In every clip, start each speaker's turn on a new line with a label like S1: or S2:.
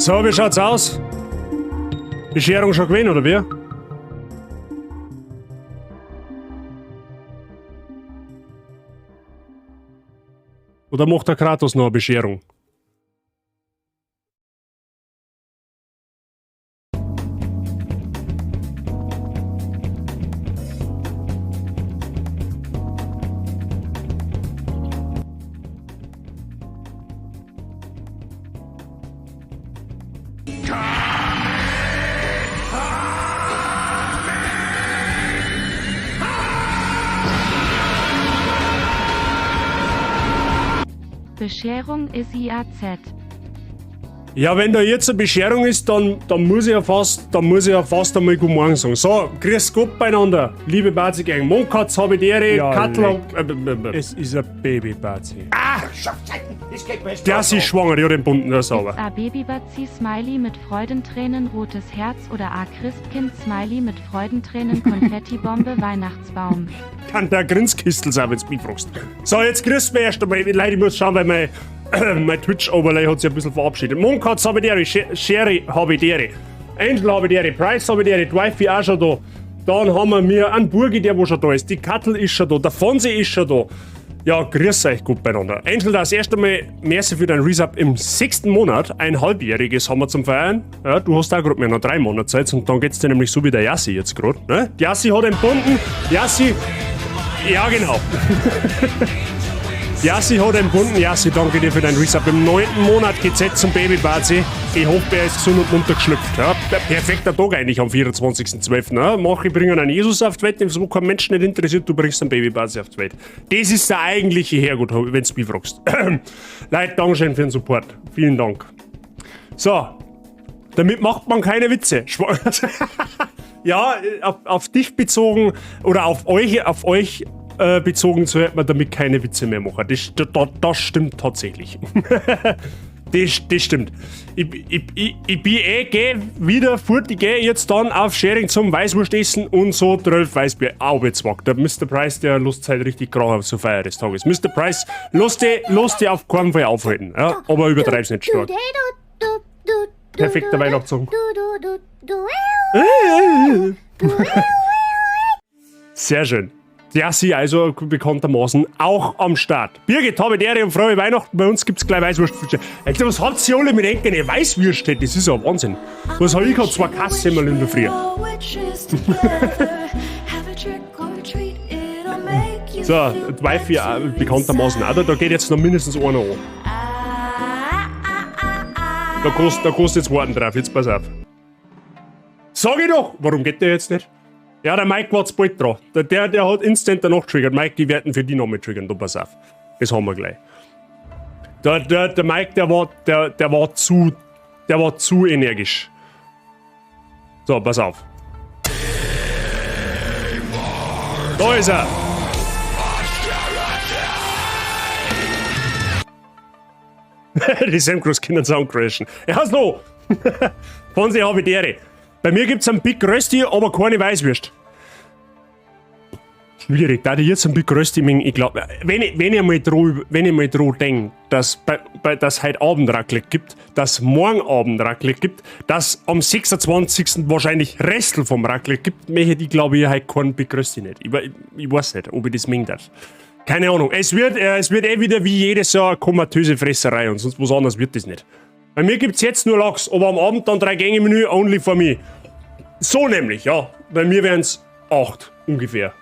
S1: So, wie schaut's aus? Bescherung schon gewesen, oder wie? Oder macht der Kratos noch eine Bescherung?
S2: Bescherung ist IAZ.
S1: Ja, wenn da jetzt eine Bescherung ist, dann muss ich ja fast, dann muss ich ja fast einmal Guten Morgen sagen. So, grüß Gott beieinander, liebe Bazi Gang. Mondkatz habe ich die,
S3: Ja,
S1: Kattel.
S3: leck.
S1: Es
S3: ist ein Baby-Bazi.
S1: Ah! Der ist schwanger, die hat den bunten, der sauber.
S2: Ist A Babybazi Smiley mit Freudentränen, rotes Herz oder A Christkind Smiley mit Freudentränen, Konfettibombe, Weihnachtsbaum.
S1: Kann der Grinskistel sein, wenn's mich fragst. So, jetzt grüßt mir erst einmal. Leute, ich muss schauen, weil mein Twitch-Overlay hat sich ein bisschen verabschiedet. Mondkatz habe ich die, Sherry habe ich die, Angel habe ich die, Price habe ich die, Wifey auch schon da. Dann haben wir mir einen Burgi, der wo schon da ist. Die Kattel ist schon da, der Fonsi ist schon da. Ja, grüß euch gut beieinander. Angel, das erste Mal merci für deinen Resub im 6. Monat. Ein halbjähriges haben wir zum Feiern. Ja, du hast auch grad mehr noch 3 Monate Zeit und dann geht's dir nämlich so wie der Yassi jetzt grad. Ne? Die Yassi hat entbunden. Yassi. Ja, genau. Yassi hat entbunden. Yassi, danke dir für deinen Resub. Im 9. Monat geht's jetzt zum Baby-Bazi. Ich hoffe, er ist gesund und munter geschlüpft. Ja, perfekter Tag eigentlich am 24.12. Ne? Mach, ich bringe einen Jesus auf die Welt, den so kein Mensch nicht interessiert, du bringst einen Baby-Bazi auf die Welt. Das ist der eigentliche Herrgott, wenn du mich fragst. Leute, Dankeschön für den Support. Vielen Dank. So, damit macht man keine Witze. Ja, auf dich bezogen oder auf euch bezogen, sollte man damit keine Witze mehr machen. Das stimmt tatsächlich. Das stimmt. Ich bin geh wieder fort, ich geh jetzt dann auf Sharing zum Weißwurst essen und so 12 Weißbier. Au, jetzt wagt. Der Mr. Price, der Lust halt richtig grau zur Feier des Tages. Mr. Price, lass dich auf keinen Fall aufhalten. Ja, aber übertreib's nicht stark. Perfekter Weihnachtssong. Sehr schön. Ja, sie also bekanntermaßen auch am Start. Birgit, habe die Ehre und frohe Weihnachten. Bei uns gibt's gleich Weißwurst. Alter, was habt ihr alle mit Enkeln? Weißwürste? Das ist ja Wahnsinn. Was hab ich gehabt? 2 Kassemmerl in der Früh. So, die Wifi bekanntermaßen auch. Da geht jetzt noch mindestens einer an. Da kostet jetzt warten drauf. Jetzt pass auf. Sag ich doch! Warum geht der jetzt nicht? Ja, der Mike war's bald dran. Der hat instant danach triggert. Mike, die werden für die nochmal triggern. Du pass auf. Das haben wir gleich. Der Mike, der war zu energisch. So, pass auf. Da ist er! Die Samcross können Sound crashen. Ja, so! Von sie habe ich die. Bei mir gibt's einen Big Rösti, aber keine Weißwürst. Schwierig, da ich jetzt einen Big Rösti, ich glaub, wenn ich mal dran denk, dass dass heute Abend Raclette gibt, dass morgen Abend Raclette gibt, dass am 26. wahrscheinlich Restel vom Raclette gibt, möchte ich, glaube ich, heute keinen Big Rösti nicht. Ich weiß nicht, ob ich das mengen darf. Keine Ahnung. Es wird eh wieder wie jedes Jahr eine komatöse Fresserei und sonst was anderes wird das nicht. Bei mir gibt's jetzt nur Lachs, aber am Abend dann 3-Gänge-Menü, only for me. So nämlich, ja. Bei mir wären's 8 ungefähr.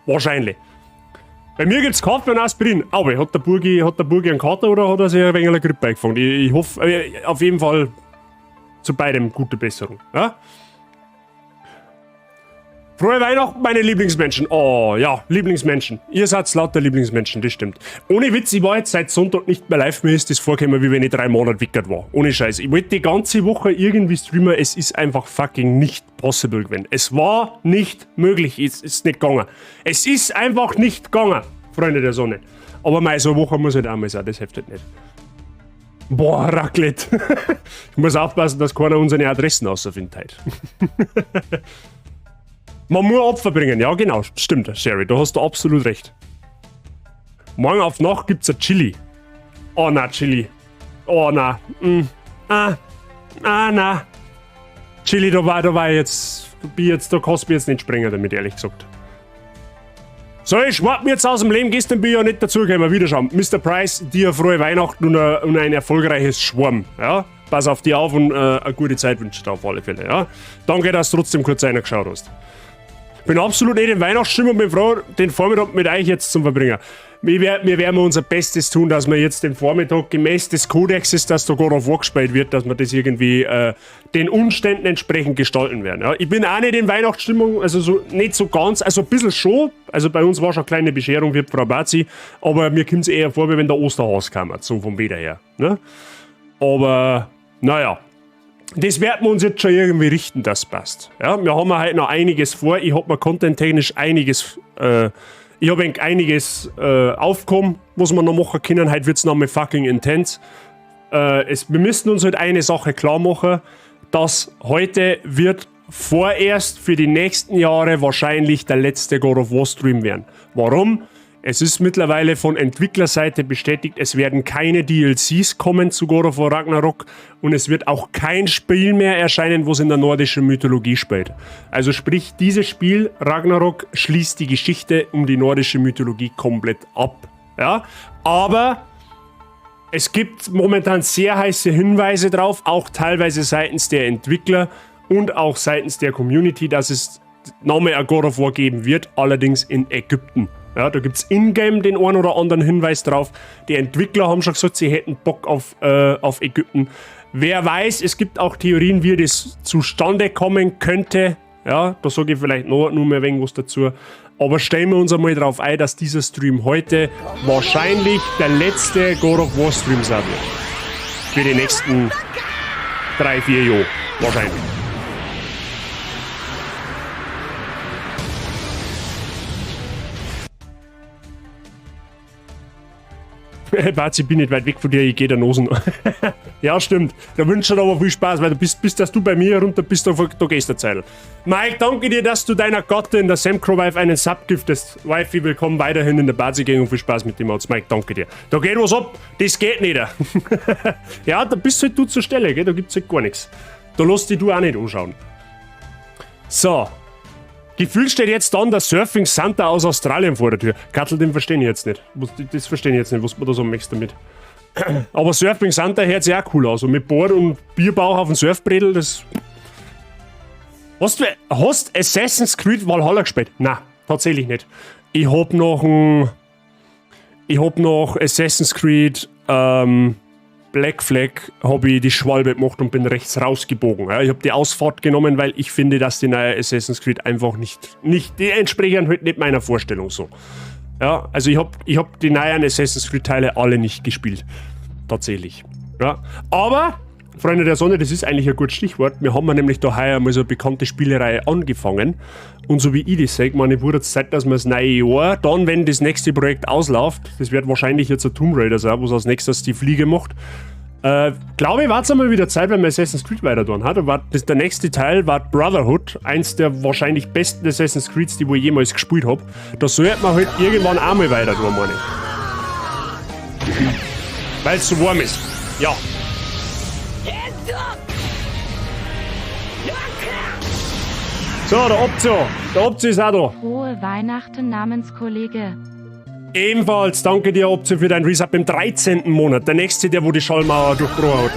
S1: Wahrscheinlich. Bei mir gibt's Kaffee und Aspirin. Aber hat der Burgi einen Kater oder hat er sich ein wenig eine Grippe eingefangen? Ich hoffe, auf jeden Fall zu beidem gute Besserung. Ja? Frohe Weihnachten, meine Lieblingsmenschen. Oh, ja, Lieblingsmenschen. Ihr seid lauter Lieblingsmenschen, das stimmt. Ohne Witz, ich war jetzt seit Sonntag nicht mehr live. Mir ist das vorgekommen, wie wenn ich 3 Monate wickert war. Ohne Scheiß. Ich wollte die ganze Woche irgendwie streamen. Es ist einfach fucking nicht possible gewesen. Es war nicht möglich. Es ist nicht gegangen. Es ist einfach nicht gegangen, Freunde der Sonne. Aber mei, so eine Woche muss halt auch mal sein. Das heftet nicht. Boah, Raclette. Ich muss aufpassen, dass keiner unsere Adressen rausfindet heute. Man muss Opfer bringen, ja genau, stimmt, Sherry, da hast du absolut recht. Morgen auf Nacht gibt's ein Chili. Oh na, Chili. Oh na. Mm. Ah. Ah, na. Chili, da war ich jetzt, da kannst du mich jetzt nicht sprengen damit, ehrlich gesagt. So, ich schwab mir jetzt aus dem Leben. Gestern bin ich ja nicht dazugekommen. Wiederschauen. Mr. Price, dir frohe Weihnachten und ein erfolgreiches Schwarm. Ja? Pass auf dich auf und eine gute Zeit wünsche ich dir auf alle Fälle. Ja? Danke, dass du trotzdem kurz reingeschaut hast. Bin absolut nicht in Weihnachtsstimmung und bin froh, den Vormittag mit euch jetzt zum Verbringen. Wir werden unser Bestes tun, dass wir jetzt den Vormittag gemäß des Kodexes, dass da God of War gespielt wird, dass wir das irgendwie den Umständen entsprechend gestalten werden. Ja. Ich bin auch nicht in Weihnachtsstimmung, also so, nicht so ganz, also ein bisschen schon. Also bei uns war schon eine kleine Bescherung wie Frau Bazi, aber mir kommt es eher vor, wie wenn der Osterhas kam, so vom Wetter her. Ne? Aber naja, das werden wir uns jetzt schon irgendwie richten, das passt. Ja, wir haben heute noch einiges vor. Ich habe mir content-technisch einiges, ich habe einiges aufgekommen, was wir noch machen können. Heute wird es nochmal fucking intense. Wir müssen uns halt eine Sache klar machen, dass heute wird vorerst für die nächsten Jahre wahrscheinlich der letzte God of War Stream werden. Warum? Es ist mittlerweile von Entwicklerseite bestätigt, es werden keine DLCs kommen zu God of War Ragnarok und es wird auch kein Spiel mehr erscheinen, wo es in der nordischen Mythologie spielt. Also sprich, dieses Spiel Ragnarok schließt die Geschichte um die nordische Mythologie komplett ab. Ja? Aber es gibt momentan sehr heiße Hinweise drauf, auch teilweise seitens der Entwickler und auch seitens der Community, dass es nochmal ein God of War geben wird, allerdings in Ägypten. Ja, da gibt es in-game den einen oder anderen Hinweis drauf. Die Entwickler haben schon gesagt, sie hätten Bock auf Ägypten. Wer weiß, es gibt auch Theorien, wie das zustande kommen könnte. Ja, da sage ich vielleicht noch nur mehr wenig was dazu. Aber stellen wir uns einmal darauf ein, dass dieser Stream heute wahrscheinlich der letzte God of War Stream sein wird. Für die nächsten 3, 4 Jahre. Wahrscheinlich. Bazi, ich bin nicht weit weg von dir, ich gehe der Nosen. Ja, stimmt. Da wünsche ich dir aber viel Spaß, weil du bist, bis dass du bei mir runter bist, da gehst der Zeit. Mike, danke dir, dass du deiner Gattin, der Samcro Wife, einen Sub giftest. Wifey, willkommen weiterhin in der Bazi Gang und viel Spaß mit dem Mods. Mike, danke dir. Da geht was ab, das geht nicht. Ja, da bist halt du zur Stelle, gell? Da gibt's halt gar nichts. Da lass dich du auch nicht anschauen. So. Gefühlt steht jetzt dann der Surfing Santa aus Australien vor der Tür. Kattel, den verstehe ich jetzt nicht. Das verstehe ich jetzt nicht, was man da so möchtest damit. Aber Surfing Santa hört sich auch cool aus. Und mit Bord und Bierbauch auf dem Surfbrettel, das. Hast Assassin's Creed Valhalla gespielt? Nein, tatsächlich nicht. Ich hab noch Assassin's Creed Black Flag habe ich die Schwalbe gemacht und bin rechts rausgebogen. Ja, ich habe die Ausfahrt genommen, weil ich finde, dass die neue Assassin's Creed einfach nicht, die entsprechen halt nicht meiner Vorstellung so. Ja, also ich hab die neuen Assassin's Creed Teile alle nicht gespielt. Tatsächlich. Ja, aber, Freunde der Sonne, das ist eigentlich ein gutes Stichwort. Wir haben ja nämlich da heuer mal so eine bekannte Spielereihe angefangen. Und so wie ich das sehe, meine, wurde es Zeit, dass wir das neue Jahr, dann, wenn das nächste Projekt ausläuft, das wird wahrscheinlich jetzt ein Tomb Raider sein, was als nächstes die Fliege macht. Glaube ich, war es einmal wieder Zeit, wenn wir Assassin's Creed weiter tun hat. War das, der nächste Teil war Brotherhood, eins der wahrscheinlich besten Assassin's Creeds, die ich jemals gespielt habe. Da sollte man halt irgendwann auch mal weiter tun, meine ich. Weil es so warm ist. Ja. So, der Optio. Der Optio ist auch da.
S2: Frohe Weihnachten, Namenskollege.
S1: Ebenfalls danke dir, Optio, für dein Resub im 13. Monat. Der nächste, der wo die Schallmauer durchbrochen hat.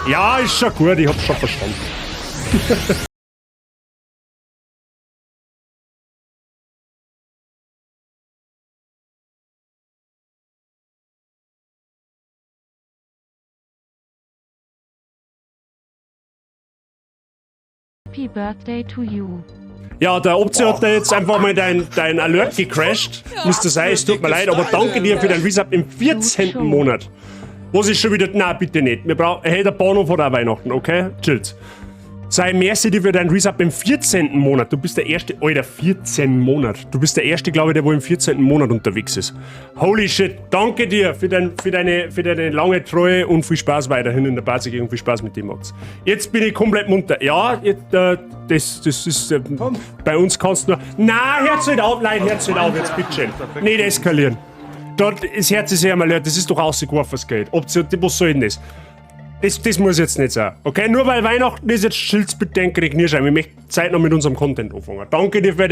S1: Ja, ist schon gut, ich hab's schon verstanden.
S2: Happy Birthday to you.
S1: Ja, der Optio hat da jetzt einfach mal dein Alert gecrashed. Müsste sein, es tut mir leid, aber danke dir für dein Resub im 14. Monat. Was ist schon wieder. Na, bitte nicht. Wir brauchen. Hey, der Bahnhof hat auch Weihnachten, okay? Chillt. Sei merci dir für dein Resub im 14. Monat. Du bist der erste. Alter, 14 Monat. Du bist der erste, glaube ich, der wo im 14. Monat unterwegs ist. Holy shit. Danke dir für deine lange Treue und viel Spaß weiterhin in der Basis und viel Spaß mit dem Mods. Jetzt bin ich komplett munter. Ja, jetzt, das ist. Bei uns kannst du nur. Na, hört's nicht auf, nein, hört's nicht auf, jetzt bitteschön. Nicht eskalieren. Dort, das Herz ist ja mal leer, das ist doch rausgeworfen, das Geld. Option, was soll denn das? Das muss jetzt nicht sein. Okay? Nur weil Weihnachten ist, jetzt chillt's bitte den Knirschein. Ich möchte Zeit noch mit unserem Content anfangen. Danke dir für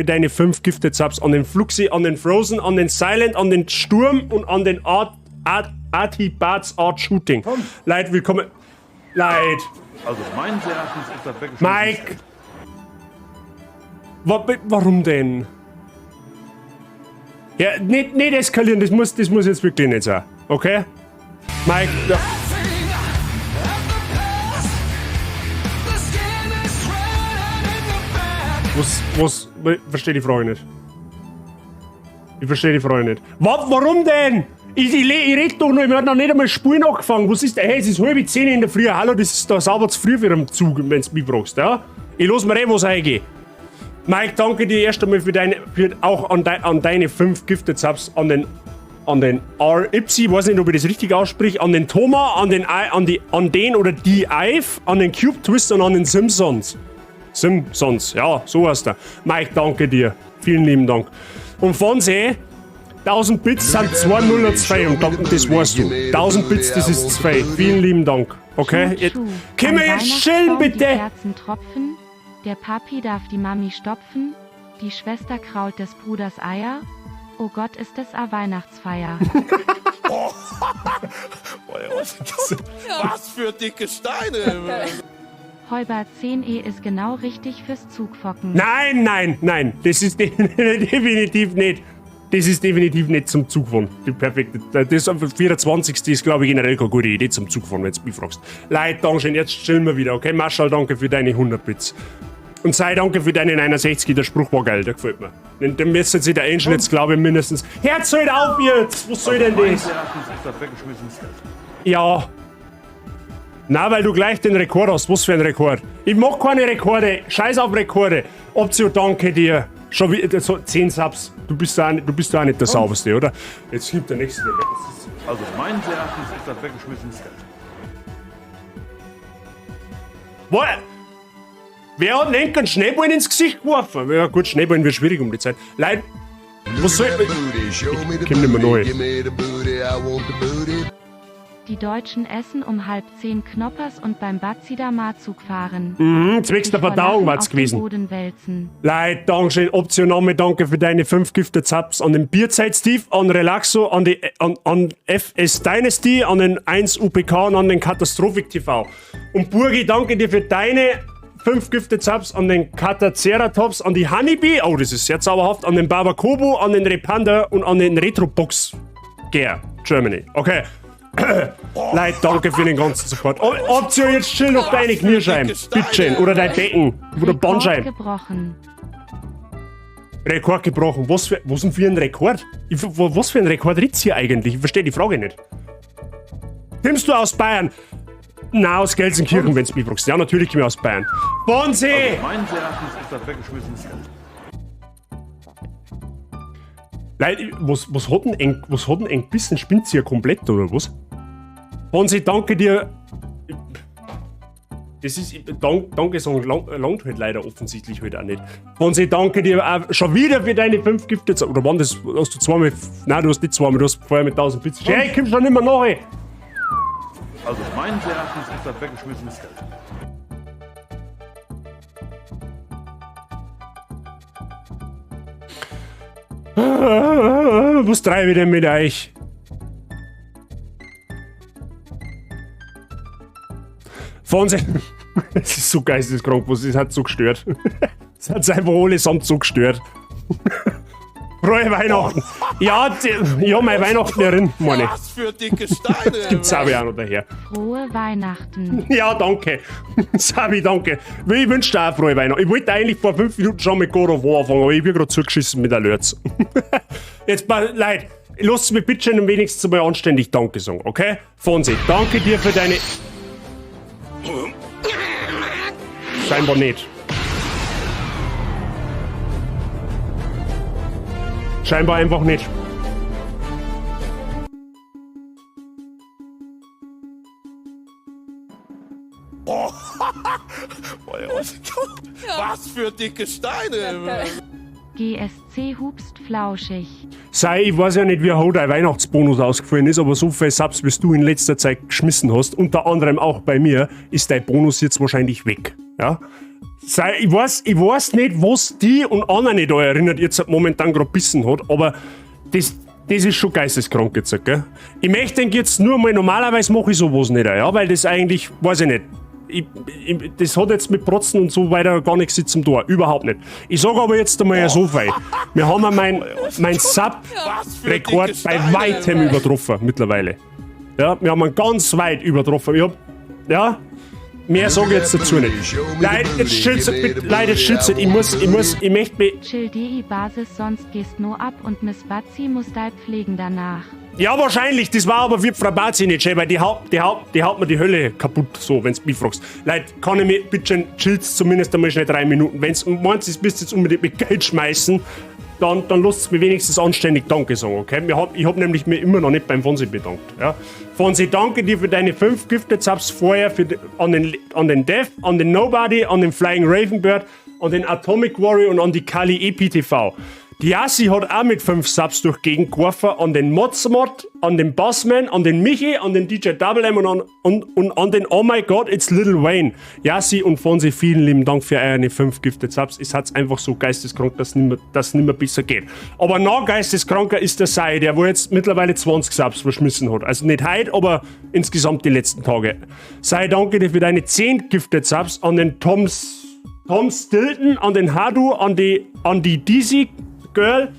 S1: deine 5 Gifted Subs an den Fluxi, an den Frozen, an den Silent, an den Sturm und an den Arti Barts Art Shooting. Leute, willkommen. Leute.
S3: Also meines Erachtens ist das weggeschmissen.
S1: Mike! Warum denn? Ja, nicht eskalieren, das muss jetzt wirklich nicht sein. Okay? Mike, ja. Was, ich verstehe die Frage nicht. Ich verstehe die Frage nicht. Warum denn? Ich rede doch noch, ich hab noch nicht einmal Spulen angefangen. Was ist denn? Hey, es ist 9:30 in der Früh. Hallo, das ist da sauber zu früh für einen Zug, wenn du mich fragst, ja? Ich lass mir eh was eingehen. Mike, danke dir erst einmal für deine, an deine 5 Gifted Subs, an den R. Ipsy, weiß nicht, ob ich das richtig ausspreche, an den Thomas, an den oder die Ive, an den Cube Twist und an den Simpsons. Simpsons, ja, so heißt er. Mike, danke dir. Vielen lieben Dank. Und Fonse, 1000 Bits sind 202 und das weißt du. 1000 Bits, das ist 2. Vielen lieben Dank. Okay? Können wir jetzt chillen, bitte?
S2: Die Kerzen tropfen, der Papi darf die Mami stopfen, die Schwester krault des Bruders Eier. Oh Gott, ist es a Weihnachtsfeier.
S4: Was für dicke Steine!
S2: Heuber 10e ist genau richtig fürs Zugfocken.
S1: Nein, nein, nein. Das ist definitiv nicht. Das ist definitiv nicht zum Zugfahren. Die perfekte. Das am 24. ist, glaube ich, generell keine gute Idee zum Zugfahren, wenn du mich fragst. Leute, Dankeschön, jetzt chillen wir wieder, okay? Marschall, danke für deine 100 Bits. Und sei danke für deine 69, der Spruch war geil, der gefällt mir. Den müsste sich der Angel jetzt, glaube ich, mindestens. Herz halt auf jetzt! Was soll denn das?
S3: Ist das weggeschmissenes Geld.
S1: Ja. Na, weil du gleich den Rekord hast. Was für ein Rekord? Ich mag keine Rekorde. Scheiß auf Rekorde. Optio, danke dir. Schon wieder so 10 Subs. Du bist da auch nicht der sauberste, oder? Jetzt gibt der nächste.
S3: Also meines Erachtens ist das weggeschmissenes Geld.
S1: Was? Wer hat denn einen Schneeball ins Gesicht geworfen? Ja gut, Schneeballen wird schwierig um die Zeit. Leute, was soll ich... Ich komm nicht mehr neu.
S2: Die Deutschen essen um 9:30 Knoppers und beim Bazida Marzug fahren.
S1: Mhm, zwecks der Verdauung war's gewesen. Leute, Dankeschön, Optioname, danke für deine 5 Gifted Subs an den Bierzeit Steve, an Relaxo, an die an FS Dynasty, an den 1 UPK und an den Katastrophik TV. Und Burgi, danke dir für deine 5 Gifted Subs an den Kataceratops, an die Honeybee, oh, das ist sehr zauberhaft, an den Barbakobo, an den Repanda und an den Retrobox Gear Germany. Okay. Leute, danke für den ganzen Support. Optio, jetzt chill noch deine Knierscheiben. Bitteschön. Oder dein Becken. Oder Bandscheiben.
S2: Rekord gebrochen.
S1: Rekord gebrochen. Was denn für ein Rekord? Was für ein Rekord ritzt hier eigentlich? Ich verstehe die Frage nicht. Kommst du aus Bayern? Na, aus Gelsenkirchen, wenn du mich fragst. Ja, natürlich komme ich aus Bayern. Bonsi!
S3: Also meines Erachtens ist das weggeschmissenes Geld.
S1: Leute, was hat denn ein bisschen spinnt hier komplett, oder was? Bonsi, danke dir. Das ist, danke sagen langt halt leider offensichtlich halt auch nicht. Bonsi, danke dir auch schon wieder für deine 5 Gifte. Oder wann das, hast du zweimal, nein, du hast nicht zweimal, du hast vorher mit 1000 Bits. Hey, komm schon nicht mehr nach, ey.
S3: Also meines Erachtens ist das weggeschmissenes Geld.
S1: Was treibe ich denn mit euch? Fonse. Es ist so geisteskrank, was es hat so gestört. Es hat einfach allesamt so gestört. Frohe Weihnachten! Ja, ja, meine Weihnachten herin, meine ich.
S4: Was für dicke Steine!
S1: Das gibt's Sabi auch noch daher.
S2: Frohe Weihnachten!
S1: Ja, danke. Sabi, danke. Ich wünsche dir auch frohe Weihnachten. Ich wollte eigentlich vor 5 Minuten schon mit God of War anfangen, aber ich bin gerade zugeschissen mit Alerts. Jetzt mal, Leute, lasst mich bitte schön wenigstens mal anständig Danke sagen, okay? Fonsi, danke dir für deine... Scheinbar nicht. Scheinbar einfach nicht.
S4: Oh. Was für dicke Steine!
S2: GSC hupst flauschig.
S1: Sei, ich weiß ja nicht, wie hoch dein Weihnachtsbonus ausgefallen ist, aber so viel Subs, wie du in letzter Zeit geschmissen hast, unter anderem auch bei mir, ist dein Bonus jetzt wahrscheinlich weg. Ja? Sei, ich weiß nicht, was die und anderen da erinnert jetzt momentan gerade bissen hat, aber das ist schon geisteskrank jetzt, gell? Ich möchte jetzt nur mal, normalerweise mache ich sowas nicht, ja, weil das eigentlich, weiß ich nicht, das hat jetzt mit Protzen und so weiter gar nichts zum tun. Überhaupt nicht. Ich sage aber jetzt einmal so viel. Wir haben ja mein Sub-Rekord bei weitem übertroffen mittlerweile. Ja, wir haben ihn ganz weit übertroffen. Ich hab, ja, mehr sage ich jetzt dazu nicht. Leute, jetzt schützt, bitte, Leute, schützt. Ich möchte mich.
S2: Chill die Basis, sonst gehst no ab und Miss Batzi muss dei pflegen danach.
S1: Ja, wahrscheinlich. Das war aber wie Frau Bazi nicht schön, weil die haut mir die Hölle kaputt, so, wenn's mich fragst. Leute, kann ich mir bitte chillst zumindest einmal schnell 3 Minuten. Wenn's meinst, es bist jetzt unbedingt mit Geld schmeißen, dann lasst mir wenigstens anständig Danke sagen, okay? Ich hab nämlich mir immer noch nicht beim Fonsi bedankt. Ja? Fonsi, danke dir für deine fünf Gifted Subs vorher für, an den Dev, an den Nobody, an den Flying Ravenbird, an den Atomic Warrior und an die Kali EPTV. Die Yassi hat auch mit fünf Subs durch Gegend geworfen an den Modsmod, an den Bossman, an den Michi, an den DJ Double M und an den Oh My God, It's Little Wayne. Yassi und Fonsi, vielen lieben Dank für eure fünf Gifted Subs. Es hat einfach so geisteskrank, dass es nimmer besser geht. Aber noch geisteskranker ist der Sai, der wo jetzt mittlerweile 20 Subs verschmissen hat. Also nicht heute, aber insgesamt die letzten Tage. Sei, danke dir für deine 10 Gifted Subs an den Tom Stilton, an den Hadu, an die DC Girl,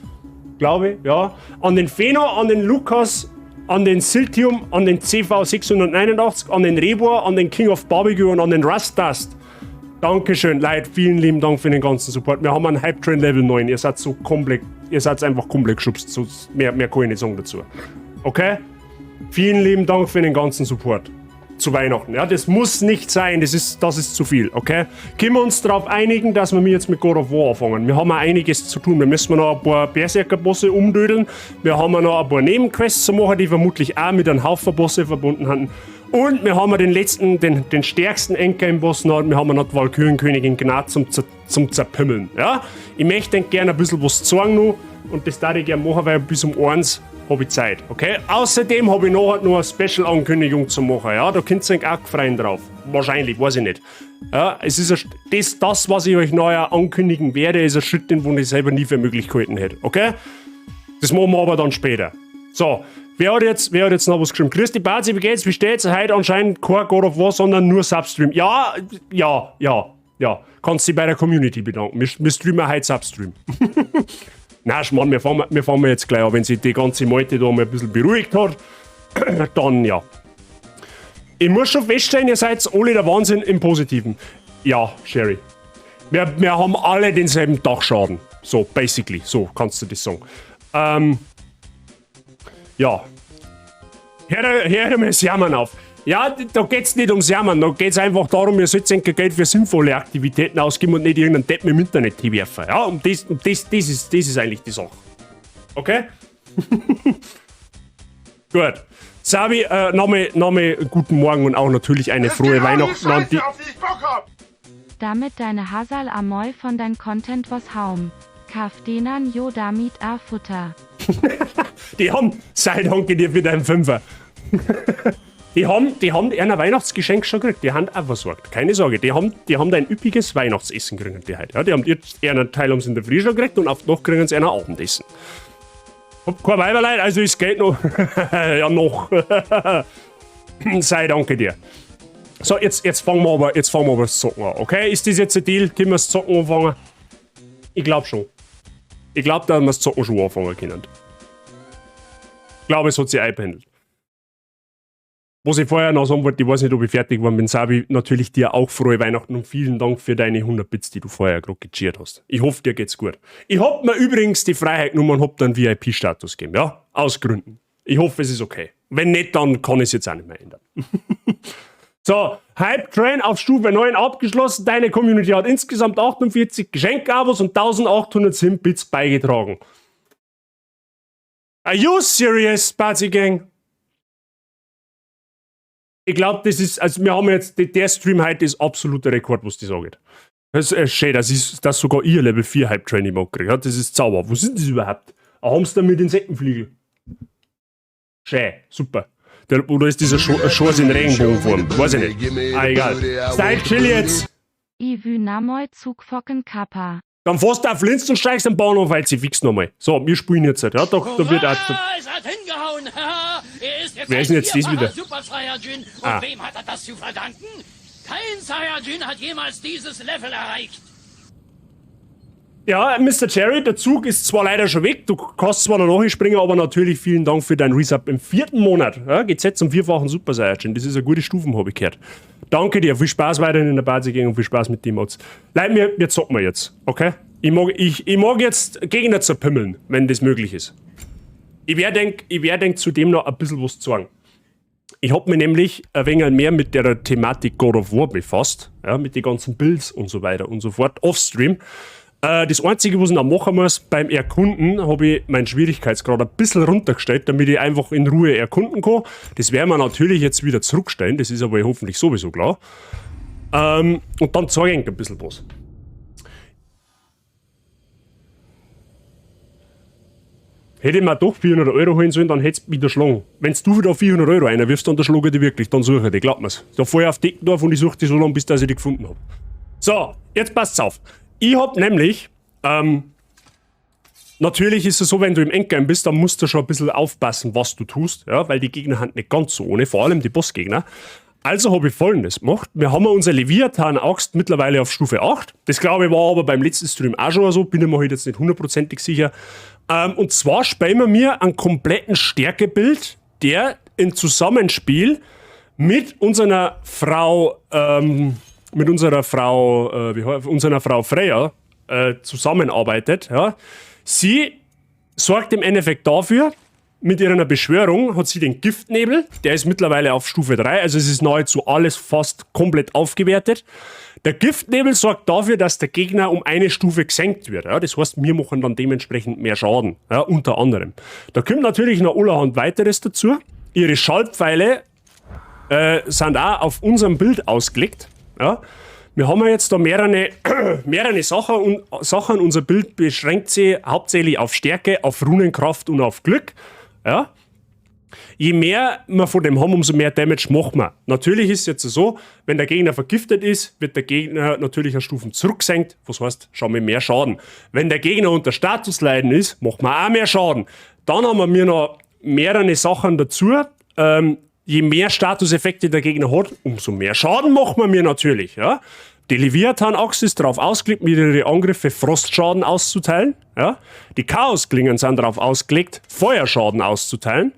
S1: glaube ich, ja. An den Feno, an den Lukas, an den Siltium, an den CV689, an den Rebor, an den King of Barbecue und an den Rust Dust. Dankeschön, Leute, vielen lieben Dank für den ganzen Support. Wir haben einen Hype Train Level 9. Ihr seid so komplett, ihr seid einfach komplett geschubst. So, mehr kann ich nicht sagen dazu. Okay? Vielen lieben Dank für den ganzen Support zu Weihnachten. Ja, das muss nicht sein, das ist zu viel, okay? Können wir uns darauf einigen, dass wir jetzt mit God of War anfangen? Wir haben auch einiges zu tun. Wir müssen noch ein paar Berserker-Bosse umdödeln. Wir haben noch ein paar Nebenquests zu machen, die vermutlich auch mit einem Haufen Bosse verbunden haben. Und wir haben den letzten, den stärksten Endgame-Boss noch. Wir haben noch die Walkürenkönigin Gnad zum Zerpümmeln. Ja? Ich möchte gerne ein bisschen was zeigen noch. Und das darf ich gerne machen, weil bis um 1 habe ich Zeit, okay? Außerdem habe ich nachher noch eine Special-Ankündigung zu machen, ja? Da könnt ihr euch auch freuen drauf. Wahrscheinlich, weiß ich nicht. Ja, es ist ein, das, was ich euch nachher ankündigen werde, ist ein Schritt, den wo ich selber nie für möglich gehalten hätte, okay? Das machen wir aber dann später. So, wer hat jetzt noch was geschrieben? Grüß dich, Bazi, wie geht's? Wie steht's? Heute anscheinend kein God of War, sondern nur Substream. Ja. Kannst dich bei der Community bedanken. Wir streamen heute Substream. Na, Schmarrn, wir fangen jetzt gleich an. Wenn sich die ganze Meute da mal ein bisschen beruhigt hat, dann ja. Ich muss schon feststellen, ihr seid alle der Wahnsinn im Positiven. Ja, Sherry. Wir haben alle denselben Dachschaden. So, basically. So kannst du das sagen. Ja. Hör mir das Jammern auf. Ja, da geht's nicht ums Jammern, da geht's einfach darum, ihr sollt ein Geld für sinnvolle Aktivitäten ausgeben und nicht irgendeinen Depp im Internet werfen. Ja, um das ist eigentlich die Sache. Okay? Gut. Sabi, nochmal guten Morgen und auch natürlich eine frohe Weihnachten an die.
S2: Damit deine Hasal Amoy von dein Content was haum. Kaf denan jo damit a Futter.
S1: Die haben, sei danke dir für deinen Fünfer. Die haben ein Weihnachtsgeschenk schon gekriegt. Die haben auch versorgt. Keine Sorge. Die haben ein üppiges Weihnachtsessen gekriegt, die heute. Ja, die haben jetzt einen Teil haben sie in der Früh schon gekriegt und auf die Nacht kriegen sie ein Abendessen. Hab kein Weiberleid, also es geht noch. Ja, noch. Sei danke dir. So, jetzt fangen wir aber das Zocken an, okay? Ist das jetzt ein Deal? Können wir das Zocken anfangen? Ich glaube schon. Ich glaube, dass wir das Zocken schon anfangen können. Ich glaube, es hat sich eingependelt. Was ich vorher noch sagen wollte, ich weiß nicht, ob ich fertig geworden bin, Sabi, natürlich dir auch frohe Weihnachten und vielen Dank für deine 100 Bits, die du vorher gerade gecheert hast. Ich hoffe, dir geht's gut. Ich hab mir übrigens die Freiheit genommen und hab dann VIP-Status gegeben, ja? Aus Gründen. Ich hoffe, es ist okay. Wenn nicht, dann kann ich es jetzt auch nicht mehr ändern. So, Hype Train auf Stufe 9 abgeschlossen. Deine Community hat insgesamt 48 Geschenkabos und 1807 Bits beigetragen. Are you serious, Bazi Gang? Ich glaube, das ist, also wir haben jetzt, der Stream heute ist absoluter Rekord, was das angeht. Das ist schön, das ist, dass sogar ihr Level 4 Hype Train immer gekriegt hat. Das ist Zauber. Wo sind das überhaupt? Ein Hamster mit Insektenflügel. Schön, super. Der, oder ist dieser Schors in Regenbogenform? Weiß ich nicht. Ah, egal. Style chill jetzt.
S2: Ivü Namoy Zugfocken Kappa.
S1: Dann fährst du auf Linz und steigst am Bahnhof, weil sie fix nochmal. So, wir spielen jetzt halt. Ja, da wird auch.
S5: Es hat hingehauen. Er ist jetzt
S1: Wer ist denn jetzt das wieder?
S5: Super Saiyajin. Und
S1: Ah.
S5: wem hat er das zu verdanken? Kein Saiyajin hat jemals dieses Level erreicht.
S1: Ja, Mr. Jerry, der Zug ist zwar leider schon weg, du kannst zwar noch nachspringen, aber natürlich vielen Dank für deinen Resub im 4. Monat. Ja, GZ zum 4-fachen Super Saiyajin. Das ist eine gute Stufen, habe ich gehört. Danke dir, viel Spaß weiterhin in der Party und viel Spaß mit dem Mods. Leute, wir zocken wir jetzt, okay? Ich mag jetzt Gegner zerpimmeln, wenn das möglich ist. Ich werde denk zudem noch ein bisschen was zeigen. Ich hab mich nämlich ein wenig mehr mit der Thematik God of War befasst, ja, mit den ganzen Builds und so weiter und so fort, offstream. Das Einzige, was ich noch machen muss, beim Erkunden habe ich meinen Schwierigkeitsgrad ein bisschen runtergestellt, damit ich einfach in Ruhe erkunden kann. Das werden wir natürlich jetzt wieder zurückstellen, das ist aber hoffentlich sowieso klar. Und dann zeige ich ein bisschen was. Hätte ich mir doch 400 Euro holen sollen, dann hättest du mich erschlagen. Wenn du wieder 400 Euro reinwirfst, dann erschlage ich dich wirklich, dann suche ich dich, glaub mir's. Da fahr ich auf Deckendorf und ich suche dich so lange, bis dass ich dich gefunden hab. So, jetzt passt's auf. Ich hab nämlich, natürlich ist es so, wenn du im Endgame bist, dann musst du schon ein bisschen aufpassen, was du tust, ja, weil die Gegner sind nicht ganz so ohne, vor allem die Bossgegner. Also hab ich Folgendes gemacht. Wir haben unser Leviathan-Axt mittlerweile auf Stufe 8. Das glaube ich war aber beim letzten Stream auch schon so, bin ich mir halt jetzt nicht hundertprozentig sicher. Und zwar spielen wir mir einen kompletten Stärkebild, der im Zusammenspiel mit unserer Frau, unserer Frau Freya zusammenarbeitet. Ja. Sie sorgt im Endeffekt dafür, mit ihrer Beschwörung hat sie den Giftnebel, der ist mittlerweile auf Stufe 3, also es ist nahezu alles fast komplett aufgewertet. Der Giftnebel sorgt dafür, dass der Gegner um eine Stufe gesenkt wird. Ja, das heißt, wir machen dann dementsprechend mehr Schaden, ja, unter anderem. Da kommt natürlich noch allerhand weiteres dazu. Ihre Schallpfeile sind auch auf unserem Bild ausgelegt. Ja. Wir haben ja jetzt da mehrere Sachen und Sachen. Unser Bild beschränkt sich hauptsächlich auf Stärke, auf Runenkraft und auf Glück. Ja. Je mehr wir von dem haben, umso mehr Damage machen wir. Natürlich ist es jetzt so, wenn der Gegner vergiftet ist, wird der Gegner natürlich eine Stufe zurückgesenkt. Was heißt, schauen wir mehr Schaden. Wenn der Gegner unter Statusleiden ist, machen wir auch mehr Schaden. Dann haben wir noch mehrere Sachen dazu. Je mehr Statuseffekte der Gegner hat, umso mehr Schaden machen wir natürlich. Ja? Die Leviathan-Axt ist darauf ausgelegt, mit ihren Angriffe Frostschaden auszuteilen. Ja? Die Chaosklingen sind darauf ausgelegt, Feuerschaden auszuteilen.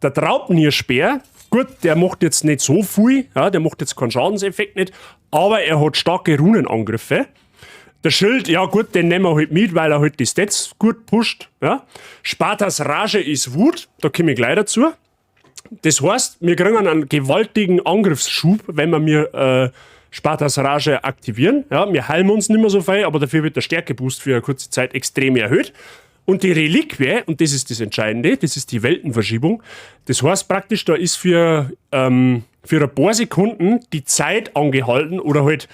S1: Der Draupnir-Speer, gut, der macht jetzt nicht so viel, ja, der macht jetzt keinen Schadenseffekt nicht, aber er hat starke Runenangriffe. Der Schild, ja gut, den nehmen wir halt mit, weil er halt die Stats gut pusht. Ja? Spartas Rage ist Wut, da komme ich gleich dazu. Das heißt, wir kriegen einen gewaltigen Angriffsschub, wenn wir mir Spartas Rage aktivieren. Ja, wir heilen uns nicht mehr so viel, aber dafür wird der Stärkeboost für eine kurze Zeit extrem erhöht. Und die Reliquie, und das ist das Entscheidende, das ist die Weltenverschiebung, das heißt praktisch, da ist für ein paar Sekunden die Zeit angehalten oder halt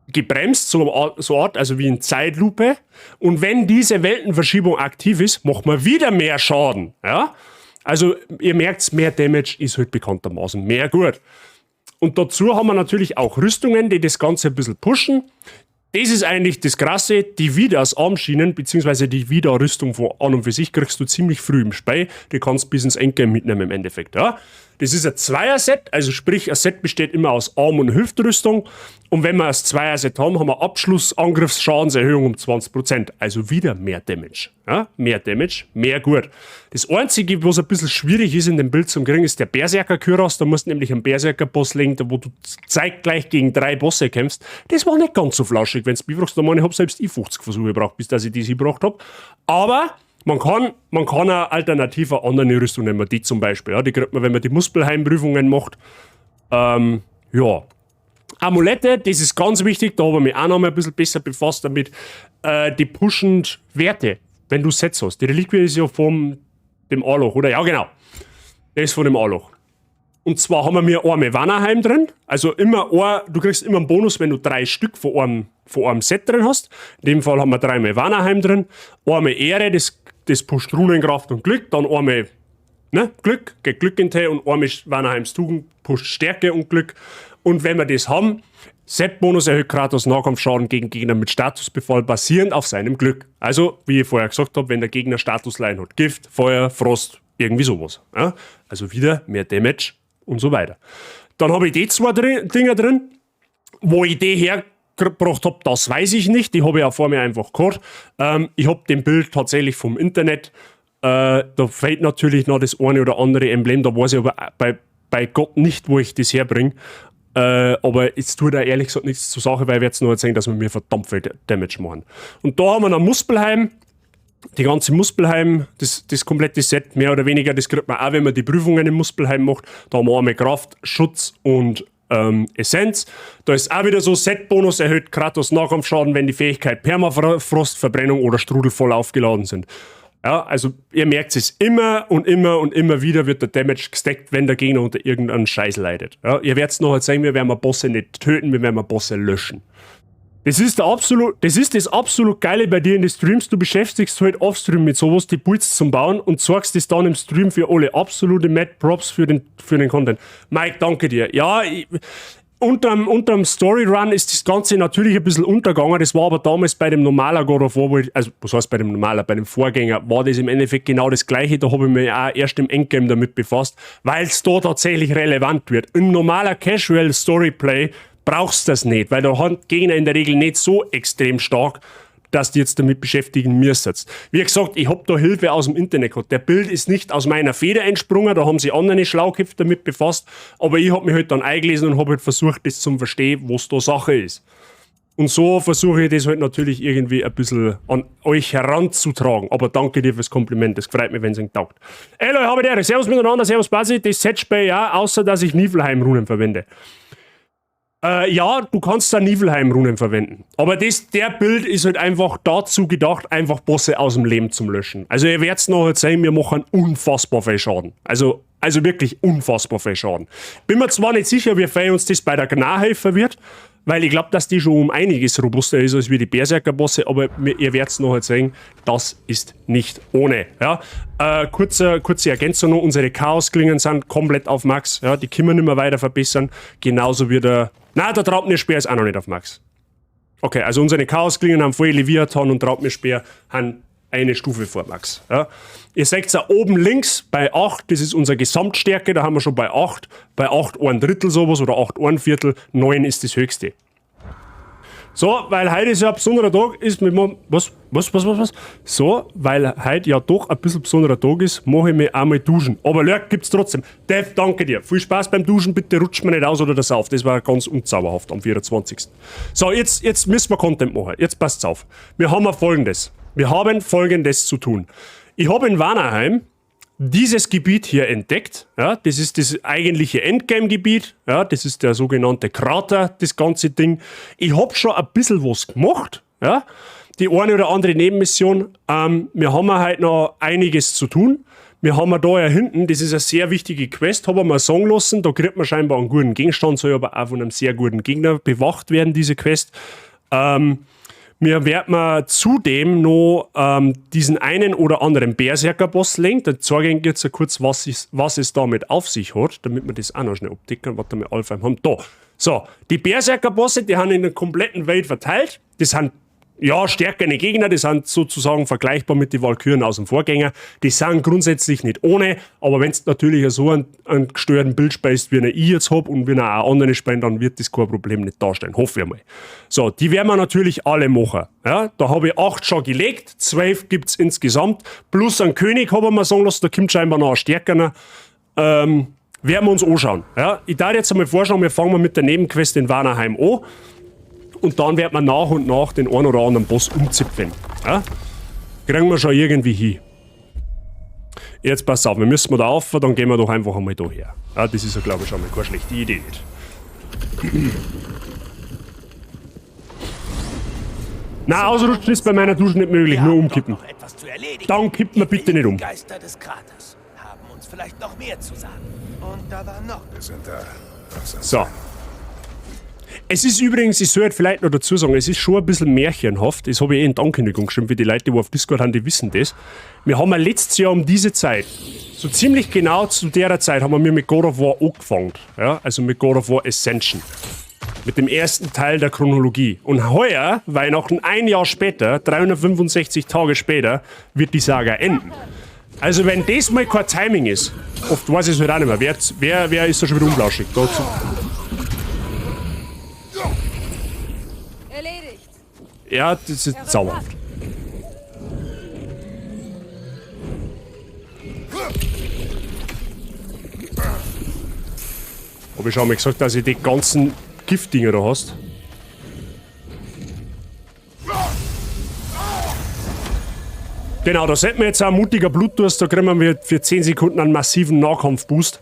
S1: gebremst, so Art, also wie in Zeitlupe. Und wenn diese Weltenverschiebung aktiv ist, macht man wieder mehr Schaden. Ja? Also ihr merkt, mehr Damage ist halt bekanntermaßen mehr gut. Und dazu haben wir natürlich auch Rüstungen, die das Ganze ein bisschen pushen. Das ist eigentlich das Krasse, die Vidas Armschienen, beziehungsweise die Vida-Rüstung von an und für sich kriegst du ziemlich früh im Spiel. Die kannst du bis ins Endgame mitnehmen im Endeffekt. Ja. Das ist ein Zweier-Set, also sprich, ein Set besteht immer aus Arm- und Hüftrüstung. Und wenn wir das Zweier-Set haben, haben wir Abschlussangriffsschadenserhöhung um 20%. Also wieder mehr Damage. Ja? Mehr Damage, mehr gut. Das Einzige, was ein bisschen schwierig ist in dem Bild zum kriegen, ist der Berserker-Kürass. Da musst du nämlich einen Berserker-Boss legen, wo du zeitgleich gegen 3 Bosse kämpfst. Das war nicht ganz so flauschig, wenn du mich fragst. Da meine ich, hab selbst ich 50 Versuche gebraucht, bis dass ich das gebracht hab. Aber man kann auch alternativ eine andere Rüstung nehmen, die zum Beispiel. Ja, die kriegt man, wenn man die Muspelheim-Prüfungen macht. Ja. Amulette, das ist ganz wichtig, da habe ich mich auch noch mal ein bisschen besser befasst damit. Die pushen Werte, wenn du Sets hast. Die Reliquie ist ja von dem Arloch, oder? Ja, genau. Der ist von dem Arloch. Und zwar haben wir mir einmal Vanaheim drin. Also immer ein, du kriegst immer einen Bonus, wenn du 3 Stück von einem Set drin hast. In dem Fall haben wir 3-mal Vanaheim drin. Einmal Ehre, das Das pusht Runenkraft und Glück. Dann einmal, ne, Glück, geht Glück in Tee und einmal Vanaheim's Tugend pusht Stärke und Glück. Und wenn wir das haben, Set-Bonus erhöht Kratos Nahkampfschaden gegen Gegner mit Statusbefall basierend auf seinem Glück. Also, wie ich vorher gesagt habe, wenn der Gegner Statusleiden hat, Gift, Feuer, Frost, irgendwie sowas. Ja? Also wieder mehr Damage und so weiter. Dann habe ich die zwei Dinger drin. Wo ich die hergebracht habe, das weiß ich nicht. Die habe ich auch vor mir einfach gehabt. Ich habe den Build tatsächlich vom Internet. Da fehlt natürlich noch das eine oder andere Emblem. Da weiß ich aber bei Gott nicht, wo ich das herbringe. Aber es tut auch ehrlich gesagt nichts zur Sache, weil wir jetzt nur sehen, dass wir mir verdammt viel Damage machen. Und da haben wir noch Muspelheim. Die ganze Muspelheim, das komplette Set, mehr oder weniger, das kriegt man auch, wenn man die Prüfungen in Muspelheim macht. Da haben wir einmal Kraft, Schutz und Essenz. Da ist auch wieder so, Set-Bonus erhöht Kratos Nahkampfschaden, wenn die Fähigkeit Permafrost, Verbrennung oder Strudel voll aufgeladen sind. Ja, also ihr merkt es immer und immer und immer wieder wird der Damage gestackt, wenn der Gegner unter irgendeinem Scheiß leidet. Ja, ihr werdet noch sehen, wir werden Bosse nicht töten, wir werden Bosse löschen. Das ist das absolut Geile bei dir in den Streams. Du beschäftigst halt offstream mit sowas, die Builds zum Bauen und zeigst das dann im Stream für alle. Absolute Mad Props für den Content. Mike, danke dir. Ja, unterm Story Run ist das Ganze natürlich ein bisschen untergegangen. Das war aber damals bei dem normaler God of War, wo ich, also was heißt bei dem normaler, bei dem Vorgänger, war das im Endeffekt genau das Gleiche. Da habe ich mich auch erst im Endgame damit befasst, weil es da tatsächlich relevant wird. Im normaler Casual Storyplay brauchst du das nicht, weil da haben Gegner in der Regel nicht so extrem stark, dass die jetzt damit beschäftigen müsstest. Wie gesagt, ich hab da Hilfe aus dem Internet gehabt. Der Build ist nicht aus meiner Feder entsprungen, da haben sich andere Schlauköpfe damit befasst, aber ich hab mich halt dann eingelesen und hab halt versucht, das zum Verstehen, was da Sache ist. Und so versuche ich das halt natürlich irgendwie ein bisschen an euch heranzutragen. Aber danke dir fürs Kompliment, das freut mich, wenn es euch taugt. Eloy, habe die Servus miteinander, Servus Basi, das Setspiel ja, außer dass ich Niflheim-Runen verwende. Ja, du kannst da Niflheim-Runen verwenden. Aber der Build ist halt einfach dazu gedacht, einfach Bosse aus dem Leben zum Löschen. Also ihr werdet noch jetzt sehen, wir machen unfassbar viel Schaden. Also wirklich unfassbar viel Schaden. Bin mir zwar nicht sicher, wie viel uns das bei der Gnar helfen wird, weil ich glaube, dass die schon um einiges robuster ist als wie die Berserker-Bosse, aber ihr werdet es noch sehen, das ist nicht ohne. Ja? Kurze Ergänzung noch, unsere Chaos-Klingen sind komplett auf Max, ja? Die können wir nicht mehr weiter verbessern, genauso wie der... Nein, der Draupnir-Speer ist auch noch nicht auf Max. Okay, also unsere Chaos-Klingen haben voll Leviathan und Draupnir-Speer haben eine Stufe vor Max. Ja. Ihr seht da oben links bei 8, das ist unsere Gesamtstärke, da haben wir schon bei 8, bei 8 ein Drittel sowas oder 8 ein Viertel, 9 ist das höchste. So, weil heute ist ja ein besonderer Tag ist, mit was, was, was, was, was? So, weil heute ja doch ein bisschen besonderer Tag ist, mache ich mich einmal duschen. Aber Lurk gibt's trotzdem. Dev, danke dir. Viel Spaß beim Duschen, bitte rutscht mir nicht aus oder das auf. Das war ganz unzauberhaft am 24. So, jetzt müssen wir Content machen. Jetzt passt's auf. Wir haben Folgendes. Wir haben Folgendes zu tun. Ich habe in Vanaheim dieses Gebiet hier entdeckt. Ja, das ist das eigentliche Endgame-Gebiet. Ja, das ist der sogenannte Krater, das ganze Ding. Ich habe schon ein bisschen was gemacht. Ja, die eine oder andere Nebenmission. Wir haben halt noch einiges zu tun. Wir haben da ja hinten, das ist eine sehr wichtige Quest, habe ich mal sagen lassen, da kriegt man scheinbar einen guten Gegenstand, soll aber auch von einem sehr guten Gegner bewacht werden, diese Quest. Wir werden zudem noch diesen einen oder anderen Berserker-Boss legen. Da zeige ich Ihnen jetzt kurz, was es damit auf sich hat, damit wir das auch noch schnell abdecken. Warte mal, Alfheim haben. Da. So, die Berserker-Bosse, die haben in der kompletten Welt verteilt. Das sind ja stärkere Gegner, die sind sozusagen vergleichbar mit den Walküren aus dem Vorgänger. Die sind grundsätzlich nicht ohne, aber wenn du natürlich so einen gestörten Build spielst, wie ich jetzt hab und wenn auch andere spielen, dann wird das kein Problem nicht darstellen. Hoffe ich mal. So, die werden wir natürlich alle machen. Ja, da habe ich 8 schon gelegt, 12 gibt's insgesamt, plus einen König habe ich mir sagen lassen, da kommt scheinbar noch ein stärkerer. Werden wir uns anschauen. Ja, ich darf jetzt einmal vorschlagen, wir fangen mal mit der Nebenquest in Vanaheim an. Und dann wird man nach und nach den einen oder anderen Boss umzipfen. Ja? Kriegen wir schon irgendwie hin. Jetzt pass auf, wir müssen da auf, dann gehen wir doch einfach einmal da her. Ja, das ist ja, glaube ich, schon mal keine schlechte Idee. Nicht. Na, ausrutschen ist bei meiner Dusche nicht möglich, nur umkippen.
S6: Noch etwas zu erledigen.
S1: Dann kippt man
S6: Die
S1: bitte nicht um.
S6: wilden Geister des Kraters haben uns vielleicht noch mehr zu sagen. Und da war noch.
S4: Wir sind da. Was
S1: So. Es ist übrigens, ich sollte vielleicht noch dazu sagen, es ist schon ein bisschen märchenhaft. Das habe ich eh in der Ankündigung geschrieben, für die Leute, die auf Discord haben, die wissen das. Wir haben ja letztes Jahr um diese Zeit, so ziemlich genau zu der Zeit, haben wir mit God of War angefangen. Ja, also mit God of War Ascension. Mit dem ersten Teil der Chronologie. Und heuer, Weihnachten, ein Jahr später, 365 Tage später, wird die Saga enden. Also wenn das mal kein Timing ist, oft weiß ich es halt auch nicht mehr. Wer ist da schon wieder unblauschig? Da zu
S7: Erledigt.
S1: Ja, das ist sauer. Hab ich schon mal gesagt, dass ich die ganzen Giftdinger da hast. Genau, da sieht man jetzt auch mutiger Blutdurst, da kriegen wir für 10 Sekunden einen massiven Nahkampfboost,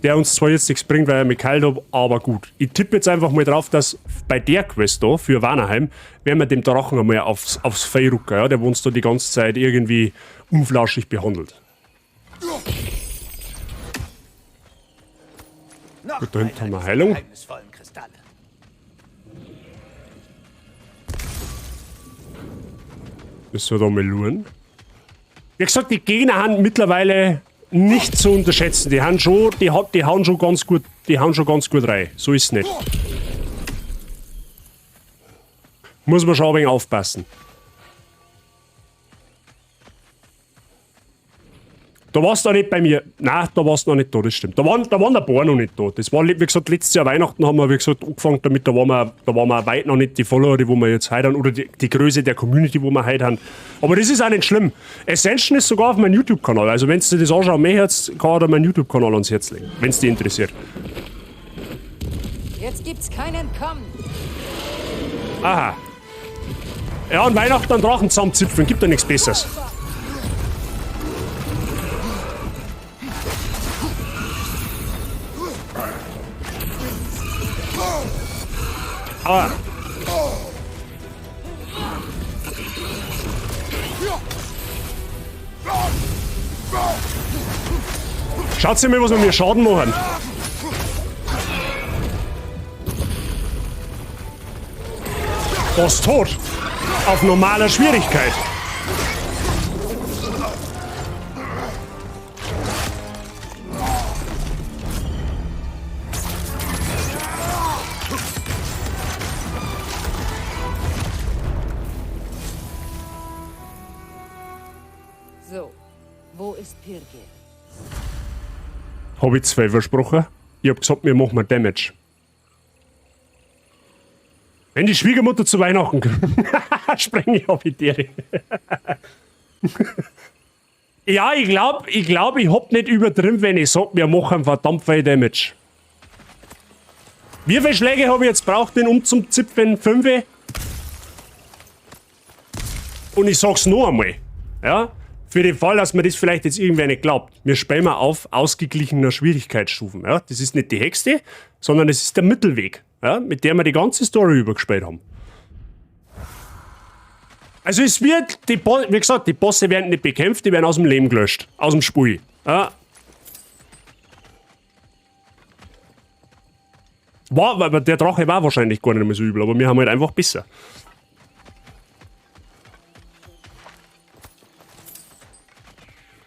S1: der uns zwar jetzt nichts bringt, weil er mich geheilt hat, aber gut. Ich tippe jetzt einfach mal drauf, dass bei der Quest da, für Vanaheim, werden wir dem Drachen einmal aufs Fell rücken, ja, der uns da die ganze Zeit irgendwie unflauschig behandelt.
S6: Noch
S1: Gut, da hinten
S6: einer
S1: haben wir
S6: dieser
S1: Heilung.
S6: geheimnisvollen Kristalle.
S1: Müssen wir da mal schauen. Wie gesagt, die Gegner haben mittlerweile nicht zu unterschätzen. Die haben schon, die, hat, die hauen schon ganz gut, die hauen schon ganz gut rein. So ist es nicht. Muss man schon ein wenig aufpassen. Da warst du noch nicht bei mir. Nein, da warst du noch nicht da, das stimmt. Da waren ein paar noch nicht da. Das war, wie gesagt, letztes Jahr Weihnachten haben wir, wie gesagt, angefangen damit, da waren wir weit noch nicht die Follower, die wo wir jetzt heute haben, oder die Größe der Community, wo wir heute haben. Aber das ist auch nicht schlimm. Ascension ist sogar auf meinem YouTube-Kanal. Also wenn du das anschauen möchtest, kann ich dir meinen YouTube-Kanal ans Herz legen, wenn es dich interessiert.
S7: Jetzt gibt's kein Entkommen.
S1: Aha. Ja, und Weihnachten einen Drachen zusammenzipfeln, gibt ja nichts Besseres. Aua. Schaut mal, was wir mir Schaden machen. Boss tot. Auf normaler Schwierigkeit.
S7: So, wo ist Pirgir?
S1: Hab ich zwei versprochen? Ich hab gesagt, wir machen mal Damage. Wenn die Schwiegermutter zu Weihnachten kommt, spreng ich auf die Tiere. Ja, ich glaub, ich hab nicht übertrieben, wenn ich sag, wir machen verdammt viel Damage. Wie viele Schläge hab ich jetzt braucht, denn um zum Zipfen? 5? Und ich sag's noch einmal. Ja? Für den Fall, dass mir das vielleicht jetzt irgendwer nicht glaubt. Wir spielen mal auf ausgeglichener Schwierigkeitsstufen. Ja? Das ist nicht die höchste, sondern es ist der Mittelweg, ja? Mit der wir die ganze Story übergespielt haben. Also es wird, die wie gesagt, die Bosse werden nicht bekämpft, die werden aus dem Leben gelöscht. Aus dem Spiel. Ja? War, der Drache war wahrscheinlich gar nicht mehr so übel, aber wir haben halt einfach besser.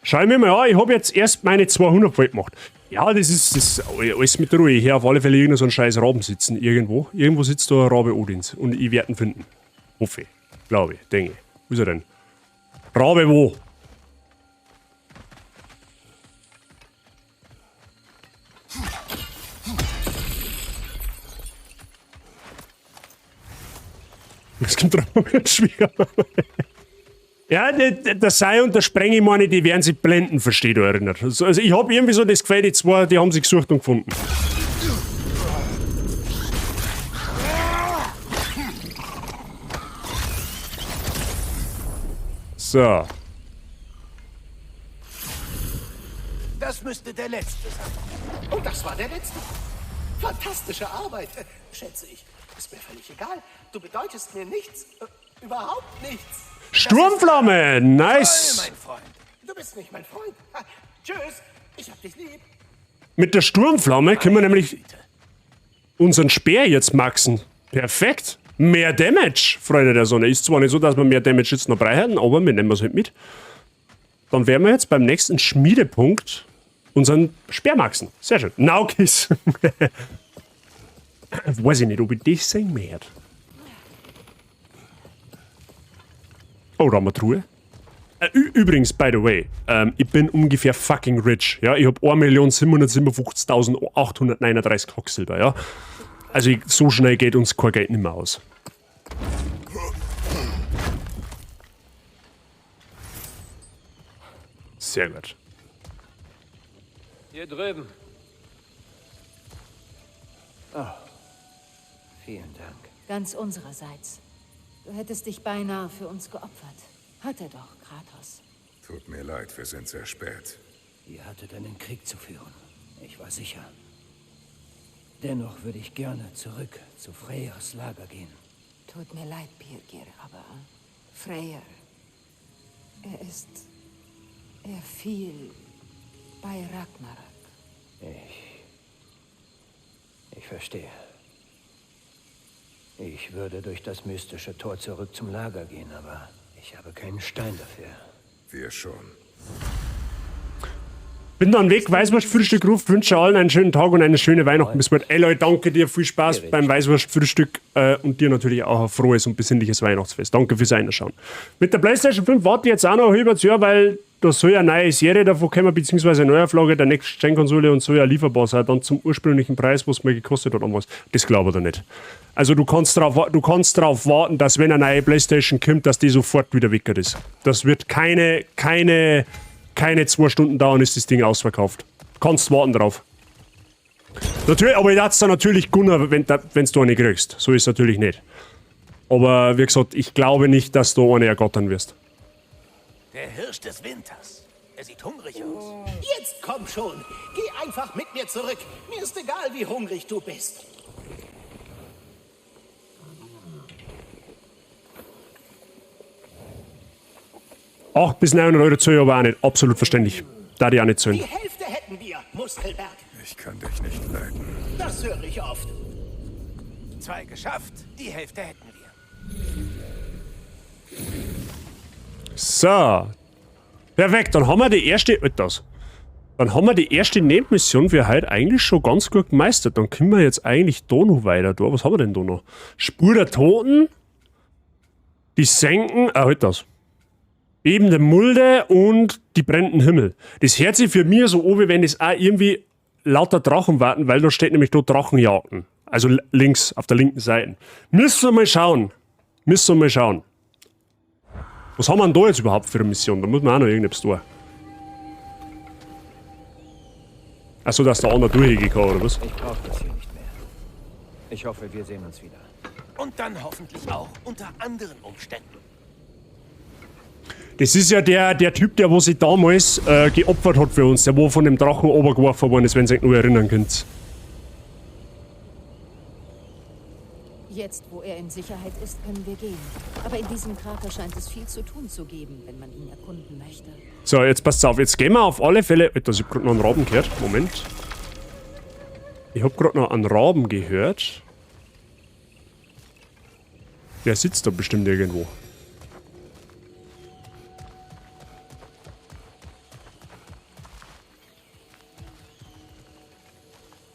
S1: Schau mir mal an, ich hab jetzt erst meine 200 voll gemacht. Ja, das ist alles mit Ruhe. Ich höre auf alle Fälle irgend so einen scheiß Raben sitzen irgendwo. Irgendwo sitzt da ein Rabe Odins und ich werd ihn finden. Hoffe ich. Glaube ich. Denke ich. Wo ist er denn? Rabe wo? Es kommt drauf an, mit Schwiegermama. Ja, der Sei und der Sprenge, meine, die werden sich blenden, versteht ihr erinnert. Also ich hab irgendwie so das Gefühl, die zwei, die haben sich gesucht und gefunden. So.
S6: Das müsste der letzte sein.
S8: Und das war der letzte. Fantastische Arbeit, schätze ich. Ist mir völlig egal. Du bedeutest mir nichts. Überhaupt nichts.
S1: Sturmflamme! Nice!
S6: Toll, mein Freund.
S8: Du bist nicht mein Freund. Ha, tschüss, ich hab dich lieb.
S1: Mit der Sturmflamme können wir nämlich Unseren Speer jetzt maxen. Perfekt. Mehr Damage, Freunde der Sonne. Ist zwar nicht so, dass wir mehr Damage jetzt noch brauchen, aber wir nehmen es halt mit. Dann werden wir jetzt beim nächsten Schmiedepunkt unseren Speer maxen. Sehr schön. Naukis. Weiß ich nicht, ob ich das sehen werde. Oh, da haben wir Truhe. Übrigens, by the way, ich bin ungefähr fucking rich. Ja, ich hab 1.757.839 Hacksilber, ja. Also so schnell geht uns kein Geld nicht mehr aus. Sehr gut.
S9: Hier drüben.
S6: Oh. Vielen Dank.
S7: Ganz unsererseits. Du hättest dich beinahe für uns geopfert. Hat er doch, Kratos.
S10: Tut mir leid, wir sind sehr spät.
S6: Ihr hattet einen Krieg zu führen. Ich war sicher. Dennoch würde ich gerne zurück zu Freyrs Lager gehen.
S7: Tut mir leid, Birgir, aber Freyr, er ist... Er fiel bei Ragnarök.
S6: Ich verstehe. Ich würde durch das mystische Tor zurück zum Lager gehen, aber ich habe keinen Stein dafür.
S10: Wir schon.
S1: Bin dann weg, Weißwurstfrühstück ruft, wünsche allen einen schönen Tag und eine schöne Weihnachten. Bis bald. Ey Leute, danke dir, viel Spaß beim Weißwurstfrühstück und dir natürlich auch ein frohes und besinnliches Weihnachtsfest. Danke fürs Reinschauen. Mit der PlayStation 5 warte ich jetzt auch noch ein halbes Jahr, weil da soll ja eine neue Serie davon kommen, beziehungsweise eine Neuauflage der Next-Gen-Konsole und soll ja lieferbar sein, dann zum ursprünglichen Preis, was es mal gekostet hat damals. Das glaube ich nicht. Also du kannst drauf warten, dass wenn eine neue PlayStation kommt, dass die sofort wieder weg ist. Das wird keine 2 Stunden dauern, ist das Ding ausverkauft. Kannst warten drauf. Natürlich, aber ich darf's dann natürlich gönnen, wenn's du eine kriegst. So ist es natürlich nicht. Aber wie gesagt, ich glaube nicht, dass du eine ergattern wirst.
S6: Der Hirsch des Winters. Er sieht hungrig aus.
S8: Jetzt komm schon. Geh einfach mit mir zurück. Mir ist egal, wie hungrig du bist.
S1: 8 bis 900 Euro zahle ich aber auch nicht. Absolut verständlich. Da die auch nicht zahlen.
S8: Die Hälfte hätten wir, Muskelberg.
S10: Ich kann dich nicht leiden.
S8: Das höre ich oft.
S6: 2 geschafft, die Hälfte hätten wir.
S1: So. Perfekt, dann haben wir die erste... Dann haben wir die erste Nebenmission für heute eigentlich schon ganz gut gemeistert. Dann können wir jetzt eigentlich da noch weiter. Da. Was haben wir denn da noch? Spur der Toten. Die Senken... Ah, halt das. Eben der Mulde und die brennenden Himmel. Das hört sich für mich so an, wie wenn das auch irgendwie lauter Drachen warten, weil da steht nämlich da Drachenjagden. Also links, auf der linken Seite. Müssen wir mal schauen. Müssen wir mal schauen. Was haben wir denn da jetzt überhaupt für eine Mission? Da muss man auch noch irgendetwas tun. Achso, dass der andere durchgehen kann, oder was?
S6: Ich brauche das hier nicht mehr. Ich hoffe, wir sehen uns wieder.
S8: Und dann hoffentlich auch unter anderen Umständen.
S1: Das ist ja der Typ, der wo sich damals geopfert hat für uns, der wo von dem Drachen runtergeworfen worden ist, wenn ihr euch nur erinnern könnt.
S7: Jetzt, wo er in Sicherheit ist, können wir gehen. Aber in diesem Krater scheint es viel zu tun zu geben, wenn man ihn erkunden möchte.
S1: So, jetzt passt auf. Jetzt gehen wir auf alle Fälle... Alter, ich hab grad noch einen Raben gehört. Moment. Ich hab grad noch einen Raben gehört. Der sitzt da bestimmt irgendwo.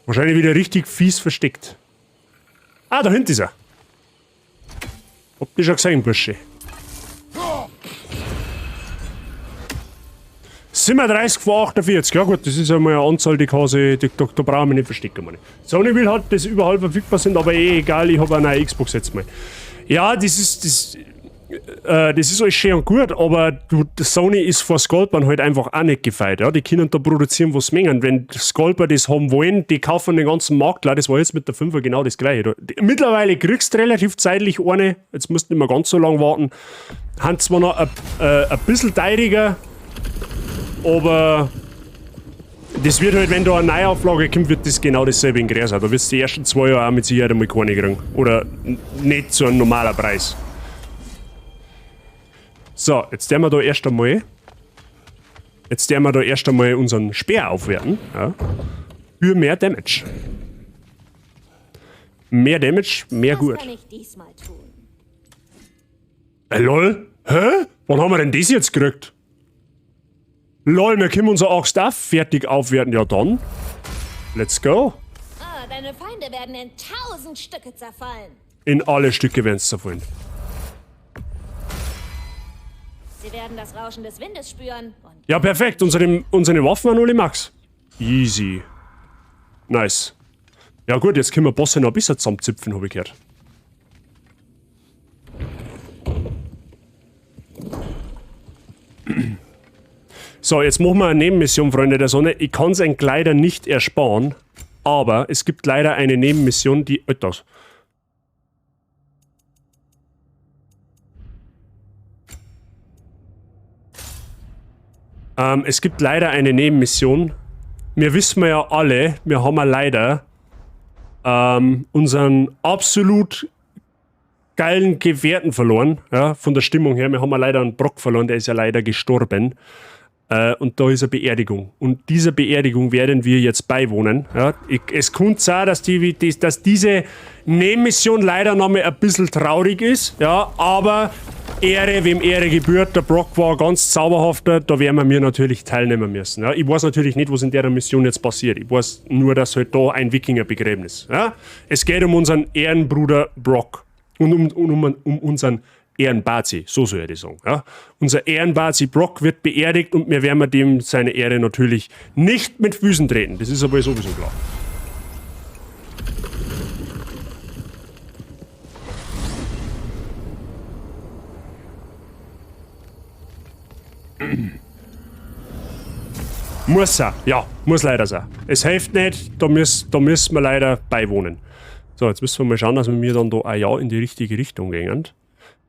S1: Wahrscheinlich wieder richtig fies versteckt. Ah, da hinten ist er. Hab dich schon gesehen, Bursche. 37 vor 48. Ja gut, das ist ja mal eine Anzahl, die kann sich, die, da, da brauchen wir nicht verstecken, meine. Sony will halt, dass überall verfügbar sind, aber eh egal, ich hab eine neue Xbox jetzt mal. Ja, das ist alles schön und gut, aber du, Sony ist vor Scalpern halt einfach auch nicht gefeit. Ja? Die können da produzieren, was sie mögen. Wenn Scalper das haben wollen, die kaufen den ganzen Markt. Leider, das war jetzt mit der 5er genau das Gleiche. Mittlerweile kriegst du relativ zeitlich eine. Jetzt musst du nicht mehr ganz so lange warten. Haben zwar noch ein bisschen teuriger, aber das wird halt, wenn da eine Neuauflage kommt, wird das genau dasselbe in größer. Da wirst du die ersten 2 Jahre auch mit Sicherheit einmal keine kriegen. Oder nicht so ein normaler Preis. So, jetzt werden wir da erst einmal. Jetzt werden wir da erst einmal unseren Speer aufwerten. Ja, für mehr Damage. Mehr Damage, mehr
S9: Was
S1: gut.
S9: kann ich diesmal tun?
S1: Lol? Hä? Wann haben wir denn das jetzt gekriegt? Lol, wir können unser Axt auch fertig aufwerten. Ja dann. Let's go.
S9: Ah, deine Feinde werden in 1000 Stücke zerfallen.
S1: In alle Stücke werden sie zerfallen.
S9: Sie werden das Rauschen des Windes spüren und
S1: Ja, perfekt. Unsere Waffen waren alle Max. Easy. Nice. Ja gut, jetzt können wir Bosse noch ein bisschen zusammenzipfen, habe ich gehört. So, jetzt machen wir eine Nebenmission, Freunde der Sonne. Ich kann es euch leider nicht ersparen, aber es gibt leider eine Nebenmission, die... Etwas. Es gibt leider eine Nebenmission. Wir wissen ja alle, wir haben ja leider unseren absolut geilen Gefährten verloren, ja, von der Stimmung her. Wir haben ja leider einen Brock verloren, der ist ja leider gestorben. Und da ist eine Beerdigung. Und dieser Beerdigung werden wir jetzt beiwohnen. Ja, es könnte sein, dass, dass diese Nebenmission leider noch mal ein bisschen traurig ist. Ja, aber Ehre, wem Ehre gebührt. Der Brock war ganz zauberhafter. Da werden wir natürlich teilnehmen müssen. Ja, ich weiß natürlich nicht, was in der Mission jetzt passiert. Ich weiß nur, dass halt da ein Wikingerbegräbnis ist. Ja, es geht um unseren Ehrenbruder Brock. Und um unseren Ehrenbazi, so soll ich das sagen. Ja? Unser Ehrenbazi Brock wird beerdigt und wir werden dem seine Ehre natürlich nicht mit Füßen treten. Das ist aber sowieso klar. Muss sein, ja, muss leider sein. Es hilft nicht, da müssen wir leider beiwohnen. So, jetzt müssen wir mal schauen, dass wir mir dann da auch ja in die richtige Richtung gehen.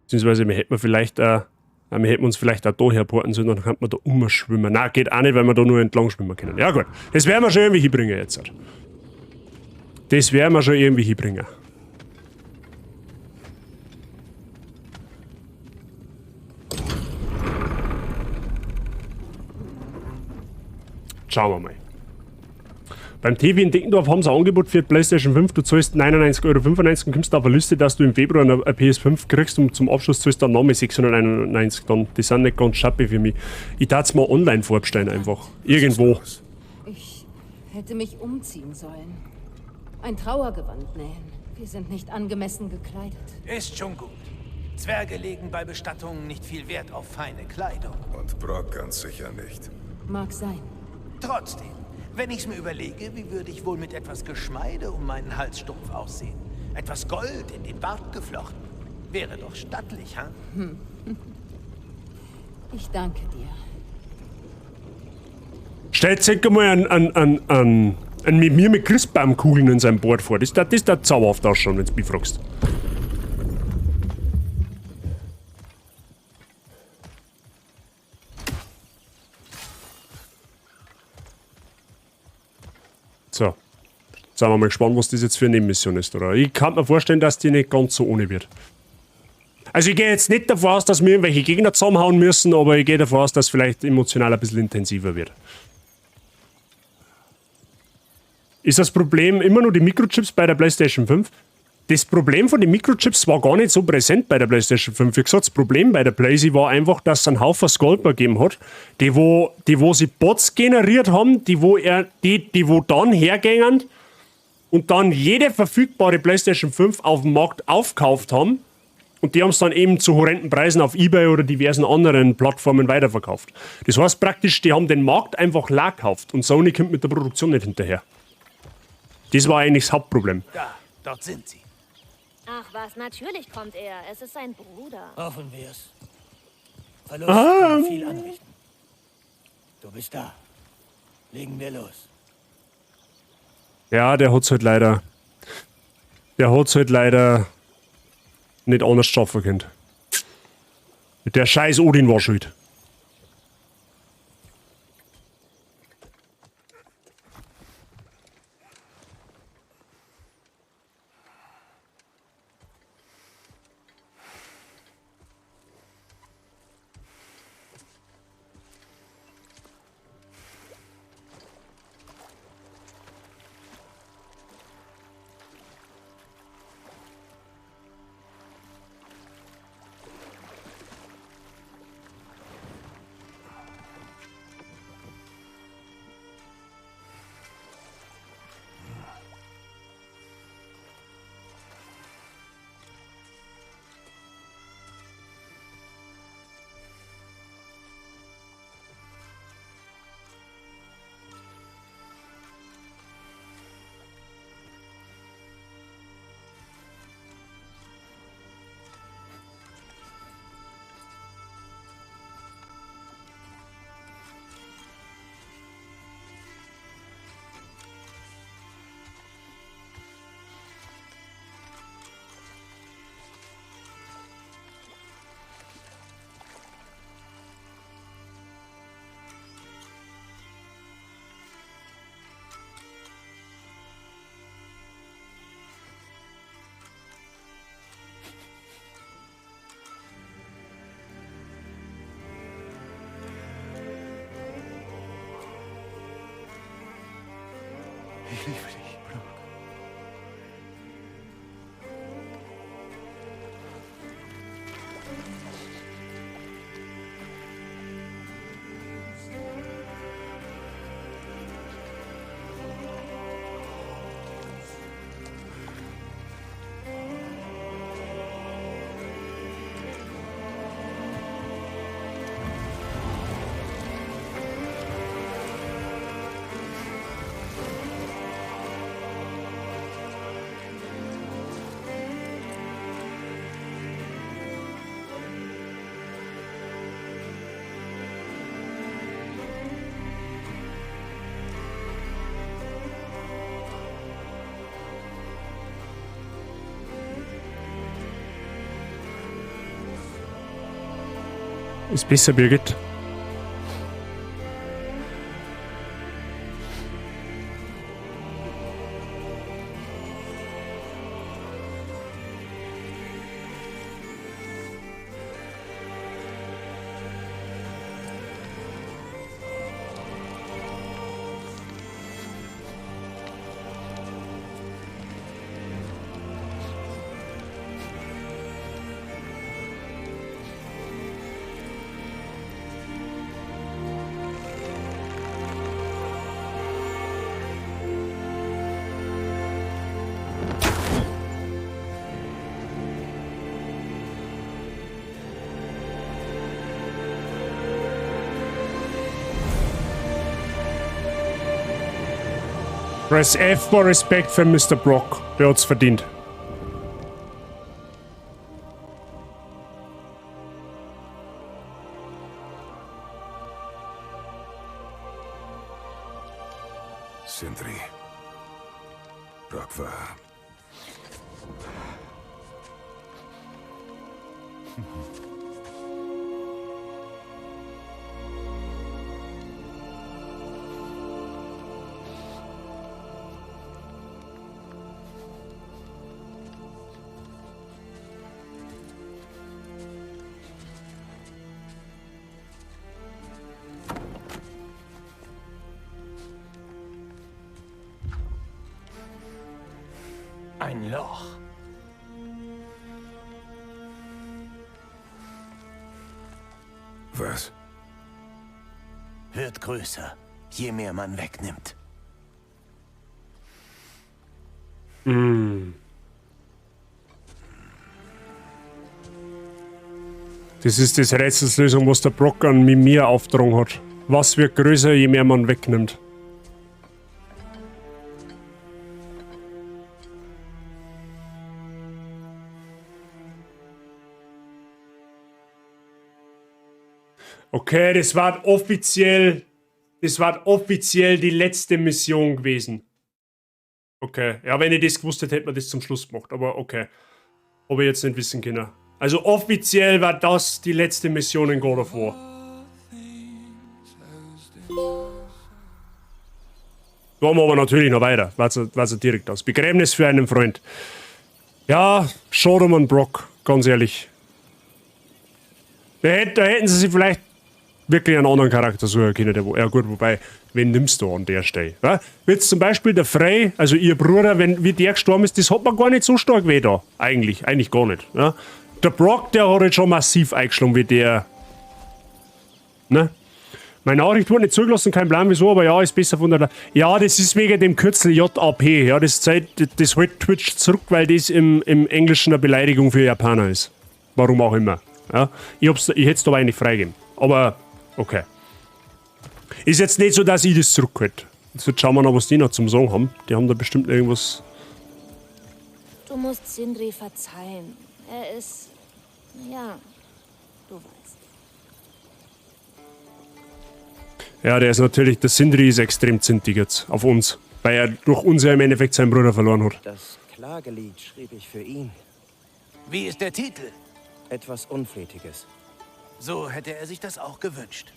S1: Beziehungsweise wir hätten vielleicht wir hätten uns vielleicht auch da herporten sollen, dann könnte man da umschwimmen. Nein, geht auch nicht, weil wir da nur entlang schwimmen können. Ja gut, das werden wir schon irgendwie hinbringen jetzt. Das werden wir schon irgendwie hinbringen. Schauen wir mal. Beim TV in Deckendorf haben sie ein Angebot für die PlayStation 5. Du zahlst 99,95 € und kommst auf eine Liste, dass du im Februar eine PS5 kriegst und zum Abschluss zahlst du dann nochmal 691 dann. Die sind nicht ganz schappig für mich. Ich darf es mal online vorbestellen einfach. Irgendwo.
S7: Ich hätte mich umziehen sollen. Ein Trauergewand nähen. Wir sind nicht angemessen gekleidet.
S8: Ist schon gut. Zwerge legen bei Bestattungen nicht viel Wert auf feine Kleidung.
S10: Und Brock ganz sicher nicht.
S7: Mag sein.
S8: Trotzdem. Wenn ich's mir überlege, wie würde ich wohl mit etwas Geschmeide um meinen Halsstumpf aussehen? Etwas Gold in den Bart geflochten. Wäre doch stattlich, ha?
S7: Hm. Ich danke dir.
S1: Stellt sich mal einen mit mir mit Christbaumkugeln in seinem Bord vor. Das darf zauberhaft ausschauen, wenn du mich fragst. So. Sind wir mal gespannt, was das jetzt für eine Nebenmission ist, oder? Ich kann mir vorstellen, dass die nicht ganz so ohne wird. Also ich gehe jetzt nicht davon aus, dass wir irgendwelche Gegner zusammenhauen müssen, aber ich gehe davon aus, dass es vielleicht emotional ein bisschen intensiver wird. Ist das Problem immer nur die Mikrochips bei der PlayStation 5? Das Problem von den Mikrochips war gar nicht so präsent bei der PlayStation 5. Wie gesagt, das Problem bei der PlayStation war einfach, dass es einen Haufen Scalper gegeben hat, die wo sie Bots generiert haben, die wo dann hergängen und dann jede verfügbare PlayStation 5 auf dem Markt aufgekauft haben und die haben es dann eben zu horrenden Preisen auf eBay oder diversen anderen Plattformen weiterverkauft. Das heißt praktisch, die haben den Markt einfach leer gekauft und Sony kommt mit der Produktion nicht hinterher. Das war eigentlich das Hauptproblem.
S8: Da, dort sind sie.
S9: Ach was, natürlich kommt er. Es ist sein Bruder.
S6: Hoffen wir's. Verlust kann viel anrichten. Du bist da. Legen wir los.
S1: Ja, der hat's halt leider. Der hat's halt leider nicht anders schaffen können. Der scheiß Odin war schuld.
S10: Ich liebe dich, Brok.
S1: Ist besser, Birgit. Press F for Respect für Mr. Brock. Der hat's verdient.
S10: Sindri. Brok war...
S8: Ein Loch.
S10: Was?
S8: Wird größer, je mehr man wegnimmt.
S1: Mm. Das ist das Rätselslösung, was der Brock an Mimir aufgetragen hat. Was wird größer, je mehr man wegnimmt? Okay, das war offiziell die letzte Mission gewesen. Okay, ja, wenn ich das gewusst hätte, hätte man das zum Schluss gemacht, aber okay. Habe ich jetzt nicht wissen können. Also offiziell war das die letzte Mission in God of War. Da haben wir aber natürlich noch weiter, was direkt aus. Begräbnis für einen Freund. Ja, schade um einen Brock, ganz ehrlich. Da hätten sie sich vielleicht wirklich einen anderen Charakter suchen können. Der, ja gut, wobei, wen nimmst du an der Stelle? Ja? Jetzt zum Beispiel der Frey, also ihr Bruder, wenn, wie der gestorben ist, das hat man gar nicht so stark weh da. Eigentlich gar nicht. Ja? Der Brock, der hat jetzt schon massiv eingeschlagen, wie der. Ne? Meine Nachricht wurde nicht zugelassen, kein Plan wieso, aber ja, ist besser von der. Ja, das ist wegen dem Kürzel JAP. Ja, das, das hält Twitch zurück, weil das im Englischen eine Beleidigung für Japaner ist. Warum auch immer. Ja? Ich hätte es aber eigentlich freigegeben. Aber okay. Ist jetzt nicht so, dass ich das zurückhalte. Jetzt schauen wir noch, was die noch zum Sagen haben. Die haben da bestimmt irgendwas.
S9: Du musst Sindri verzeihen. Er ist. Ja, du weißt.
S1: Ja, der ist natürlich. Der Sindri ist extrem zintig jetzt auf uns. Weil er durch uns ja im Endeffekt seinen Bruder verloren hat.
S6: Das Klagelied schrieb ich für ihn.
S8: Wie ist der Titel?
S6: Etwas Unflätiges.
S8: So hätte er sich das auch gewünscht.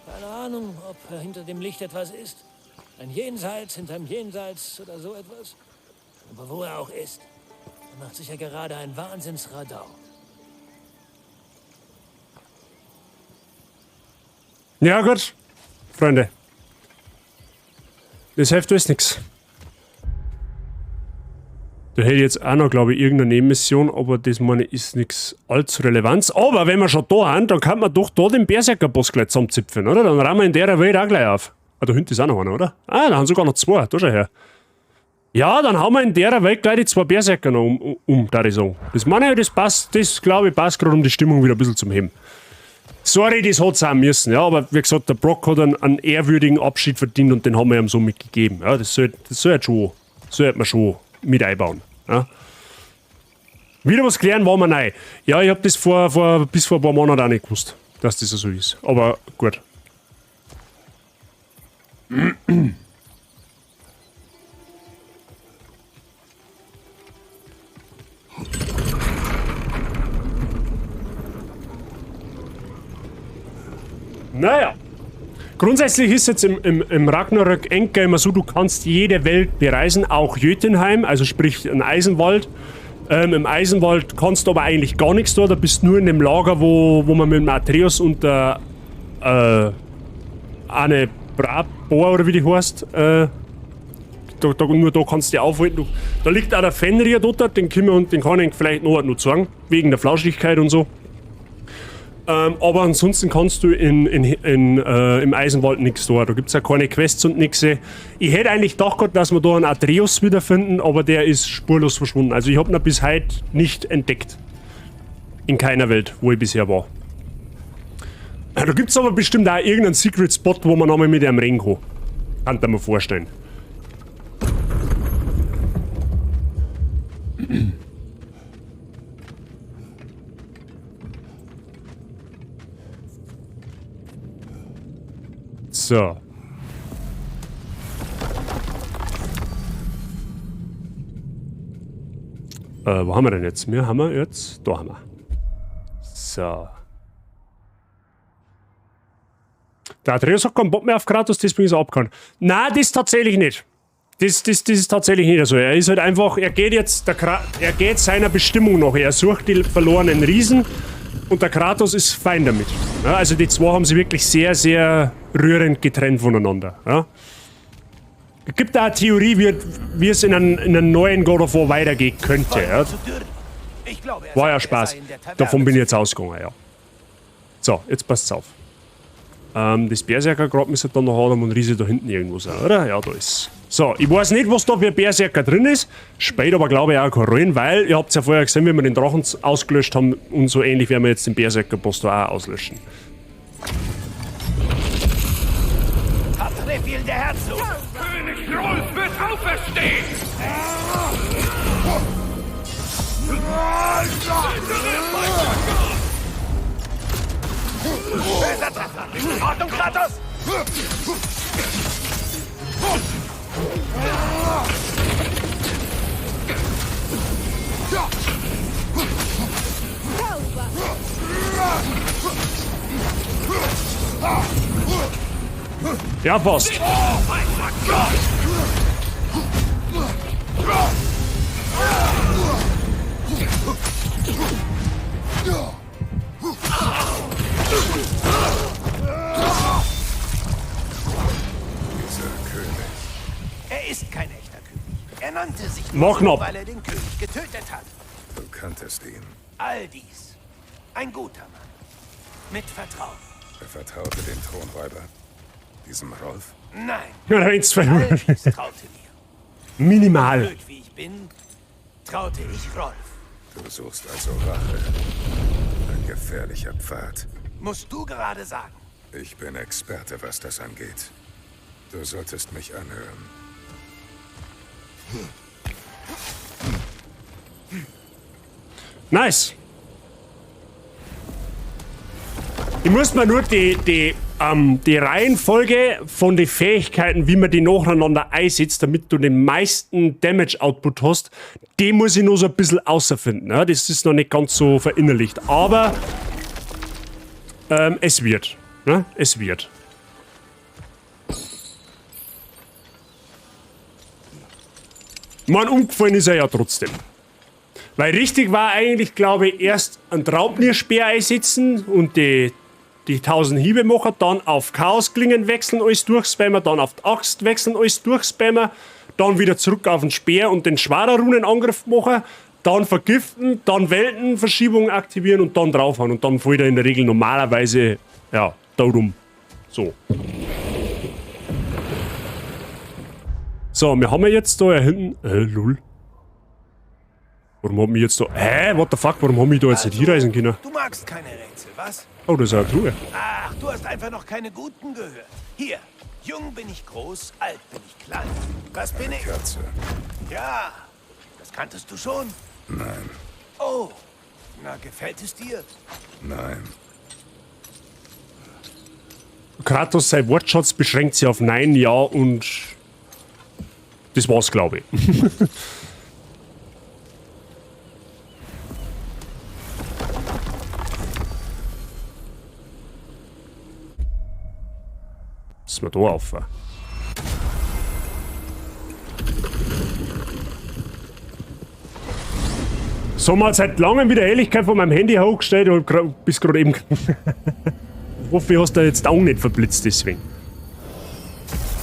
S5: Keine Ahnung, ob hinter dem Licht etwas ist. Ein Jenseits hinterm Jenseits oder so etwas. Aber wo er auch ist, er macht sicher gerade ein Wahnsinnsradau.
S1: Ja gut, Freunde. Das hilft alles nichts. Da hätte ich jetzt auch noch, glaube ich, irgendeine Nebenmission, aber das meine ich, ist nichts allzu Relevanz. Aber wenn wir schon da sind, dann kann man doch da den Berserker-Boss gleich zusammenzipfen, oder? Dann räumen wir in der Welt auch gleich auf. Ah, da hinten ist auch noch einer, oder? Ah, da haben sogar noch zwei. Da schau her. Ja, dann hauen wir in der Welt gleich die zwei Berserker noch um, da ich sagen. Das meine ich, das passt, das glaube ich, passt gerade, um die Stimmung wieder ein bisschen zum Heben. Sorry, das hat's auch müssen, ja, aber wie gesagt, der Brock hat einen ehrwürdigen Abschied verdient und den haben wir ihm so mitgegeben. Ja, das sollte schon, sollte man schon mit einbauen. Ja. Wieder was klären war mir neu. Ja, ich hab das bis vor ein paar Monaten auch nicht gewusst, dass das so ist. Aber gut. Naja. Grundsätzlich ist jetzt im Ragnarök Endgame immer so, du kannst jede Welt bereisen, auch Jötunheim, also sprich ein Eisenwald. Im Eisenwald kannst du aber eigentlich gar nichts da, da bist du nur in dem Lager, wo man mit dem Atreus und der Anne Brabor oder wie die heißt, nur da kannst du dich aufhalten. Da liegt auch der Fenrir dort, den können wir und den kann ich vielleicht noch zeigen, wegen der Flauschigkeit und so. Aber ansonsten kannst du im Eisenwald nichts da. Da gibt's ja keine Quests und nix. Ich hätte eigentlich gedacht gehabt, dass wir da einen Atreus wiederfinden, aber der ist spurlos verschwunden. Also ich hab ihn bis heute nicht entdeckt. In keiner Welt, wo ich bisher war. Da gibt's aber bestimmt auch irgendeinen Secret Spot, wo man nochmal mit ihm reden kann. Kann ich mir vorstellen. So. Wo haben wir denn jetzt? Wir haben wir jetzt. Da haben wir. So. Der Atreus hat keinen Bock mehr auf Kratos, deswegen ist er abgehauen. Nein, das tatsächlich nicht. Das ist tatsächlich nicht so. Er ist halt einfach, er geht jetzt, er geht seiner Bestimmung nach. Er sucht die verlorenen Riesen und der Kratos ist fein damit. Ja, also die zwei haben sich wirklich sehr, sehr rührend getrennt voneinander. Ja. Es gibt da eine Theorie, wie es in einem neuen God of War weitergehen könnte. Ja. War ja Spaß. Davon bin ich jetzt ausgegangen, ja. So, jetzt passt's auf. Das Berserkergrab müsste dann noch Adam und Riese da hinten irgendwo sein, oder? Ja, da ist. So, ich weiß nicht, was da für Berserker drin ist. Spielt aber, glaube ich, auch keine Rolle, weil ihr habt ja vorher gesehen, wie wir den Drachen ausgelöscht haben und so ähnlich werden wir jetzt den Berserker-Boss da auch auslöschen.
S8: Der Herzlose.
S10: König Rolf wird auferstehen!
S8: Böser Drache! Ordnung, Kratos!
S1: Ja, passt.
S10: Dieser König.
S8: Er ist kein echter König. Er nannte sich
S1: nur so,
S8: weil er den König getötet hat.
S10: Du kanntest ihn.
S8: All dies. Ein guter Mann. Mit Vertrauen.
S10: Er vertraute dem Thronräuber. Diesem Rolf?
S8: Nein.
S1: Ja, eins, zwei.
S8: All dies traute mir.
S1: Minimal.
S8: Blöd wie ich bin, traute ich Rolf.
S10: Du suchst also Rache. Ein gefährlicher Pfad.
S8: Musst du gerade sagen.
S10: Ich bin Experte, was das angeht. Du solltest mich anhören.
S1: Nice. Ich muss mir nur die Reihenfolge von den Fähigkeiten, wie man die nacheinander einsetzt, damit du den meisten Damage-Output hast, die muss ich nur so ein bisschen außerfinden. Ja? Das ist noch nicht ganz so verinnerlicht. Aber es wird. Ne? Es wird. Man, umgefallen ist er ja trotzdem. Weil richtig war eigentlich, glaube ich, erst einen Draupnir-Speer einsetzen und die Die 1000 Hiebe machen, dann auf Chaosklingen wechseln, alles durchspammen, dann auf die Axt wechseln, alles durchspammen, dann wieder zurück auf den Speer und den Schwarer-Runenangriff machen, dann vergiften, dann Weltenverschiebung aktivieren und dann draufhauen. Und dann fällt er in der Regel normalerweise, ja, da rum. So. So, wir haben ja jetzt da ja hinten. Lul. Warum haben wir jetzt da. Hä? What the fuck? Warum haben wir da jetzt nicht hinreisen können?
S8: Du magst keine Rätsel, was?
S1: Oh, das ist eine Truhe.
S8: Ach, du hast einfach noch keine guten gehört. Hier, jung bin ich groß, alt bin ich klein. Was bin ich?
S10: Katze.
S8: Ja, das kanntest du schon.
S10: Nein.
S8: Oh, na, gefällt es dir?
S10: Nein.
S1: Kratos, sein Wortschatz beschränkt sich auf Nein, Ja und. Das war's, glaube ich. Ist mir da auf. So mal seit langem wieder Helligkeit von meinem Handy hochgestellt und bis gerade eben. Ich hoffe, ich hast da jetzt auch nicht verblitzt deswegen.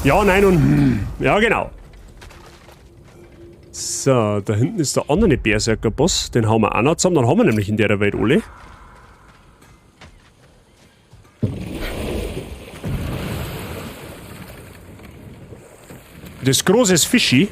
S1: Ja, nein und. Ja, genau. So, da hinten ist der andere Berserker-Boss. Den hauen wir auch noch zusammen. Dann haben wir nämlich in der Welt alle. Das große ist Fischi.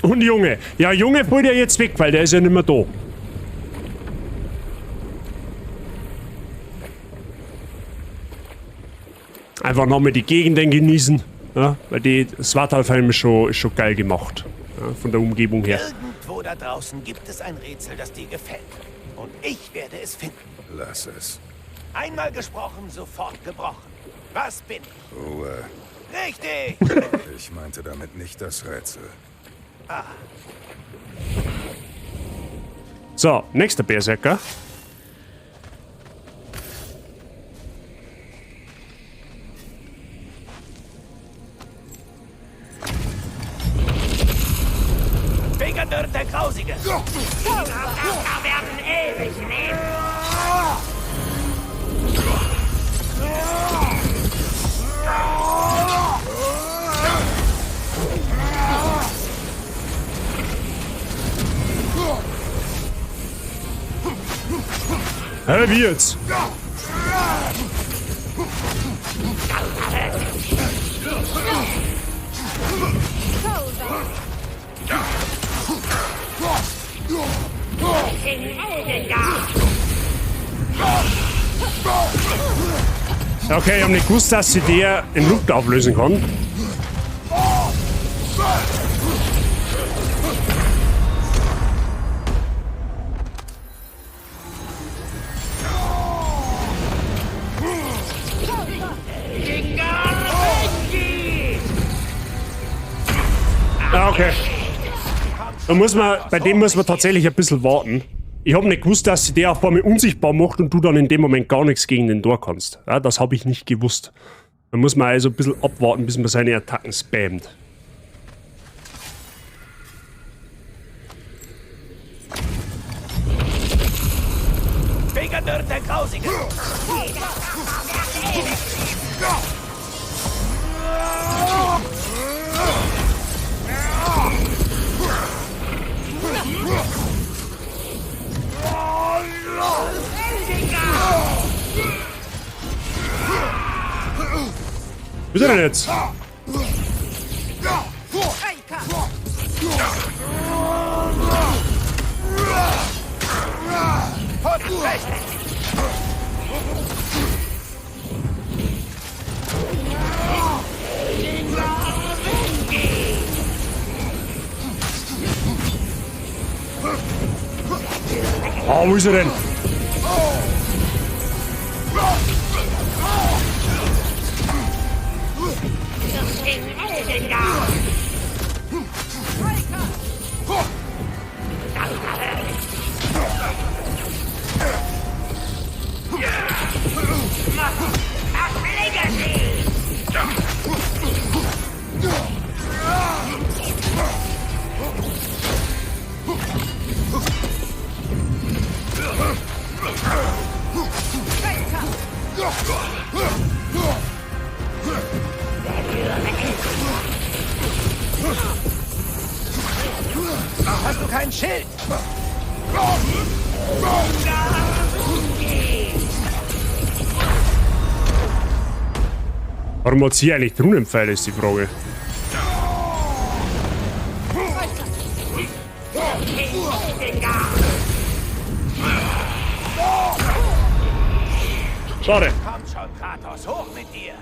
S1: Und Junge. Ja, Junge fällt ja jetzt weg, weil der ist ja nicht mehr da. Einfach nochmal die Gegenden genießen. Ja, weil die Svartalfheim ist schon geil gemacht. Ja, von der Umgebung her.
S8: Irgendwo da draußen gibt es ein Rätsel, das dir gefällt. Und ich werde es finden.
S10: Lass es.
S8: Einmal gesprochen, sofort gebrochen. Was bin ich?
S10: Ruhe.
S8: Richtig!
S10: Ich meinte damit nicht das Rätsel.
S8: Ah.
S1: So, nächster Berserker.
S8: Vegadir der Grausige!
S11: Die werden ewig leben.
S1: Hä, wie jetzt? Okay, ich hab nicht gewusst, dass sie der in Luft auflösen kann. Okay. Da muss man, bei dem muss man tatsächlich ein bisschen warten. Ich habe nicht gewusst, dass sie der auf einmal unsichtbar macht und du dann in dem Moment gar nichts gegen den Tor kannst. Ja, das habe ich nicht gewusst. Da muss man also ein bisschen abwarten, bis man seine Attacken spammt.
S8: Vegadir der Grausige!
S1: Wo ist er denn jetzt? Oh, wo ist er denn?
S8: Hast du kein Schild?
S1: Warum hat sie eigentlich Runenpfeile, ist die Frage. Schade.
S8: Komm schon, Kratos, hoch mit dir.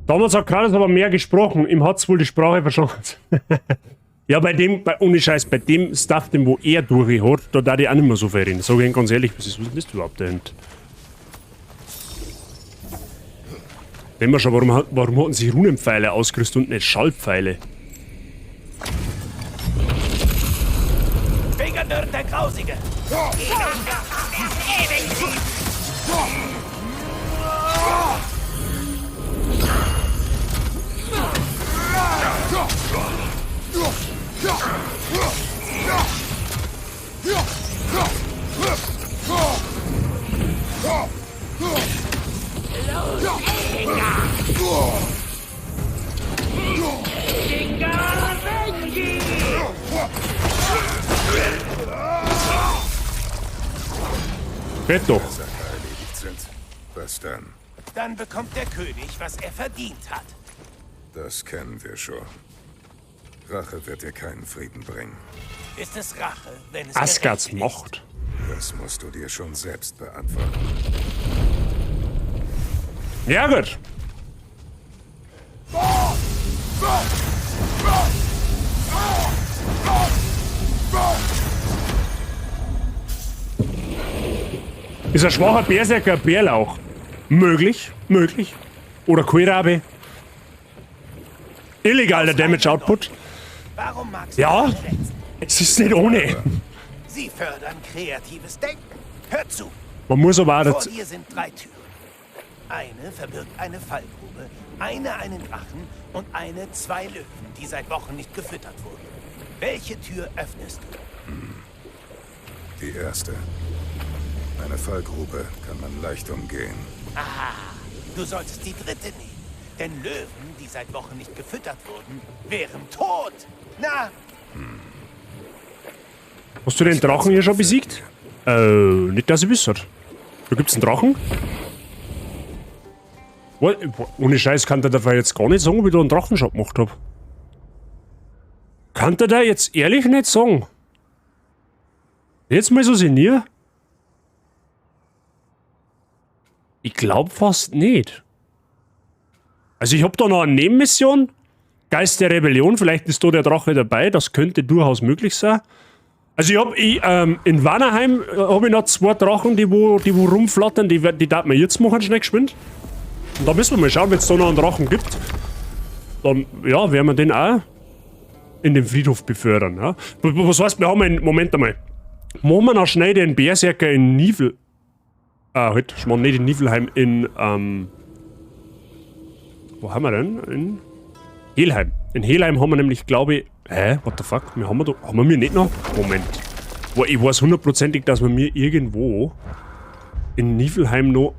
S1: Damals hat Kratos aber mehr gesprochen. Ihm hat's wohl die Sprache verschlagen. Ja, bei dem, bei, ohne Scheiß, bei dem Stuff, den wo er durch hat, da darf ich auch nicht mehr so viel reden. Sag ich Ihnen ganz ehrlich, was ist, was ist das überhaupt dahinter? Denken wir schon, warum hatten sie Runenpfeile ausgerüstet und nicht Schallpfeile?
S8: Fingerdirt, der Grausige.
S1: Geht doch.
S10: Sache erledigt sind. Was dann?
S8: Dann bekommt der König, was er verdient hat.
S10: Das kennen wir schon. Rache wird dir keinen Frieden bringen.
S8: Ist es Rache, wenn es
S1: Asgards
S8: gerecht ist?
S1: Macht.
S10: Das musst du dir schon selbst beantworten.
S1: Ja, gut. Ist ein schwacher Berserker ein Bärlauch? Möglich, möglich. Oder Kohlrabi. Illegal der Damage Output.
S8: Warum magst du
S1: Ja,
S8: die Schwänze?
S1: es ist nicht ohne.
S8: Sie fördern kreatives Denken. Hör zu.
S1: Man muss aber auch
S8: Vor
S1: dazu.
S8: dir sind 3 Türen. Eine verbirgt eine Fallgrube, eine einen Drachen und eine 2 Löwen, die seit Wochen nicht gefüttert wurden. Welche Tür öffnest du?
S10: Die erste. Eine Fallgrube kann man leicht umgehen.
S8: Aha, du solltest die dritte nehmen. Denn Löwen, die seit Wochen nicht gefüttert wurden, wären tot. Na?
S1: Hast du den Drachen hier schon besiegt? Nicht, dass ich wüsste. Da gibt's einen Drachen? Ohne Scheiß kann der dafür jetzt gar nicht sagen, ob ich da einen Drachen schon gemacht hab. Kann der da jetzt ehrlich nicht sagen? Jetzt mal so sinnier? Ich glaub fast nicht. Also ich hab da noch eine Nebenmission. Geist der Rebellion, vielleicht ist da der Drache dabei, das könnte durchaus möglich sein. Also ich hab, ich, in Vanaheim hab ich noch 2 Drachen, die wo rumflattern, die darf man jetzt machen, schnell geschwind. Und da müssen wir mal schauen, wenn's da noch einen Drachen gibt. Dann, ja, werden wir den auch in den Friedhof befördern. Ja? Was heißt, wir haben einen, Moment einmal. Machen wir noch schnell den Berserker in Nifl. Ah, halt, schmarrn, nicht in Niflheim, in, wo haben wir denn? In Helheim. In Helheim haben wir nämlich, glaube ich... Hä? What the fuck? Wir haben wir da, haben wir mir nicht noch? Moment. Boah, ich weiß hundertprozentig, dass wir mir irgendwo in Niflheim noch...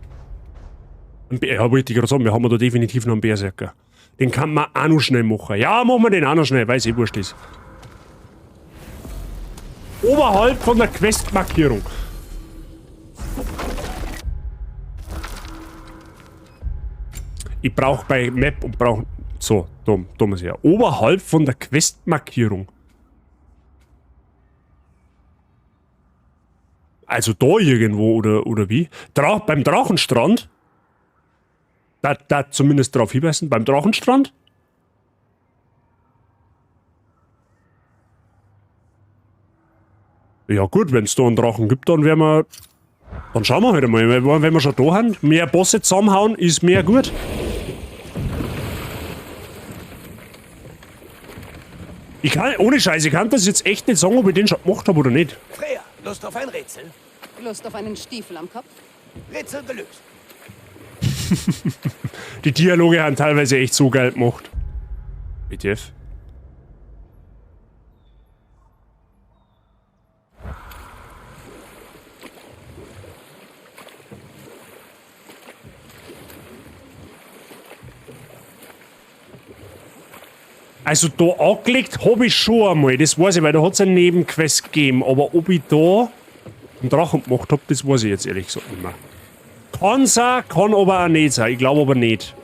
S1: Ja, wollte ich gerade sagen, wir haben da definitiv noch einen Berserker. Den kann man auch noch schnell machen. Ja, machen wir den auch noch schnell, weil es eh wurscht ist. Oberhalb von der Questmarkierung. Ich brauch bei Map und brauch... So, dumm ist ja. Oberhalb von der Questmarkierung. Also da irgendwo, oder wie? Beim Drachenstrand? Da zumindest darauf hinweisen. Beim Drachenstrand? Ja gut, wenn's da einen Drachen gibt, dann werden wir... Dann schauen wir halt einmal, weil wenn wir schon da sind, mehr Bosse zusammenhauen, ist mehr gut. Ich kann, ohne Scheiß, ich kann das jetzt echt nicht sagen, ob ich den schon gemacht hab oder nicht.
S8: Freya, Lust auf ein Rätsel?
S7: Lust auf einen Stiefel am Kopf?
S8: Rätsel gelöst.
S1: Die Dialoge haben teilweise echt so geil gemacht. WTF? Also da angelegt habe ich schon einmal, das weiß ich, weil da hat es eine Nebenquest gegeben. Aber ob ich da einen Drachen gemacht habe, das weiß ich jetzt ehrlich gesagt nicht mehr. Kann sein, kann aber auch nicht sein. Ich glaube aber nicht.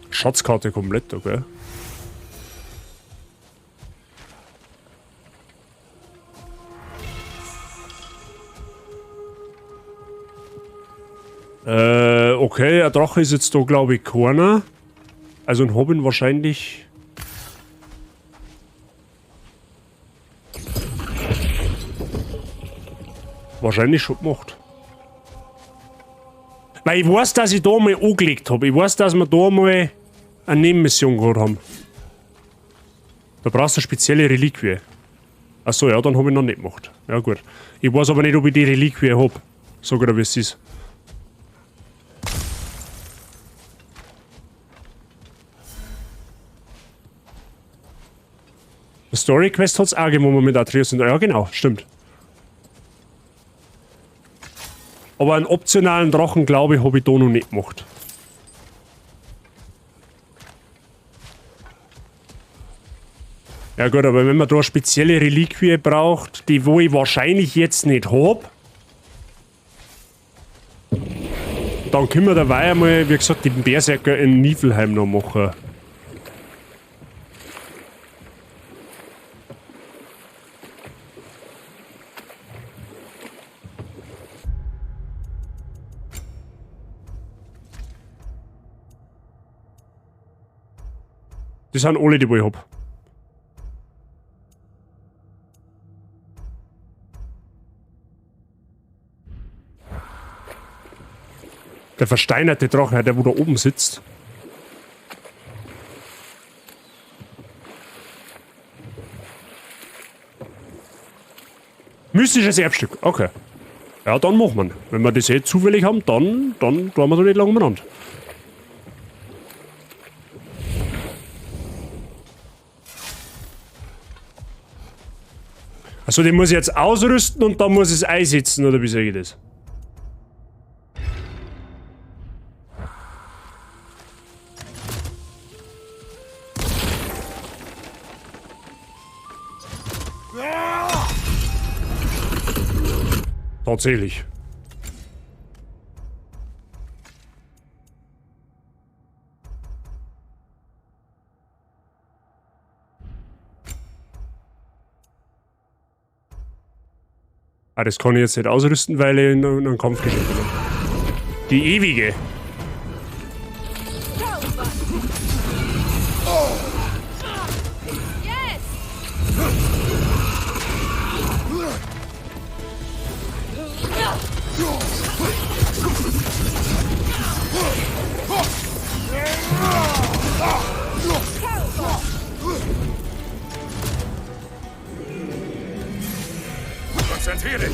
S1: Schatzkarte komplett, okay. Okay, ein Drache ist jetzt da, glaube ich, keiner. Also ein Hobbit wahrscheinlich. Wahrscheinlich schon gemacht. Weil ich weiß, dass ich da mal angelegt habe. Ich weiß, dass wir da mal eine Nebenmission gehabt haben. Da brauchst du eine spezielle Reliquie. Achso, ja, dann habe ich noch nicht gemacht. Ja, gut. Ich weiß aber nicht, ob ich die Reliquie hab. Sag ich dir, wie es ist. Eine Story Quest hat's auch gegeben, wo wir mit Atreus sind. Ja, genau, stimmt. Aber einen optionalen Drachen, glaube ich, habe ich da noch nicht gemacht. Ja gut, aber wenn man da eine spezielle Reliquie braucht, die wo ich wahrscheinlich jetzt nicht hab, dann können wir dabei einmal, wie gesagt, den Berserker in Niflheim noch machen. Das sind alle, die wo ich hab. Der versteinerte Drache, der wo da oben sitzt. Mystisches Erbstück, okay. Ja, dann machen wir. Wenn wir das eh zufällig haben, dann tun wir da nicht lange umeinander. Also den muss ich jetzt ausrüsten und dann muss ich es einsetzen, oder wie sehe ich das? Tatsächlich. Ah, das kann ich jetzt nicht ausrüsten, weil ich in einen Kampf geschickt bin. Die ewige.
S10: Konzentrier dich!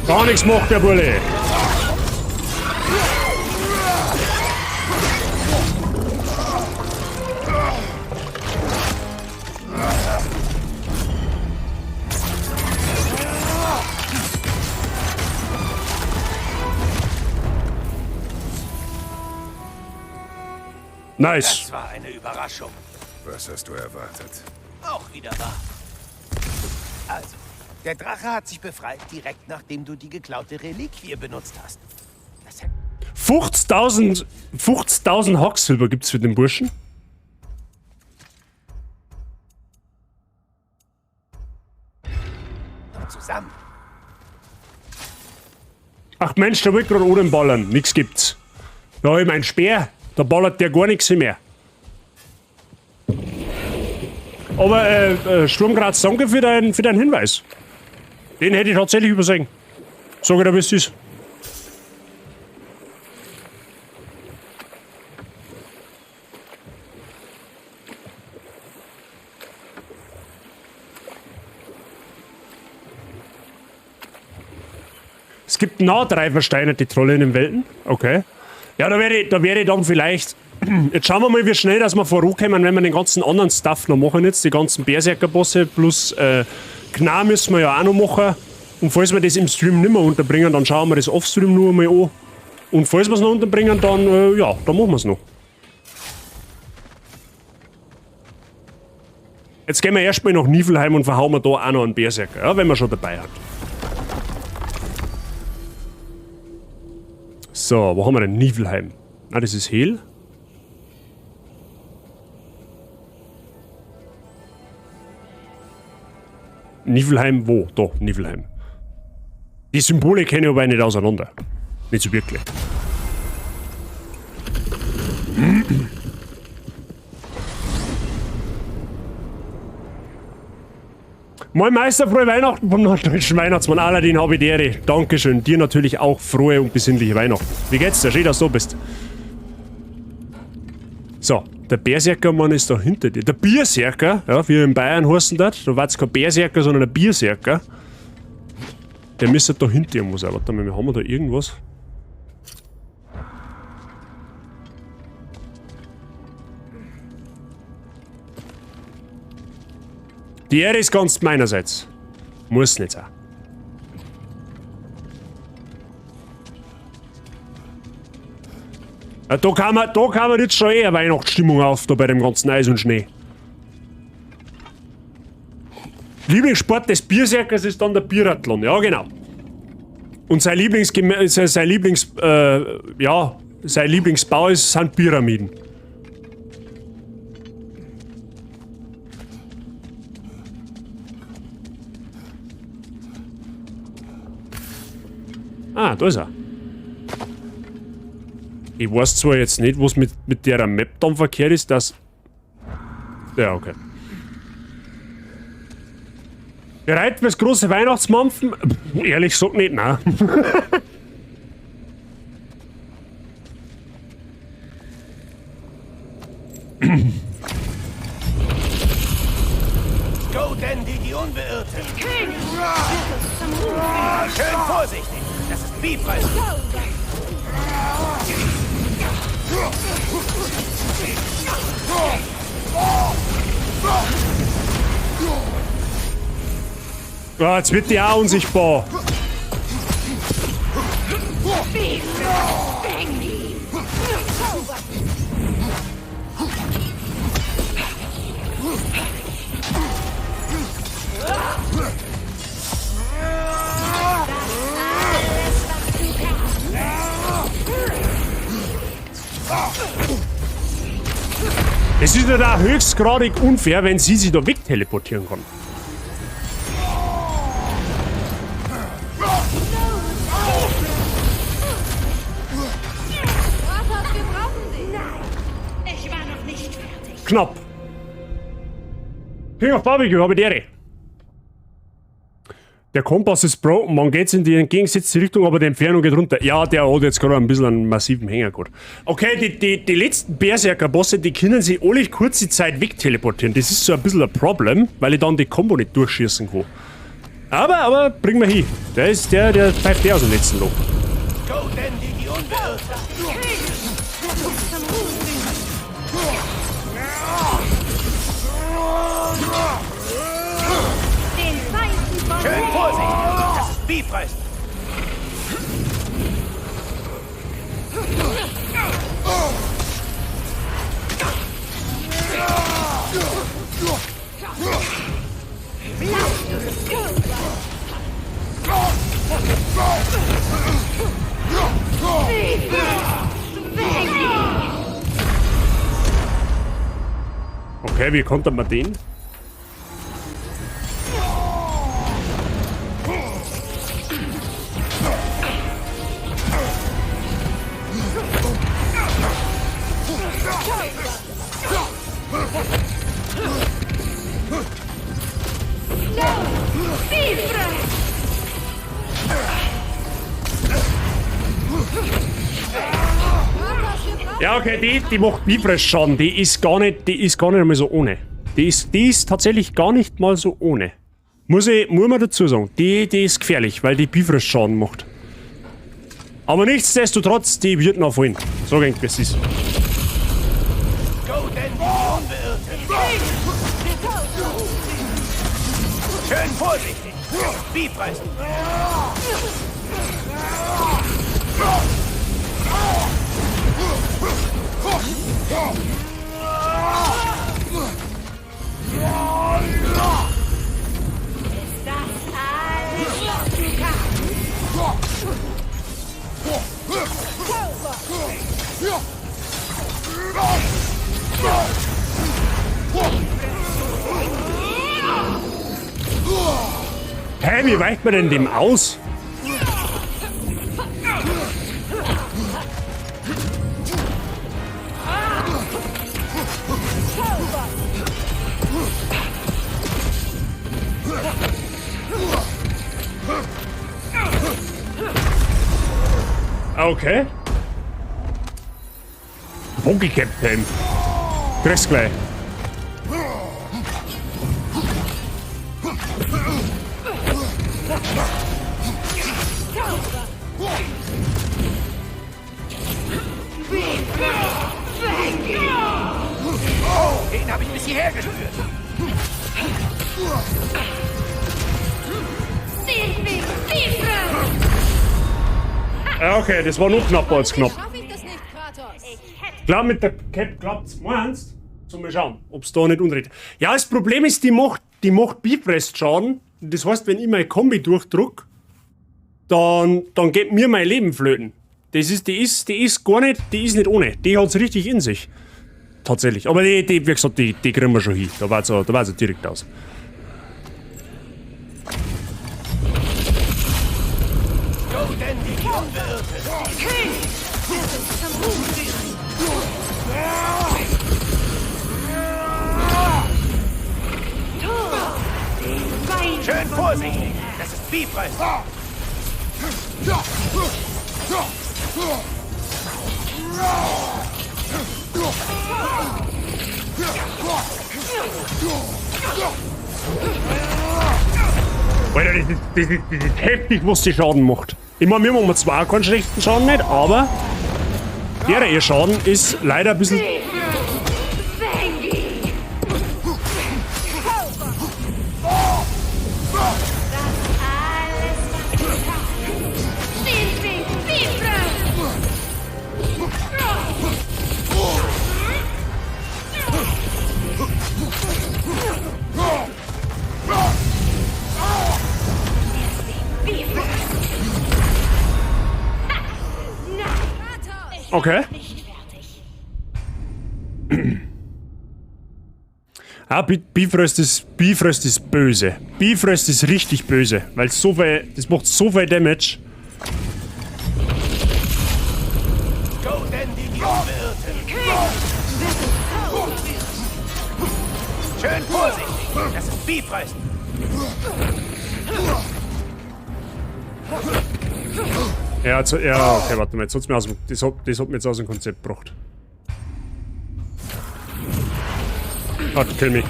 S1: Gar nichts macht der Bulle. Nice.
S8: Das war eine Überraschung.
S10: Was hast du erwartet?
S8: Auch wieder wahr. Also, der Drache hat sich befreit, direkt nachdem du die geklaute Reliquie benutzt hast. Das
S1: 50.000 Hacksilber gibt's für den Burschen.
S8: Doch zusammen.
S1: Ach Mensch, der wollte gerade Odin ballern. Nix gibt's. Da hab ich meinen Speer. Da ballert der gar nichts mehr. Aber Sturmgraz, danke für deinen Hinweis. Den hätte ich tatsächlich übersehen. Sag ich dir, wie es ist. gibt noch 3 versteinerte Trolle in den Welten. Okay. Ja, da werde ich dann vielleicht... Jetzt schauen wir mal, wie schnell dass wir vorankommen, wenn wir den ganzen anderen Stuff noch machen jetzt. Die ganzen Berserker-Bosse plus Gnar müssen wir ja auch noch machen. Und falls wir das im Stream nicht mehr unterbringen, dann schauen wir das Off-Stream nur einmal an. Und falls wir es noch unterbringen, dann, ja, dann machen wir es noch. Jetzt gehen wir erstmal nach Niflheim und verhauen wir da auch noch einen Berserker, ja, wenn wir schon dabei sind. So, wo haben wir denn Niflheim? Ah, das ist Hel. Niflheim wo? Da, Niflheim. Die Symbole kenne ich aber nicht auseinander. Nicht so wirklich. Moin Meister, frohe Weihnachten vom norddeutschen Weihnachtsmann Aladin, habe ich die Ehre. Dankeschön, dir natürlich auch frohe und besinnliche Weihnachten. Wie geht's dir? Schön, dass du da bist. So, der Berserkermann ist da hinter dir. Der Bierserker, ja, wie er in Bayern heißen das. Da war's kein Berserker, sondern ein Bierserker. Der müsste da hinter irgendwo sein. Warte mal, haben wir da irgendwas? Die Ehre ist ganz meinerseits. Muss nicht sein. Ja, da kann man jetzt schon eher Weihnachtsstimmung auf, da bei dem ganzen Eis und Schnee. Lieblingssport des Bierserkers ist dann der Biathlon, ja genau. Und sein Lieblingsbau sind Pyramiden. Ah, da ist er. Ich weiß zwar jetzt nicht, was mit der Map dann verkehrt ist, dass... Ja, okay. Bereit fürs große Weihnachtsmampfen? Ehrlich gesagt nicht, nein.
S8: Go Dandy, die Unbeirrte! Schön vorsichtig! Das ist Bifrost!
S1: Ah, jetzt wird die auch unsichtbar. Es ist ja da höchstgradig unfair, wenn sie sich da wegteleportieren kann. Knapp. King of Barbecue, habe ich die Ehre. Der Kompass ist broken, man geht in die entgegengesetzte Richtung, aber die Entfernung geht runter. Ja, der hat jetzt gerade ein bisschen einen massiven Hänger gehabt. Okay, die letzten Berserker-Bosse, die können sich alle kurze Zeit wegteleportieren. Das ist so ein bisschen ein Problem, weil ich dann die Kombo nicht durchschießen kann. Aber bring mal hin. Der ist der pfeift der aus dem letzten Loch.
S8: Go Dandy, die Unbeirrte! Schön vorsichtig! Das ist Bifrost!
S1: Okay, wie konnte man den? Ja, okay, die macht Bifrost schon. Die ist gar nicht einmal so ohne. Die ist tatsächlich gar nicht mal so ohne. Muss man dazu sagen. Die ist gefährlich, weil die Bifrost Schaden macht. Aber nichtsdestotrotz, die wird noch fallen. So gängt, wie es ist.
S8: Go denn die Unbeirrte. Schön vorsichtig. Bifrost.
S11: Ist das alles, was du kannst?
S1: Hä, wie weicht man denn dem aus? Okay. Wonky Captain. Krieg's gleich.
S8: Oh, den habe ich bis hierher gespürt.
S1: Ja, okay, das war noch knapper als knapp.
S7: Schaffe ich das nicht, Kratos?
S1: Klar, mit der Cap klappt's. Meinst? Zum mal schauen, ob's da nicht umdreht. Ja, das Problem ist, die macht Bifrost-Schaden. Das heißt, wenn ich meine Kombi durchdruck, dann geht mir mein Leben flöten. Das ist, die ist gar nicht, die ist nicht ohne. Die hat's richtig in sich. Tatsächlich. Aber die, wie gesagt, die kriegen wir schon hin. Da war's ja direkt aus.
S8: Go denn die Unbeirrte. Schön vorsichtig. Das ist Bifrost.
S1: Alter, das ist heftig, was die Schaden macht. Ich meine, wir machen zwar keinen schlechten Schaden nicht, aber der ihr Schaden ist leider ein bisschen... Okay. Ah, Bifrost ist böse. Bifrost ist richtig böse, weil so viel, das macht so viel Damage.
S8: Go denn die Unbeirrte. Schön vorsichtig. Das ist Bifrost.
S1: Ja, also, ja, okay, warte mal, jetzt hat's mir aus dem, das hat mir jetzt aus dem Konzept gebracht. Ah, kill mich.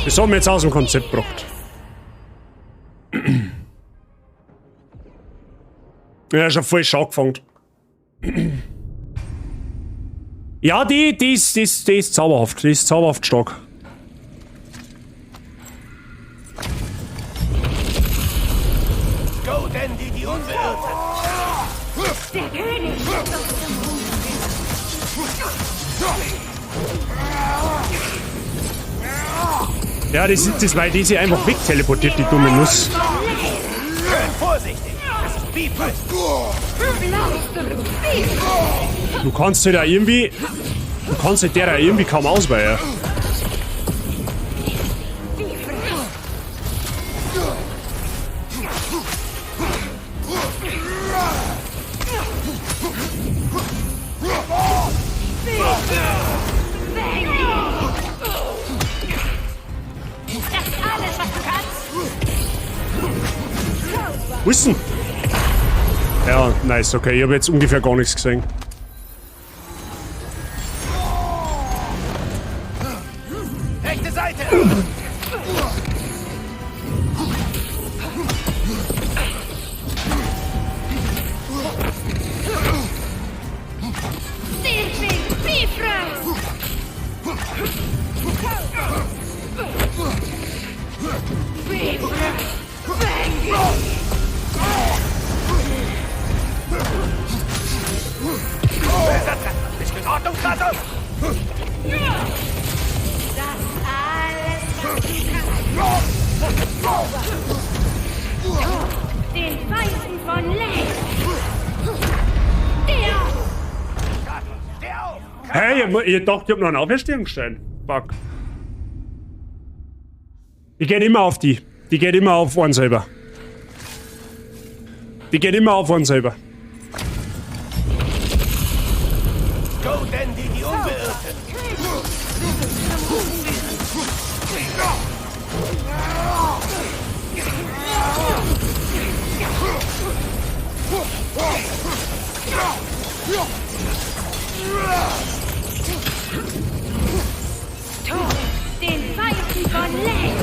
S1: Das hat mir jetzt aus dem Konzept gebracht. Ja, schon voll schon angefangen. Ja, die ist zauberhaft. Die ist zauberhaft stark.
S8: Go denn die Unbeirrte.
S11: Der König wird uns zum Ruhm führen.
S1: Ja, das ist das, weil die sich einfach wegteleportiert, die dumme Nuss.
S8: Schön vorsichtig. Das ist Bifrost.
S1: Du kannst dir da irgendwie... Du kannst dir da irgendwie kaum ausweichen. Wissen. Ja, nice, okay. Ich habe jetzt ungefähr gar nichts gesehen.
S8: Rechte Seite!
S1: Hey, ich dachte, ich hab noch einen Auferstehungsstein. Fuck. Die geht immer auf die. Die geht immer auf einen selber. Die geht immer auf einen selber.
S8: Go, Dandy, die Unbeirrte!
S11: Tod den Feinden von Lane!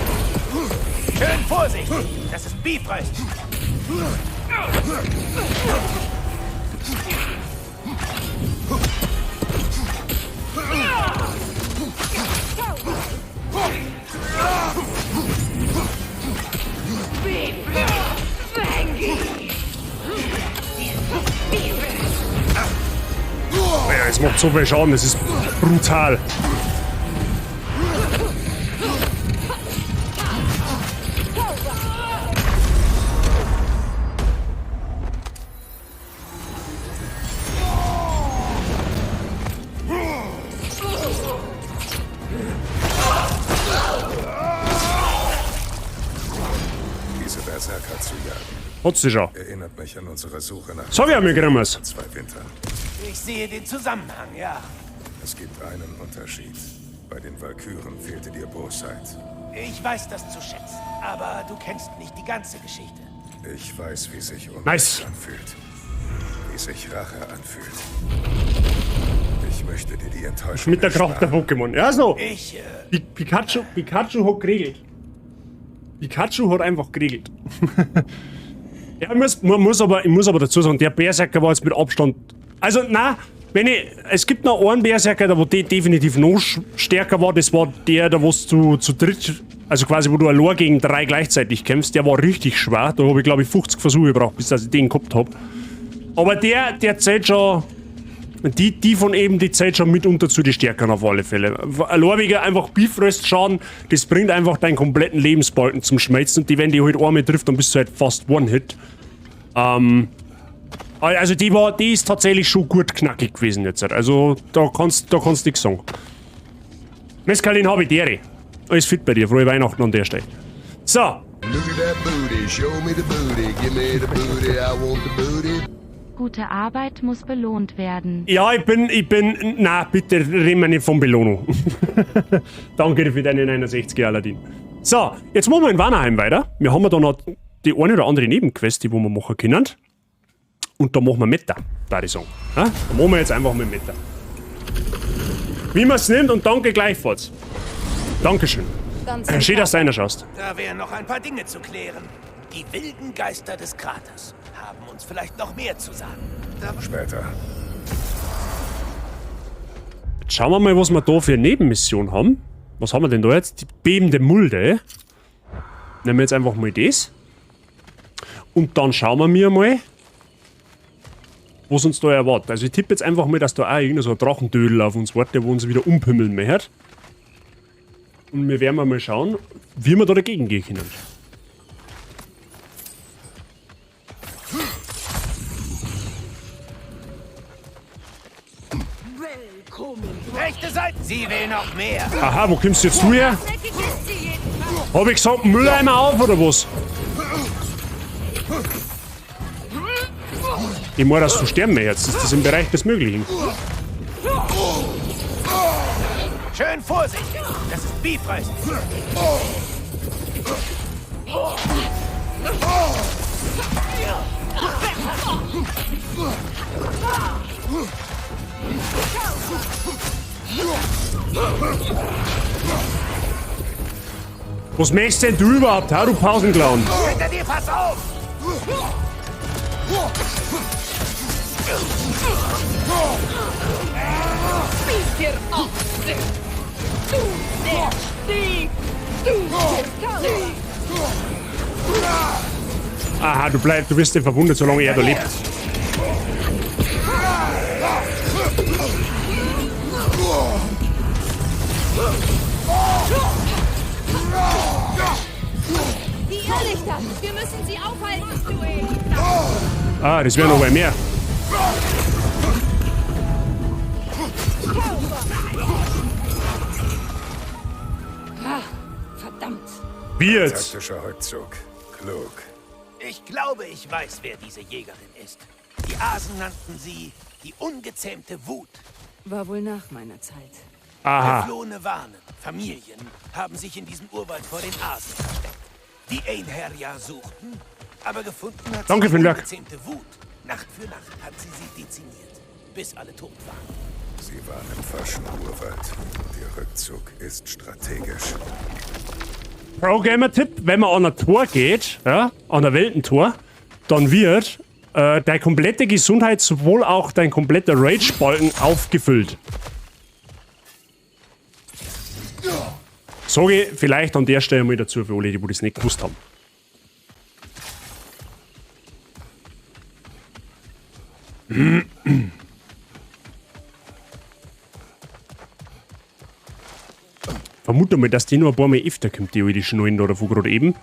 S8: Schön vorsichtig! Das ist Bifröst!
S1: Ja, es macht so viel Schaden, das ist brutal.
S10: Diese Berserker zu jagen.
S1: Hat sie schon.
S10: Erinnert mich an unsere Suche nach
S1: Sag ich ja, mir Grimmers.
S10: 2 Wintern.
S8: Ich sehe den Zusammenhang, ja.
S10: Es gibt einen Unterschied. Bei den Walküren fehlte dir Bosheit.
S8: Ich weiß das zu schätzen, aber du kennst nicht die ganze Geschichte.
S10: Ich weiß, wie sich Unrecht
S1: Nice.
S10: anfühlt. Wie sich Rache anfühlt. Ich möchte dir die Enttäuschung
S1: Mit der Kraft der Pokémon. Ja, so.
S8: Ich,
S1: Pikachu hat geregelt. Pikachu hat einfach geregelt. Ja, ich muss aber dazu sagen, der Berserker war jetzt mit Abstand. Also, na, wenn ich. Es gibt noch einen Berserker, der wo definitiv noch stärker war. Das war der, da wo du zu dritt. Also quasi, wo du allein gegen 3 gleichzeitig kämpfst. Der war richtig schwer. Da habe ich, glaube ich, 50 Versuche gebraucht, bis ich den gehabt hab. Aber der zählt schon. Die von eben, die zählt schon mitunter zu den Stärkeren auf alle Fälle. Allein wegen einfach Bifröst-Schaden, das bringt einfach deinen kompletten Lebensbalken zum Schmelzen. Und die, wenn die halt einmal trifft, dann bist du halt fast One-Hit. Also die ist tatsächlich schon gut knackig gewesen jetzt. Also da kannst du nichts sagen. Mescalin habe ich dere. Alles fit bei dir, frohe Weihnachten an der Stelle. So.
S12: Look at that booty, show me the booty, give me the booty, I want the booty.
S2: Gute Arbeit muss belohnt werden.
S1: Ja, ich bin, na, bitte reden wir nicht von Belohnung. Danke für deine 69, Aladdin. So, jetzt machen wir in Vanaheim weiter. Wir haben ja da noch die eine oder andere Nebenquest, die wo wir machen können. Und da machen wir Meta, da ich sagen. Ja? Da machen wir jetzt einfach mal Meta. Wie man es nimmt und danke gleichfalls. Dankeschön.
S7: Ganz
S1: Schön, dass du reinschaust.
S8: Da wären noch ein paar Dinge zu klären. Die wilden Geister des Kraters haben uns vielleicht noch mehr zu sagen. Da
S10: Später.
S1: Jetzt schauen wir mal, was wir da für eine Nebenmission haben. Was haben wir denn da jetzt? Die bebende Mulde. Nehmen wir jetzt einfach mal das. Und dann schauen wir mir mal, was uns da erwartet. Also ich tippe jetzt einfach mal, dass da auch irgendein so ein Drachendödel auf uns wartet, der uns wieder umpimmeln möchte. Und wir werden mal schauen, wie wir da dagegen gehen können.
S8: Rechte Seite! Sie will noch mehr!
S1: Aha, wo kommst jetzt du her? Hab ich gesagt, Mülleimer auf oder was? Ich meine, dass du sterben möchtest. Ist das im Bereich des Möglichen?
S8: Schön vorsichtig! Das ist Bifröst!
S1: Was möchtest denn du überhaupt, ha, du Pausenclown?
S8: Hinter dir, pass auf!
S1: Aha, du wirst nicht verwundet, solange er da lebt.
S7: Die Irrlichter! Wir müssen sie aufhalten!
S1: Ah, das wäre noch weit mehr. Wie jetzt?
S10: Taktischer Rückzug. Klug.
S8: Ich glaube, ich weiß, wer diese Jägerin ist. Die Asen nannten sie die ungezähmte Wut.
S7: War wohl nach meiner Zeit.
S1: Aha.
S8: Geflohene Wanen, Familien, haben sich in diesem Urwald vor den Asen versteckt. Die Einherjar suchten, aber gefunden hat
S1: Danke
S8: sie
S1: für den
S8: die
S1: Lurk.
S8: ungezähmte Wut. Nacht für Nacht hat sie sie dezimiert, bis alle tot waren.
S10: Sie waren im falschen Urwald. Der Rückzug ist strategisch.
S1: Pro-Gamer-Tipp, wenn man an ein Tor geht, ja, an ein Weltentor, dann wird deine komplette Gesundheit sowohl auch dein kompletter Rage-Balken aufgefüllt. Sage ich vielleicht an der Stelle mal dazu für alle, die das nicht gewusst haben. Vermute mal, dass die noch ein paar Mal öfter kommt, die alte Schnullen da davor gerade eben.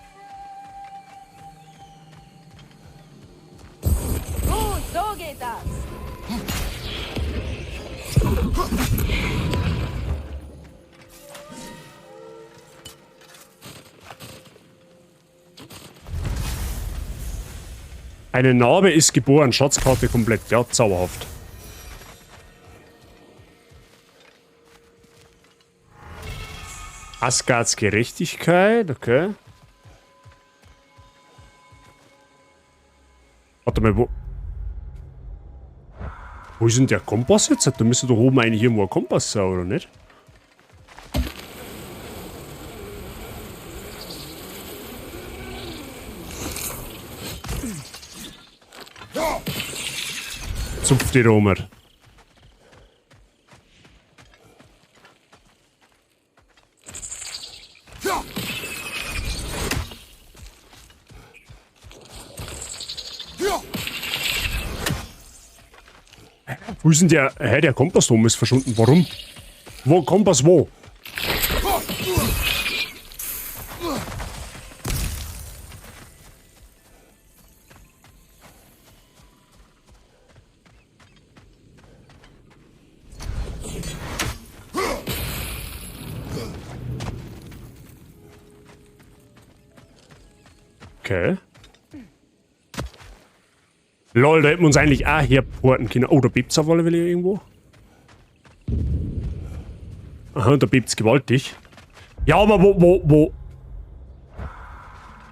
S11: Gut, so geht das.
S1: Eine Narbe ist geboren, Schatzkarte komplett. Ja, zauberhaft. Asgards Gerechtigkeit, okay. Warte mal, wo... Wo ist denn der Kompass jetzt? Da müsste doch oben eigentlich irgendwo ein Kompass sein, oder nicht? Zupf die Römer. Wo ist denn der? Hä, der Kompass da oben ist verschwunden. Warum? Wo? Kompass wo? Okay. Lol, da hätten wir uns eigentlich auch herporten können. Oh, da bebt's auf alle Fälle irgendwo. Aha, da bebt's gewaltig. Ja, aber wo?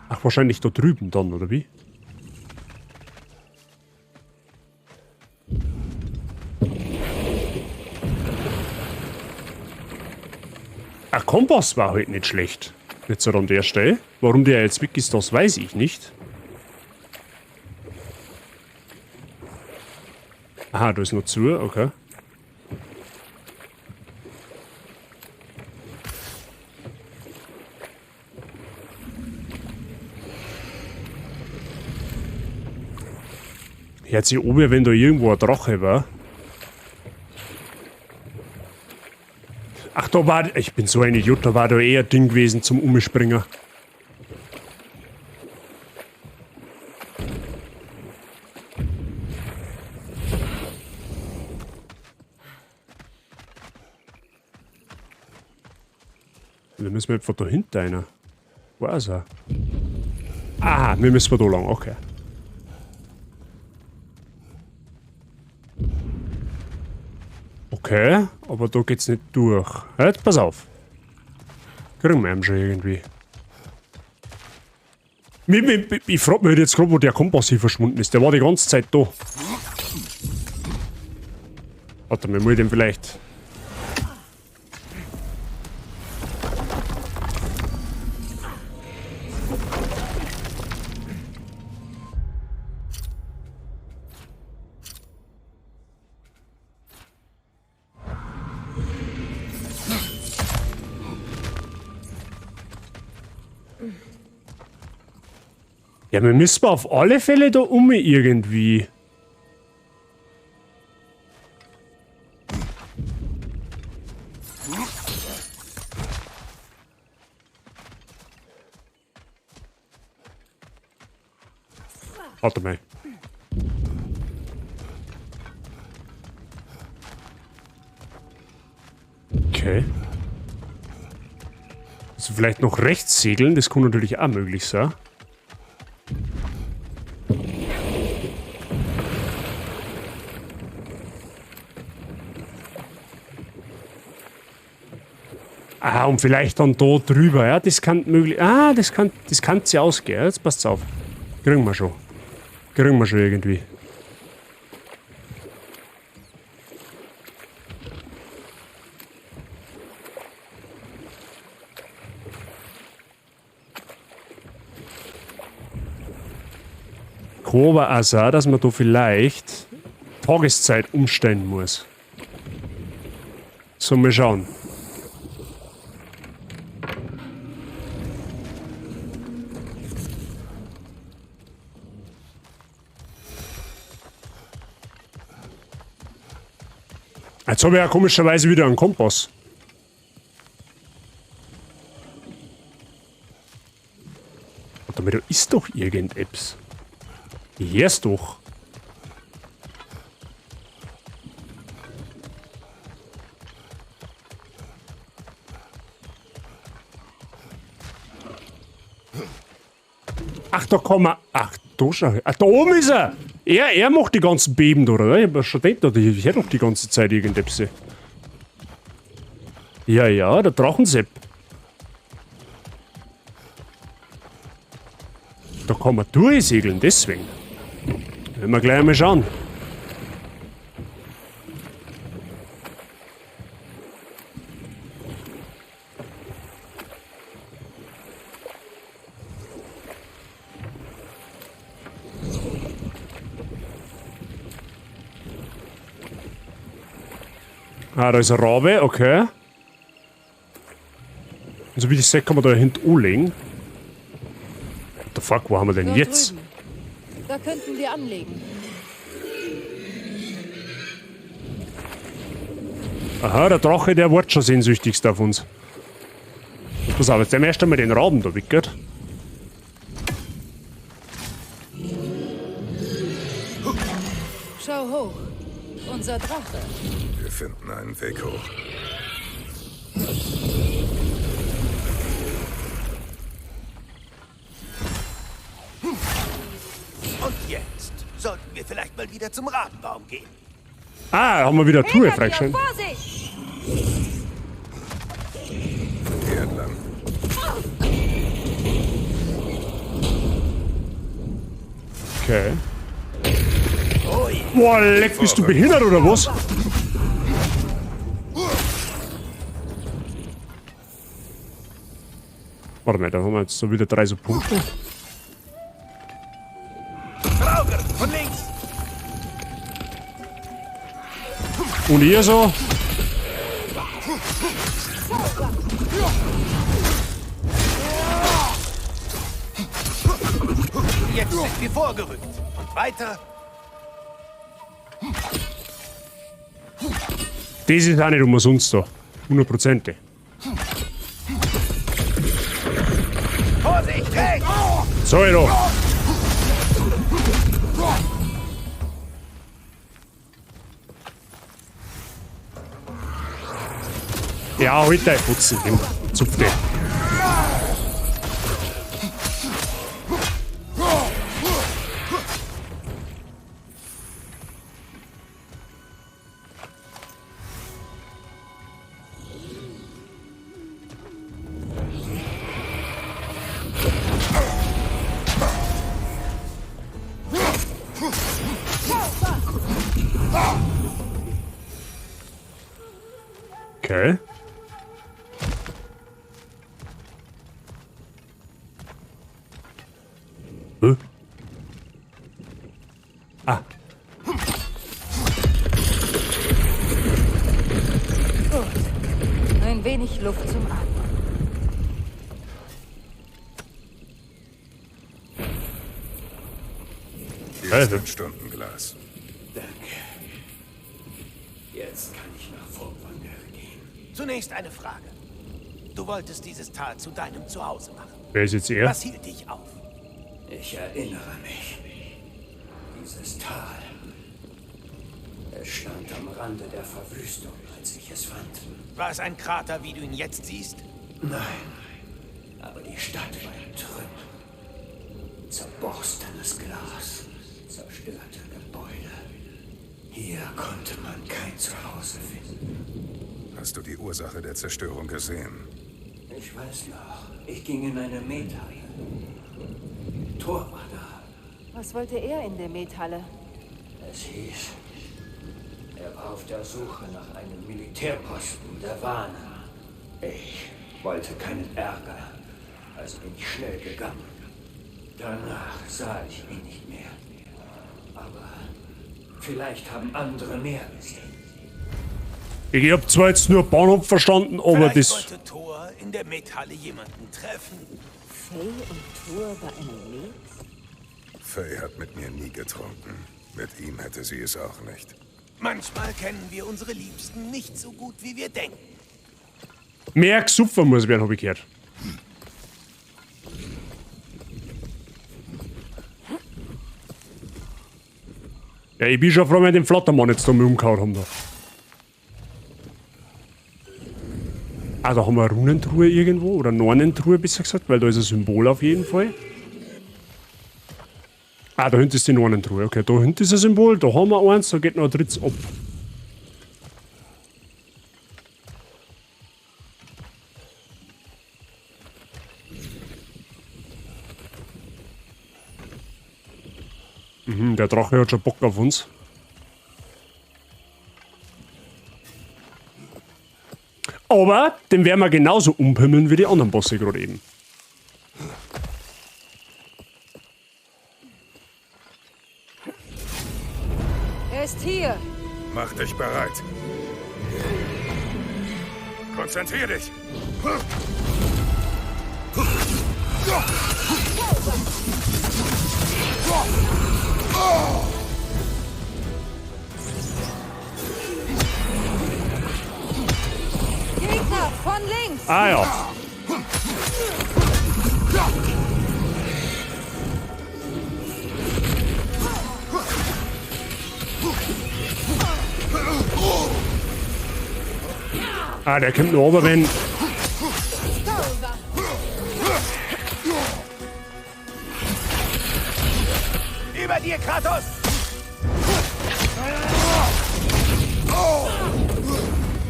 S1: Ach, wahrscheinlich da drüben dann, oder wie? Ach, Kompass war halt nicht schlecht. Jetzt an der Stelle. Warum der jetzt weg ist, das weiß ich nicht. Aha, da ist noch zu, okay. Hört sich an, wie wenn da irgendwo ein Drache war. Ach, da war... Ich bin so ein Idiot, da war da eher ein Ding gewesen zum Umspringen. Da müssen wir etwa da hinten einer. Wo ist er? Ah, wir müssen da lang, okay. Okay, aber da geht's nicht durch. Jetzt pass auf. Kriegen wir ihn schon irgendwie. Ich frag mich jetzt gerade, wo der Kompass hier verschwunden ist. Der war die ganze Zeit da. Warte mal, muss ich den vielleicht... Ja, wir müssen auf alle Fälle da um irgendwie. Warte mal. Okay. Also vielleicht noch rechts segeln, das kann natürlich auch möglich sein. Ah, und vielleicht dann da drüber, ja, das kann möglich. Ah, das kann sich ausgehen. Jetzt passt's auf. Kriegen wir schon. Kriegen wir schon irgendwie. Kann aber auch sein, dass man da vielleicht Tageszeit umstellen muss. So, mal schauen. Jetzt habe ich ja komischerweise wieder einen Kompass. Warte mal, da ist doch irgendetwas. Ich hör's doch. Ach, da kann man... Ach, da schau. Ach, da oben ist er! Er macht die ganzen Beben da, oder? Ich hab schon gedacht, ich hör doch die ganze Zeit irgendetwas. Ja, ja, der Drachensepp. Da kann man durchsegeln, deswegen. Werden wir gleich einmal schauen. Ah, da ist ein Rabe, okay. Und so wie ich sehe, kann man da hinten anlegen. What the fuck, wo haben wir denn
S7: Dort
S1: jetzt?
S7: drüben. Da könnten wir anlegen.
S1: Aha, der Drache, der wartet schon sehnsüchtigst auf uns. Pass auf, jetzt erst einmal den Raben da wickelt.
S7: Schau hoch. Unser Drache.
S10: Wir finden einen Weg hoch.
S8: Und jetzt sollten wir vielleicht mal wieder zum Rabenbaum gehen.
S1: Ah, haben wir wieder Tour freigeschaltet.
S9: Vorsicht!
S10: Hier entlang.
S1: Okay. Boah, leck, bist du behindert oder was? Warte mal, da haben wir jetzt so wieder 3 so Punkte.
S8: Draugr, von links!
S1: Und ihr so?
S8: Jetzt sind wir vorgerückt. Und weiter.
S1: Das ist auch nicht umsonst da. 100%.
S8: Vorsicht, rechts!
S1: So, ich doch. Ja, halt dein Putzen, zupf dich. Okay. Hä? Ah.
S7: Gut. Ein wenig Luft zum Atmen.
S10: Hier ist ein Stundenglas.
S6: Danke. Jetzt kann ich nach Fólkvangr gehen.
S8: Zunächst eine Frage. Du wolltest dieses Tal zu deinem Zuhause machen.
S1: Wer ist jetzt er?
S8: Was hielt dich auf?
S6: Ich erinnere mich. Dieses Tal. Es stand am Rande der Verwüstung, als ich es fand.
S8: War es ein Krater, wie du ihn jetzt siehst?
S6: Nein. Aber die Stadt war in Trümmern. Zerborstenes Glas, zerstörte Gebäude. Hier konnte man kein Zuhause finden.
S10: Hast du die Ursache der Zerstörung gesehen?
S6: Ich weiß noch, ich ging in eine Methalle. Thor war da.
S7: Was wollte er in der Methalle?
S6: Es hieß, er war auf der Suche nach einem Militärposten der Wanen. Ich wollte keinen Ärger, also bin ich schnell gegangen. Danach sah ich ihn nicht mehr. Aber vielleicht haben andere mehr gesehen.
S1: Ich hab zwar jetzt nur Bahnhof verstanden, aber
S8: Vielleicht
S1: das.
S8: wollte Thor in der Methalle jemanden treffen.
S7: Faye und Thor bei einem Met?
S10: Faye hat mit mir nie getrunken. Mit ihm hätte sie es auch nicht.
S8: Manchmal kennen wir unsere Liebsten nicht so gut, wie wir denken.
S1: Mehr gesoffen muss werden, hab ich gehört. Ja, ich bin schon froh, wenn wir den Flattermann jetzt da mal umgehauen haben. Da. Ah, da haben wir eine Runentruhe irgendwo. Oder Nornentruhe, besser gesagt, weil da ist ein Symbol auf jeden Fall. Ah, da hinten ist die Nornentruhe. Okay, da hinten ist ein Symbol, da haben wir eins, da geht noch ein drittes ab. Mhm, der Drache hat schon Bock auf uns. Aber den werden wir genauso umpimmeln wie die anderen Bosse gerade eben.
S7: Er ist hier.
S10: Mach dich bereit. Konzentrier dich.
S7: Gegner von links.
S1: Ah ja. Ah, der kommt nur runter, wenn.
S8: Über dir, Kratos!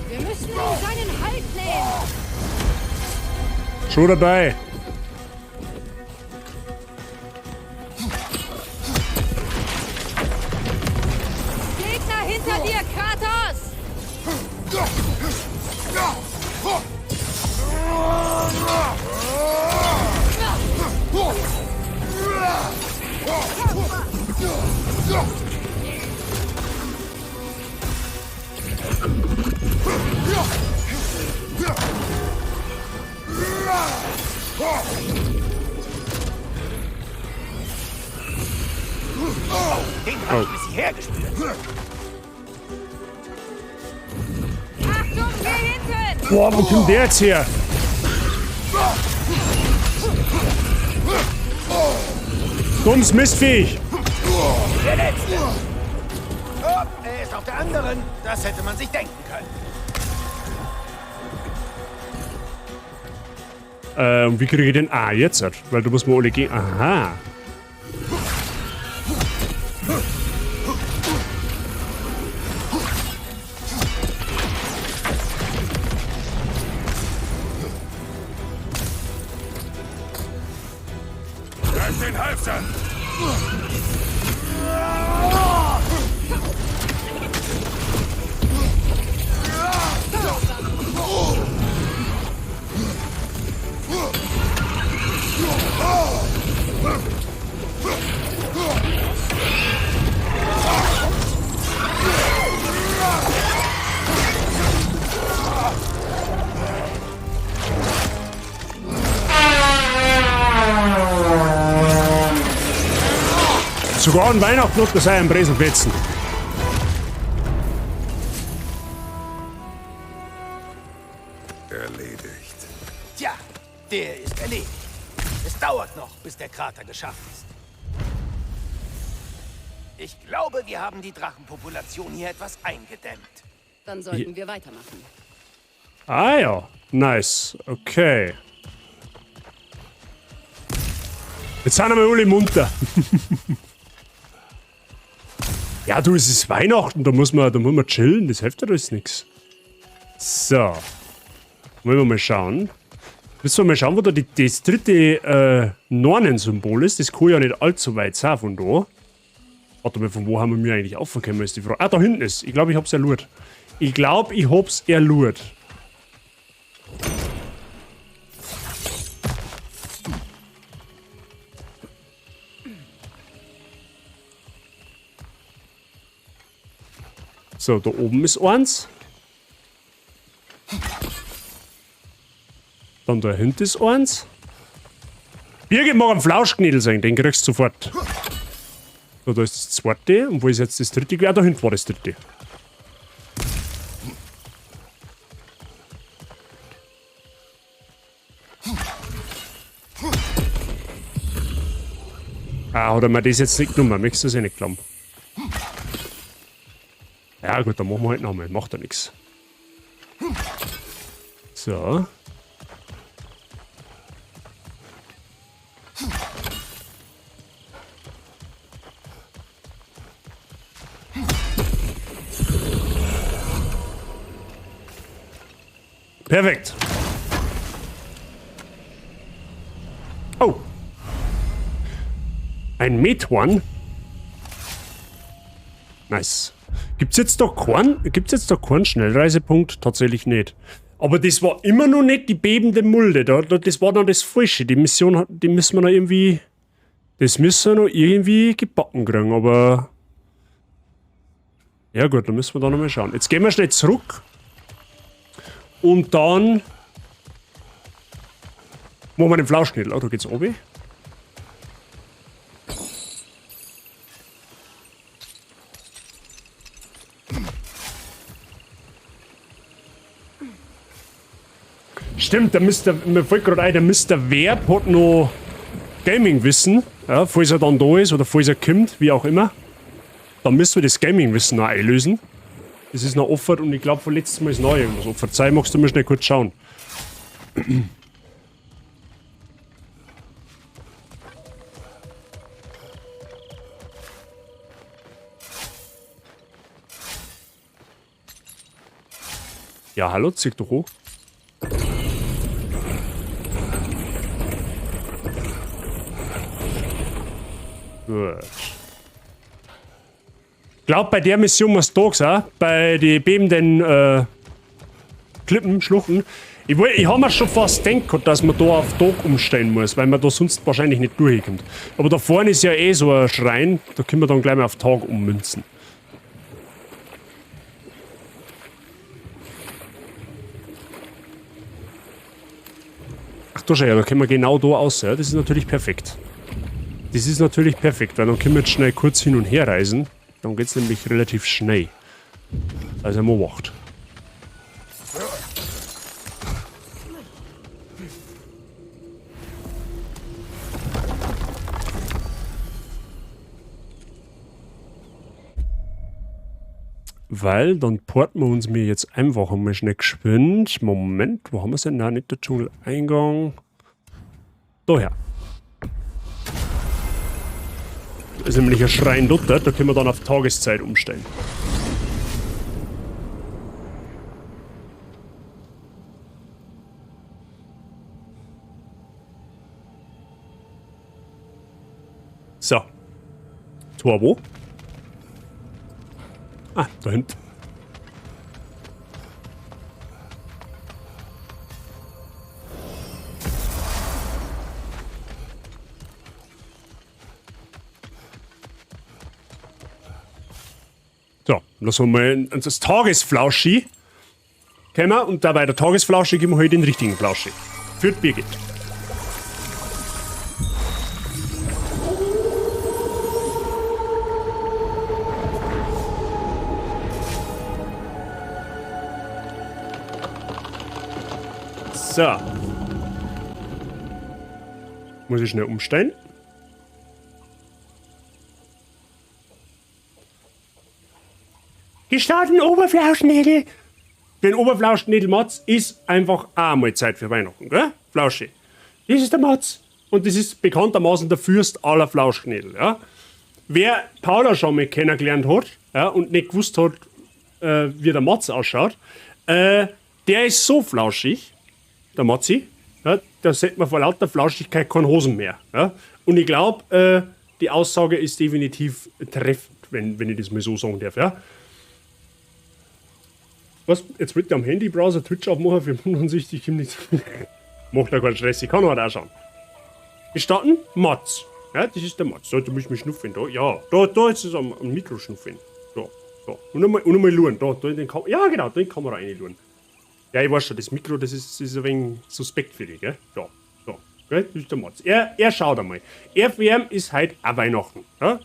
S7: Wir müssen ihm seinen Halt nehmen.
S1: Schon dabei.
S7: Gegner hinter dir, Kratos!
S8: Oh, den hab ich bis hierher gespürt.
S7: Achtung, hier hinten!
S1: Boah, wo kommt der jetzt her? Dummes Mistviech!
S8: Der letzte! Oh, er ist auf der anderen. Das hätte man sich denken können.
S1: Und wie kriege ich den A jetzt? Weil du musst mir alle gehen. Aha.
S10: Greif den Halfter!
S1: Sogar an Weihnachten hat das ein Bresel fetzen.
S10: Erledigt.
S8: Tja, der ist erledigt. Es dauert noch, bis der Krater geschafft ist. Ich glaube, wir haben die Drachenpopulation hier etwas eingedämmt.
S13: Dann sollten wir weitermachen.
S1: Ah ja, nice. Okay. Jetzt sind wir alle munter. Ja, du, es ist Weihnachten, da muss man chillen, das hilft ja alles nix. So. Wollen wir mal schauen. Müssen wir mal schauen, wo da das dritte Nornen-Symbol ist. Das kann ja nicht allzu weit sein von da. Warte mal, von wo haben wir eigentlich aufgekommen, ist die Frage. Ah, da hinten ist. Ich glaube, ich hab's erlurt. Ich glaube, ich hab's erlurt. So, da oben ist eins. Dann da hinten ist eins. Birgit mag einen Flauschknädel sein, den kriegst du sofort. So, da ist das zweite. Und wo ist jetzt das dritte? Ja, da hinten war das dritte. Ah, hat er mir das jetzt nicht genommen? Möchtest du das eh nicht glauben? Ja gut, dann machen wir halt nochmal. Macht ja nix. So. Perfekt. Oh. Ein Methorn. Nice. Gibt's jetzt da keinen? Gibt's jetzt da keinen Schnellreisepunkt? Tatsächlich nicht. Aber das war immer noch nicht die bebende Mulde. Das war noch das Falsche. Die Mission, die müssen wir noch irgendwie. Das müssen wir noch irgendwie gebacken kriegen, aber. Ja gut, dann müssen wir da nochmal schauen. Jetzt gehen wir schnell zurück. Und dann machen wir den Flauschknädel. Oh, da geht's runter. Stimmt, der Mister, mir fällt gerade ein, der Mister Verb hat noch Gaming-Wissen, ja, falls er dann da ist oder falls er kommt, wie auch immer. Dann müssen wir das Gaming-Wissen noch einlösen. Das ist noch offen und ich glaube, von letztes Mal ist noch irgendwas offen. Verzeih, magst du mal schnell kurz schauen? Ja, hallo, zieh doch hoch. Gut. Ich glaub, bei der Mission muss da sein, bei den bebenden Klippen, Schluchten. Ich hab mir schon fast gedacht, dass man da auf Tag umstellen muss, weil man da sonst wahrscheinlich nicht durchkommt. Aber da vorne ist ja eh so ein Schrein, da können wir dann gleich mal auf Tag ummünzen. Ach du Scheiße, da können wir genau da raus. Ja? Das ist natürlich perfekt. Das ist natürlich perfekt, weil dann können wir jetzt schnell kurz hin und her reisen. Dann geht's nämlich relativ schnell. Also man wacht. Weil dann porten wir uns mir jetzt einfach einmal schnell geschwind. Moment, wo haben wir's denn? Nein, nicht der Dschungeleingang. Daher. Da ist nämlich ein Schrein dort, da können wir dann auf Tageszeit umstellen. So. Tor wo? Ah, da hinten. So, lassen wir mal das Tagesflauschi. Kennen wir, und dabei der Tagesflauschi geben wir heute den richtigen Flauschi. Für Birgit. So. Muss ich schnell umstellen. Gestarten Oberflauschnägel. Den Oberflauschnägel Mats ist einfach auch mal Zeit für Weihnachten, gell? Flauschi. Das ist der Mats. Und das ist bekanntermaßen der Fürst aller Flauschknädel. Ja? Wer Paula schon mal kennengelernt hat, ja, und nicht gewusst hat, wie der Mats ausschaut, der ist so flauschig, der Matzi, ja, da sieht man vor lauter Flauschigkeit keine Hosen mehr. Ja? Und ich glaube, die Aussage ist definitiv treffend, wenn ich das mal so sagen darf. Ja? Was? Jetzt wird der am Handybrowser Twitch aufmachen für 65 nicht. Macht da keinen Stress, ich kann halt auch schauen. Wir starten Mats. Ja, das ist der Mats. So, du musst mich schnuffeln. Da, ja, da ist es am Mikro schnuffeln. Da, da. Und nochmal luren. Da in den ja, genau, da in die Kamera reinluren. Ja, ich weiß schon, das Mikro, das ist ein wenig suspekt für dich, gell? Da, da. Gell? Das ist der Mats. Er schaut einmal. RFM ist heute auch Weihnachten. Ja?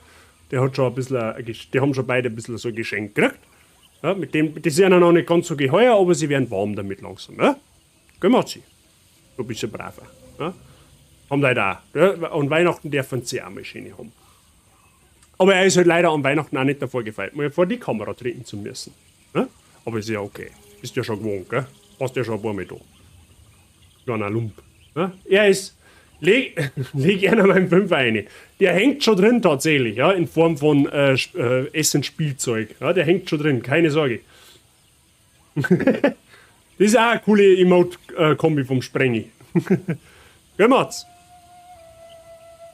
S1: Der hat schon ein bisschen, die haben schon beide ein bisschen so ein Geschenk gekriegt. Ja, mit dem, die sind ja noch nicht ganz so geheuer, aber sie werden warm damit langsam. Ja? Gell, Matzi? Du bist ja braver. Ja? Haben leider auch. Ja? Und Weihnachten dürfen sie auch mal schöne haben. Aber er ist halt leider an Weihnachten auch nicht davor gefeit, mal vor die Kamera treten zu müssen. Ja? Aber ist ja okay. Bist ja schon gewohnt, gell? Warst ja schon ein paar Mal da. Kleiner Lump. Ja? Er ist. Leg einer meinen Fünfer rein. Der hängt schon drin tatsächlich, ja, in Form von Essensspielzeug. Ja, der hängt schon drin, keine Sorge. Das ist auch eine coole Emote-Kombi vom Sprengi. Gell, Mats?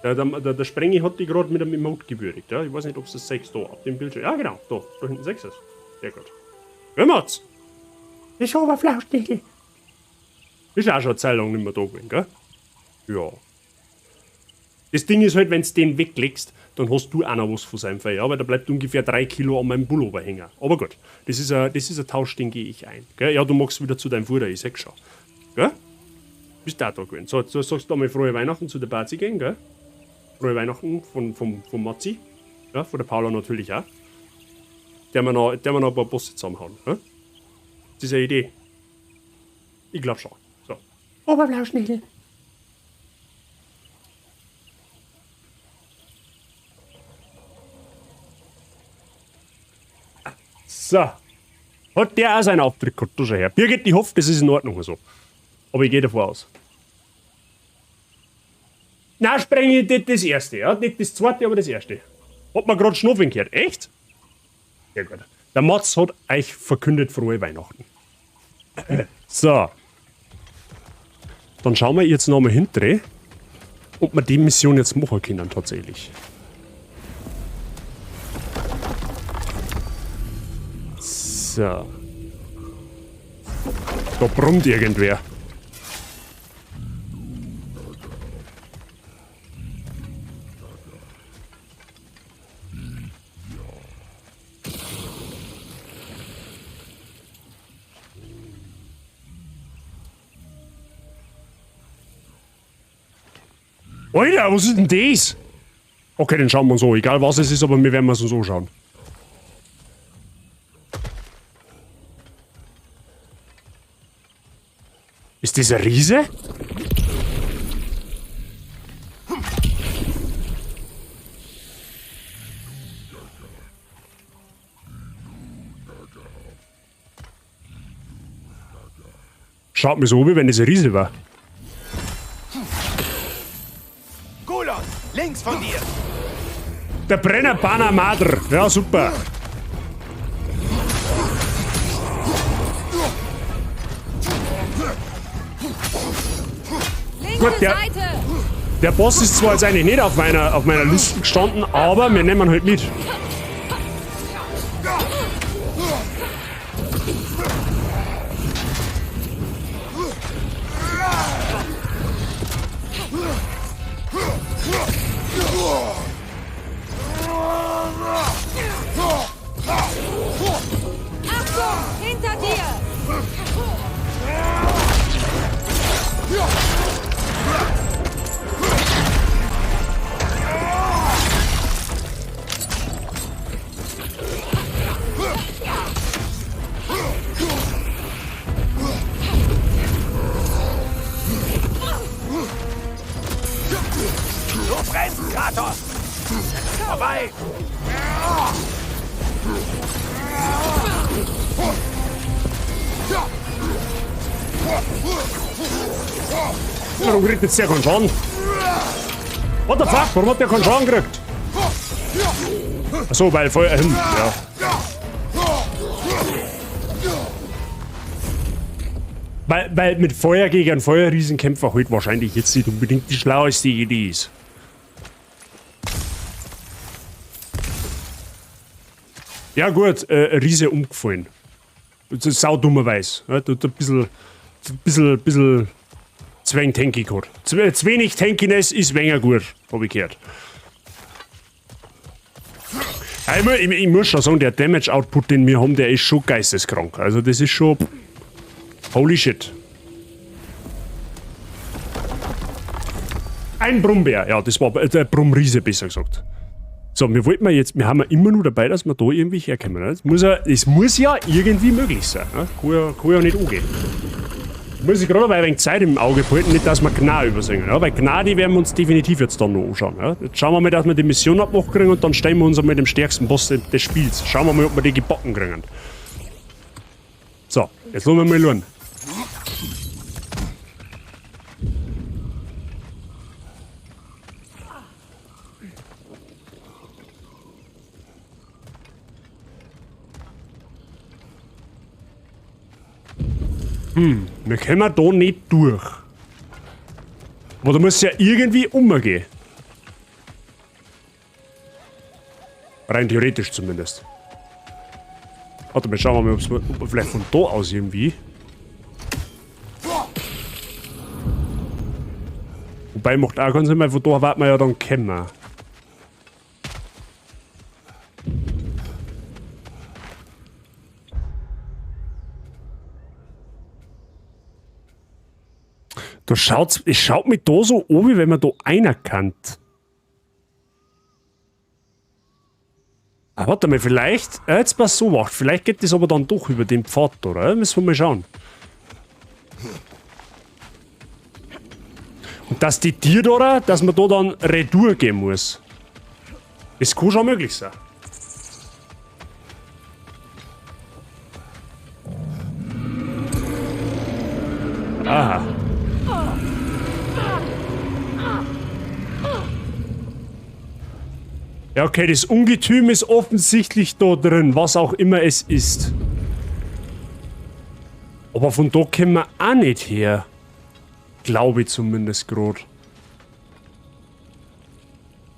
S1: Der Sprengi hat die gerade mit einem Emote gewürdigt. Ja? Ich weiß nicht, ob es das 6 da auf dem Bildschirm. Ja, genau, da hinten 6 ist. Sehr gut. Gell, Mats? Ist aber Flauschnägel. Ist auch schon eine Zeit lang nicht mehr da gewesen, gell? Ja. Das Ding ist halt, wenn du den weglegst, dann hast du auch noch was von seinem Fell, ja? Weil da bleibt ungefähr 3 Kilo an meinem Pullover hängen. Aber gut, das ist ein Tausch, den gehe ich ein. Gell? Ja, du magst wieder zu deinem Futter, ich seh schon. Gell? Bist du auch da gewesen. So, jetzt sagst du einmal frohe Weihnachten zu der Bazi gehen, gell? Frohe Weihnachten von Matzi. Ja, von der Paula natürlich auch. Der wir noch ein paar Bosse zusammenhauen. Gell? Das ist eine Idee. Ich glaub schon. So. Oberblauschnägel. So. Hat der auch seinen Auftritt gehabt, du schau her. Birgit, ich hoffe, das ist in Ordnung so. Aber ich gehe davon aus. Nein, sprenge ich nicht das erste, ja? Nicht das zweite, aber das erste. Hat man gerade Schnuffeln gehört. Echt? Sehr gut. Der Mats hat euch verkündet frohe Weihnachten. So. Dann schauen wir jetzt nochmal hinterher, ob wir die Mission jetzt machen können tatsächlich. So. Da brummt irgendwer. Alter, was ist denn das? Okay, den schauen wir uns an. Egal was es ist, aber wir werden es uns anschauen. Ist das ein Riese? Schaut mir so an, wie wenn das ein Riese war.
S8: Gulon, links von dir.
S1: Der Brenner Panamadr. Ja, super. Gut, der Boss ist zwar jetzt eigentlich nicht auf meiner Liste gestanden, aber wir nehmen ihn halt mit.
S11: Achtung, hinter dir!
S8: Du brennst, Kratos! Vorbei!
S1: Warum kriegt jetzt der keinen Schaden? What the fuck? Warum hat der keinen Schaden gekriegt? Achso, weil Feuer. Ja. Weil mit Feuer gegen einen Feuerriesenkämpfer halt wahrscheinlich jetzt nicht unbedingt die schlaueste Idee ist. Ja gut, Riese umgefallen. Das ist saudummerweise. Ja, tut ein bisschen zu wenig Tanky gehabt. Zu wenig Tankiness ist weniger gut, hab ich gehört. Ja, ich muss schon sagen, der Damage-Output, den wir haben, der ist schon geisteskrank. Also das ist schon... Holy shit. Ein Brummbär. Ja, das war der Brummriese, besser gesagt. So, wir wollten jetzt, wir haben ja immer nur dabei, dass wir da irgendwie herkommen. Ne? Das muss ja irgendwie möglich sein. Ne? Kann ja nicht angehen. Muss ich gerade ein wenig Zeit im Auge behalten, nicht, dass wir Gnar übersehen. Ja? Weil Gnar, die werden wir uns definitiv jetzt dann noch anschauen. Ja? Jetzt schauen wir mal, dass wir die Mission abmachen kriegen und dann stellen wir uns einmal dem stärksten Boss des Spiels. Schauen wir mal, ob wir die gebacken kriegen. So, jetzt lassen wir mal schauen. Wir kommen da nicht durch. Aber da muss ja irgendwie umgehen. Rein theoretisch zumindest. Warte mal, schauen wir mal, ob wir vielleicht von da aus irgendwie. Wobei macht auch keinen Sinn, weil von da warten wir ja dann kommen. Da schaut's, es schaut mich da so an, wie wenn man da einer kannt. Ah, warte mal, vielleicht, ja, jetzt pass so macht, vielleicht geht das aber dann doch über den Pfad, oder? Müssen wir mal schauen. Und dass die Tiere da, dass man da dann retour gehen muss. Das kann schon möglich sein. Aha. Ja, okay, das Ungetüm ist offensichtlich da drin, was auch immer es ist. Aber von da kommen wir auch nicht her. Glaube ich zumindest grad.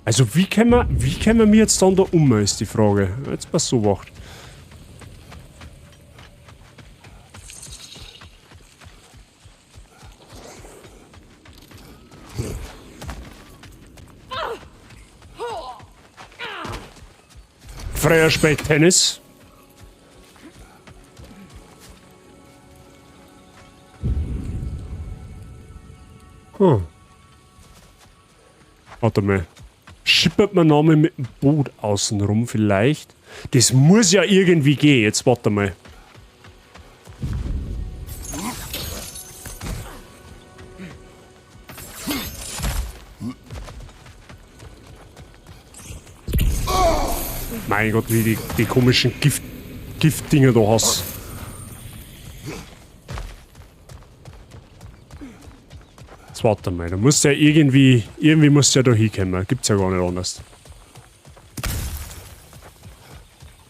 S1: Also wie können wir jetzt dann da um, ist die Frage. Jetzt pass so wacht. Freier spielt Tennis. Warte mal. Schippert man nochmal mit dem Boot außen rum vielleicht? Das muss ja irgendwie gehen. Jetzt warte mal. Mein Gott, wie die komischen Giftdinger da hast. Jetzt warte mal, da musst du ja irgendwie musst du ja da hinkommen. Gibt's ja gar nicht anders.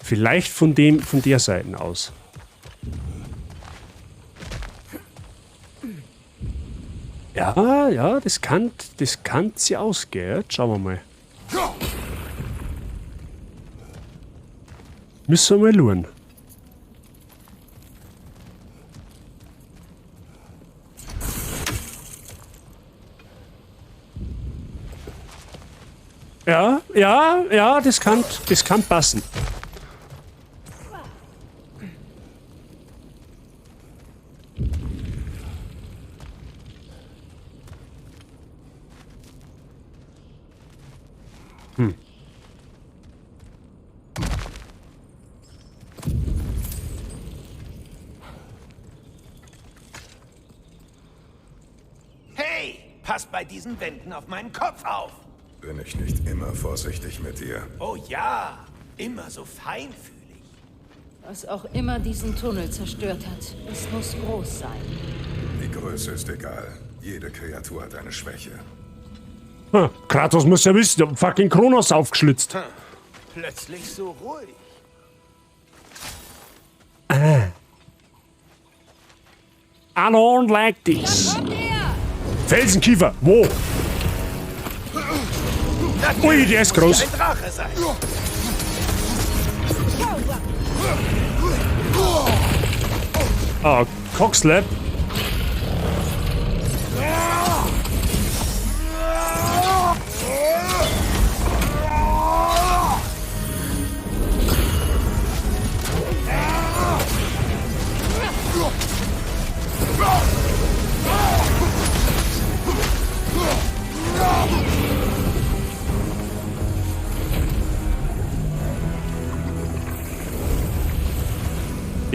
S1: Vielleicht von der Seite aus. Ja, ja, das kann sie ausgehen. Jetzt schauen wir mal. Müssen wir mal schauen. Ja, ja, ja, das kann passen.
S8: Hey, pass bei diesen Wänden auf meinen Kopf auf.
S10: Bin ich nicht immer vorsichtig mit dir?
S8: Oh ja, immer so feinfühlig.
S7: Was auch immer diesen Tunnel zerstört hat, es muss groß sein.
S10: Die Größe ist egal. Jede Kreatur hat eine Schwäche.
S1: Hm, Kratos muss ja wissen, der hat fucking Kronos aufgeschlitzt.
S8: Plötzlich so ruhig.
S1: Ah. I don't like this. Felsenkiefer, wo? Ui, der ist groß.
S8: Ein Drache sein.
S1: Ah, Cockslap.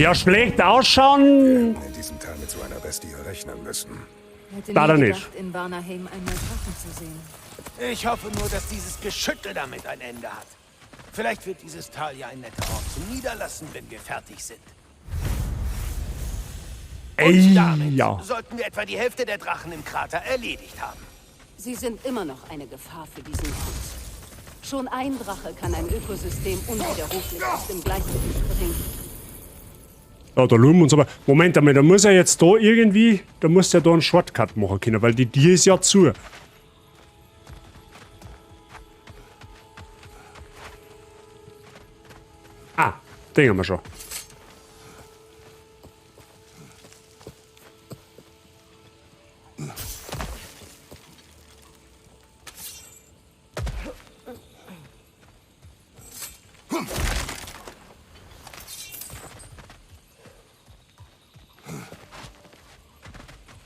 S1: Ja, schlecht ausschauen.
S10: Wir hätten in diesem Tal mit so einer Bestie rechnen müssen.
S7: Hätte
S1: Leider
S7: nie
S1: nicht.
S7: gedacht, in Vanaheim einmal Drachen zu sehen.
S8: Ich hoffe nur, dass dieses Geschüttel damit ein Ende hat. Vielleicht wird dieses Tal ja ein netter Ort zum Niederlassen, wenn wir fertig sind.
S1: Ey,
S8: Damit
S1: ja.
S8: sollten wir etwa die Hälfte der Drachen im Krater erledigt haben.
S7: Sie sind immer noch eine Gefahr für diesen Ort. Schon ein Drache kann ein Ökosystem unwiderruflich aus dem Gleichgewicht bringen.
S1: Ja, da schauen wir uns aber. Moment einmal, da muss er jetzt da irgendwie. Da muss er da einen Shortcut machen können, weil die Tür ist ja zu. Ah, den haben wir schon.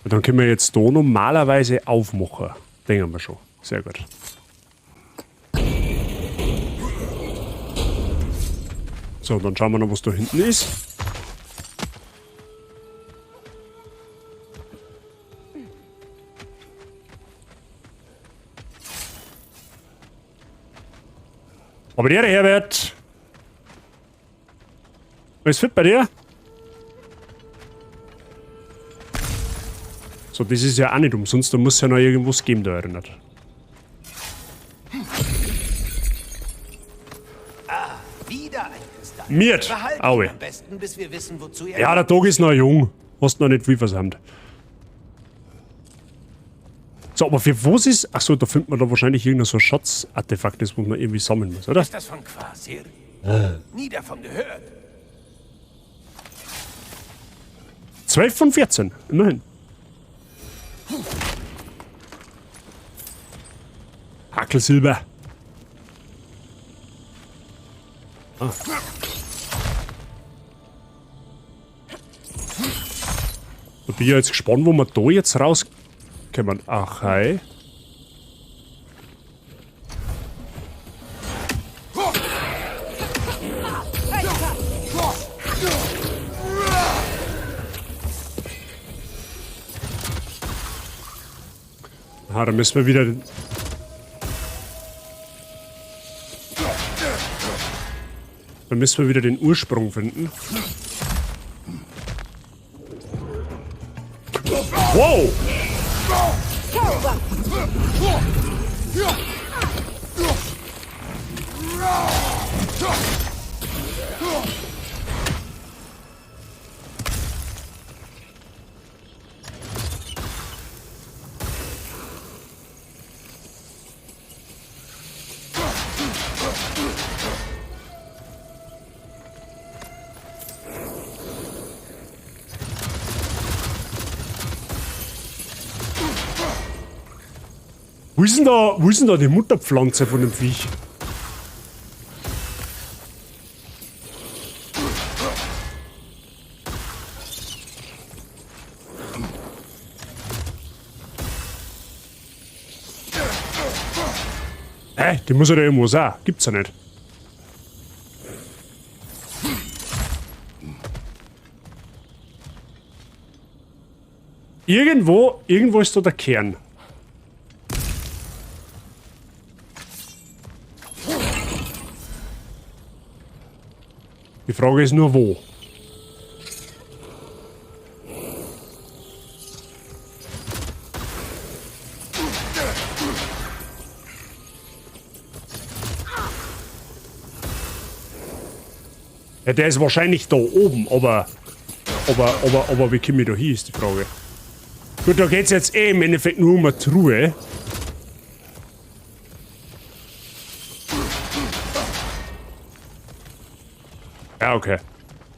S1: Und dann können wir jetzt da normalerweise aufmachen. Den haben wir schon. Sehr gut. So, dann schauen wir noch, was da hinten ist. Aber der Herbert. Alles fit bei dir? So, das ist ja auch nicht umsonst, da muss ja noch irgendwas geben da erinnert.
S8: Ah, wieder ein Kristall.
S1: Miert.
S8: Behalten
S1: Aue.
S8: ihn am besten, bis wir wissen, wozu er
S1: Ja, der Tag ist noch jung. Hast noch nicht viel versäumt. So, aber für was ist. Achso, da findet man da wahrscheinlich irgendein so ein Schatzartefakt, das wo man irgendwie sammeln muss, oder?
S8: Ist das von Quasir? Nie davon gehört.
S1: 12 von 14, immerhin. Hackelsilber. Ah. Da bin ich ja jetzt gespannt, wo wir da jetzt rauskommen. Ach, hi. Ah, da müssen wir wieder... Da müssen wir wieder den Ursprung finden. Wow! Wo ist denn da, wo ist denn da die Mutterpflanze von dem Viech? Hä? Die muss ja da irgendwo sein. Gibt's ja nicht. Irgendwo, irgendwo ist da der Kern. Die Frage ist nur, wo. Ja, der ist wahrscheinlich da oben, aber. Aber wie komme ich da hin, ist die Frage. Gut, da geht's jetzt eh im Endeffekt nur um eine Truhe. Ja, okay.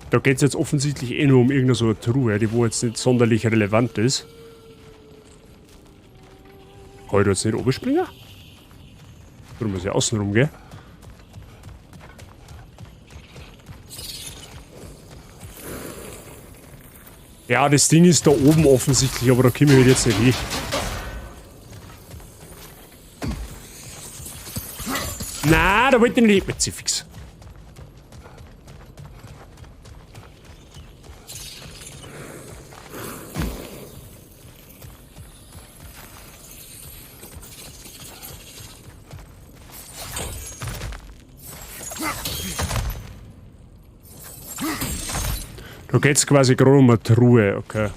S1: Da geht's jetzt offensichtlich eh nur um irgendeine so eine Truhe, die wo jetzt nicht sonderlich relevant ist. Kann ich da jetzt nicht oben springen? Darum muss ich außen rum gehen. Ja, das Ding ist da oben offensichtlich, aber da komme ich halt jetzt nicht hin. Na, da wollte ich nicht mit fix. Da geht's quasi gerade um eine Truhe, okay.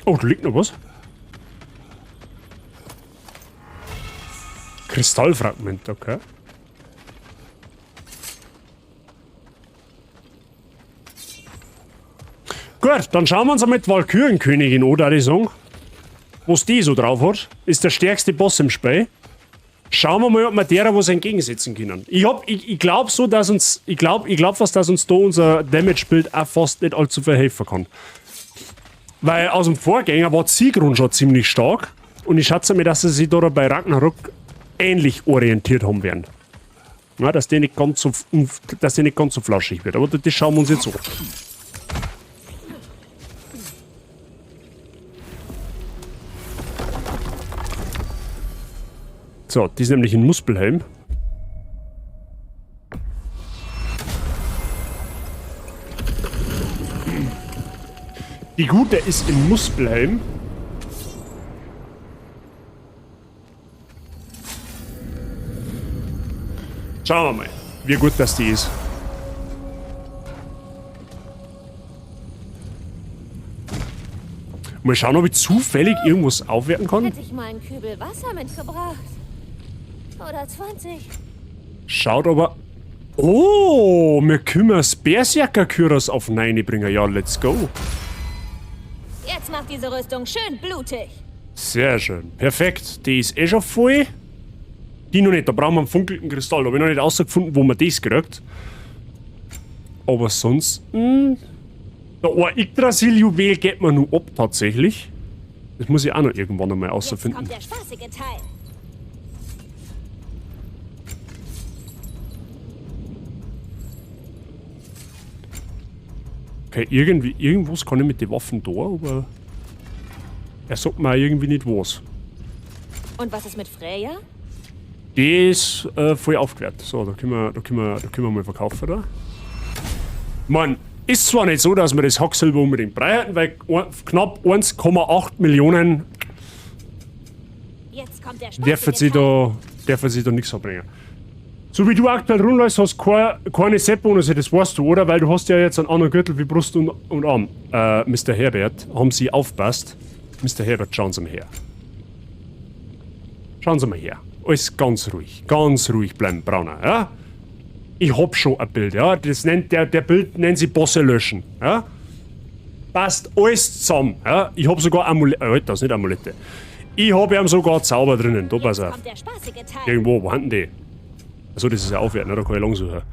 S1: Oh, da liegt noch was. Kristallfragment, okay. Gut, dann schauen wir uns einmal die Walkürenkönigin an, würde ich sagen. Was die so drauf hat, ist der stärkste Boss im Spiel. Schauen wir mal, ob wir derer was entgegensetzen können. Ich glaube so, dass uns. Ich glaub fast, dass uns da unser Damage-Bild auch fast nicht allzu viel helfen kann. Weil aus dem Vorgänger war Sigrun schon ziemlich stark. Und ich schätze mir, dass sie sich da bei Ragnarok ähnlich orientiert haben werden. Ja, dass die nicht ganz so, dass die nicht ganz so flaschig wird. Aber das schauen wir uns jetzt an. So, die ist nämlich in Muspelheim. Die Gute ist in Muspelheim. Schauen wir mal, wie gut das die ist. Mal schauen, ob ich zufällig irgendwas aufwerten kann.
S9: Hätte ich mal einen Kübel Wasser mitgebracht. Oder 20.
S1: Schaut aber... Oh, wir können das Berserker-Küras auf 9 bringen. Ja, let's go.
S9: Jetzt macht diese Rüstung schön blutig.
S1: Sehr schön. Perfekt. Die ist eh schon voll. Die noch nicht. Da brauchen wir einen funkelnden Kristall. Da habe ich noch nicht rausgefunden, wo man das kriegt. Aber sonst... Der Yggdrasil-Juwel geht man nur ab, tatsächlich. Das muss ich auch noch irgendwann einmal rausfinden.
S9: Jetzt kommt der spaßige Teil.
S1: Okay, irgendwie, irgendwas kann ich mit den Waffen da, aber er sagt mir auch irgendwie nicht was.
S9: Und was ist mit Freya?
S1: Die ist voll aufgewertet. So, da können wir mal verkaufen da. Man, ist zwar nicht so, dass wir das Hacksilber unbedingt brauchen, weil knapp 1,8 Millionen
S9: Jetzt kommt der
S1: dürfen sie da nichts abbringen. So wie du aktuell rumläufst, hast du keine Set-Bonus, das weißt du, oder? Weil du hast ja jetzt einen anderen Gürtel wie Brust und Arm. Mr. Herbert, haben Sie aufpasst? Mr. Herbert, schauen Sie mal her. Schauen Sie mal her. Alles ganz ruhig bleiben, Brauner, ja? Ich hab schon ein Bild, ja? Das nennt, der Bild nennt sie Bosse löschen, ja? Passt alles zusammen, ja? Ich hab sogar Amulette, Alter, das ist nicht Amulette. Ich hab ihm sogar Zauber drinnen, da pass auf. Irgendwo, wo haben die? Achso, das ist ja aufwerten, ne? Da kann ich lang suchen.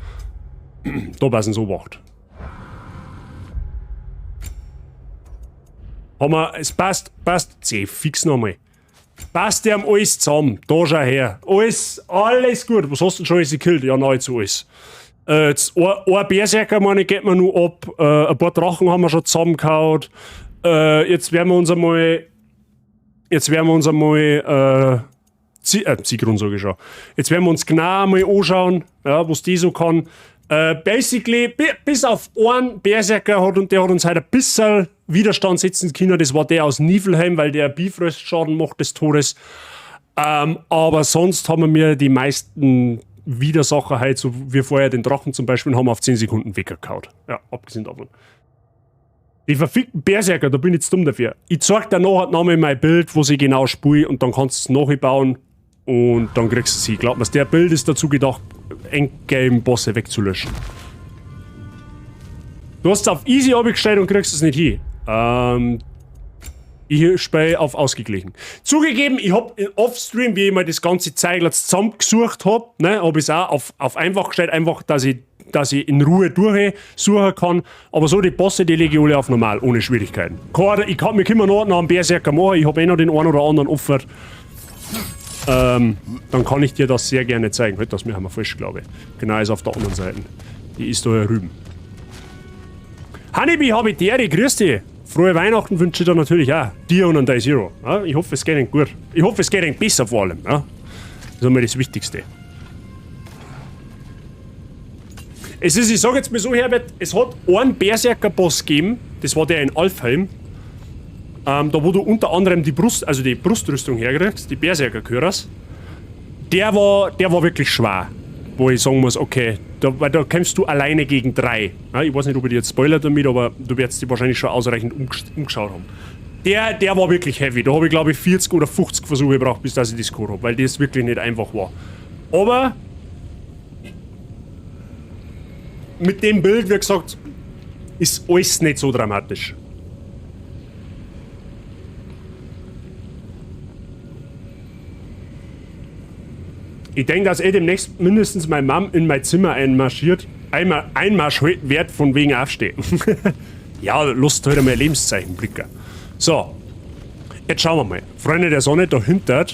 S1: Da passen so wacht. Haben wir, es passt, C, fix nochmal. Passt ihm alles zusammen. Da schau her. Alles gut. Was hast du denn schon alles gekillt? Ja, nahezu alles. Jetzt, ein Berserker, meine ich, geht mir nur ab. Ein paar Drachen haben wir schon zusammengehauen. Jetzt werden wir uns einmal. Sigrun sage ich schon. Jetzt werden wir uns genau mal anschauen, ja, was die so kann. Basically, bis auf einen Berserker hat und der hat uns heute ein bisschen Widerstand setzen können. Das war der aus Niflheim, weil der Bifrost-Schaden macht des Todes. Aber sonst haben wir die meisten Widersacher halt, so wie vorher den Drachen zum Beispiel, haben wir auf 10 Sekunden weggehauen. Ja, abgesehen davon. Die verfickten Berserker, da bin ich jetzt dumm dafür. Ich zeig dir nachher nochmal mein Bild, wo sie genau spiele und dann kannst du es nachbauen Und dann kriegst du sie. Glaub mir, der Bild ist dazu gedacht, Endgame-Bosse wegzulöschen. Du hast es auf easy abgestellt und kriegst es nicht hin. Ich spiele auf ausgeglichen. Zugegeben, ich hab in Offstream, wie ich mir das ganze Zeug zusammengesucht hab, ne, hab ich's auch auf einfach gestellt, einfach, dass ich in Ruhe durchsuchen kann. Aber so die Bosse, die lege ich alle auf normal, ohne Schwierigkeiten. Ich kann mir immer noch einen Berserker machen, ich hab eh noch den einen oder anderen opfert. Dann kann ich dir das sehr gerne zeigen. Halt, das haben wir falsch, glaube ich. Genau, ist auf der anderen Seite. Die ist da hier drüben. Honeybee, hab ich dir, grüß dich. Frohe Weihnachten wünsche ich dir natürlich auch. Dir und an Day Zero. Ja, ich hoffe, es geht ihnen gut. Ich hoffe, es geht ihnen besser vor allem. Ja. Das ist einmal das Wichtigste. Es ist, ich sag jetzt mal so, Herbert, es hat einen Berserker-Boss gegeben, das war der in Alfheim, da wo du unter anderem die Brust, also die Brustrüstung herkriegst, die Berserker-Küras. Der war wirklich schwer, wo ich sagen muss, okay, da, weil da kämpfst du alleine gegen 3. Ja, ich weiß nicht, ob ich dir jetzt spoilere damit, aber du wirst dich wahrscheinlich schon ausreichend umgeschaut haben. Der war wirklich heavy, da habe ich glaube ich 40 oder 50 Versuche gebraucht, bis dass ich das geholt hab, weil das wirklich nicht einfach war. Aber mit dem Bild, wie gesagt, ist alles nicht so dramatisch. Ich denke, dass eh demnächst mindestens meine Mom in mein Zimmer einmarschiert. Einmal Einmarsch halten wird, von wegen aufstehen. Ja, lasst heute mal Lebenszeichen blicken. So, jetzt schauen wir mal. Freunde der Sonne, dahinter.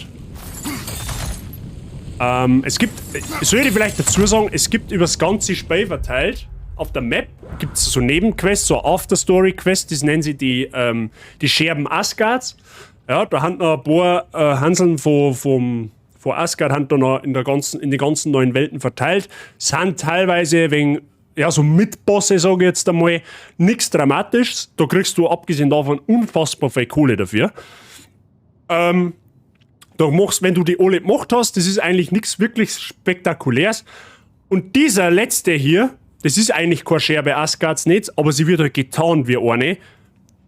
S1: Es gibt, soll ich vielleicht dazu sagen, es gibt über das ganze Spiel verteilt, auf der Map gibt es so Nebenquests, so After-Story-Quests, das nennen sie die Scherben Asgards. Ja, da haben noch ein paar Hanseln von Asgard haben da noch in den ganzen neuen Welten verteilt. Sind teilweise wegen, ja, so Mitbosse, sag ich jetzt einmal, nichts Dramatisches. Da kriegst du abgesehen davon unfassbar viel Kohle dafür. Da machst, wenn du die alle gemacht hast, das ist eigentlich nichts wirklich Spektakuläres. Und dieser letzte hier, das ist eigentlich keine Scherbe Asgards nicht, aber sie wird halt getan wie eine.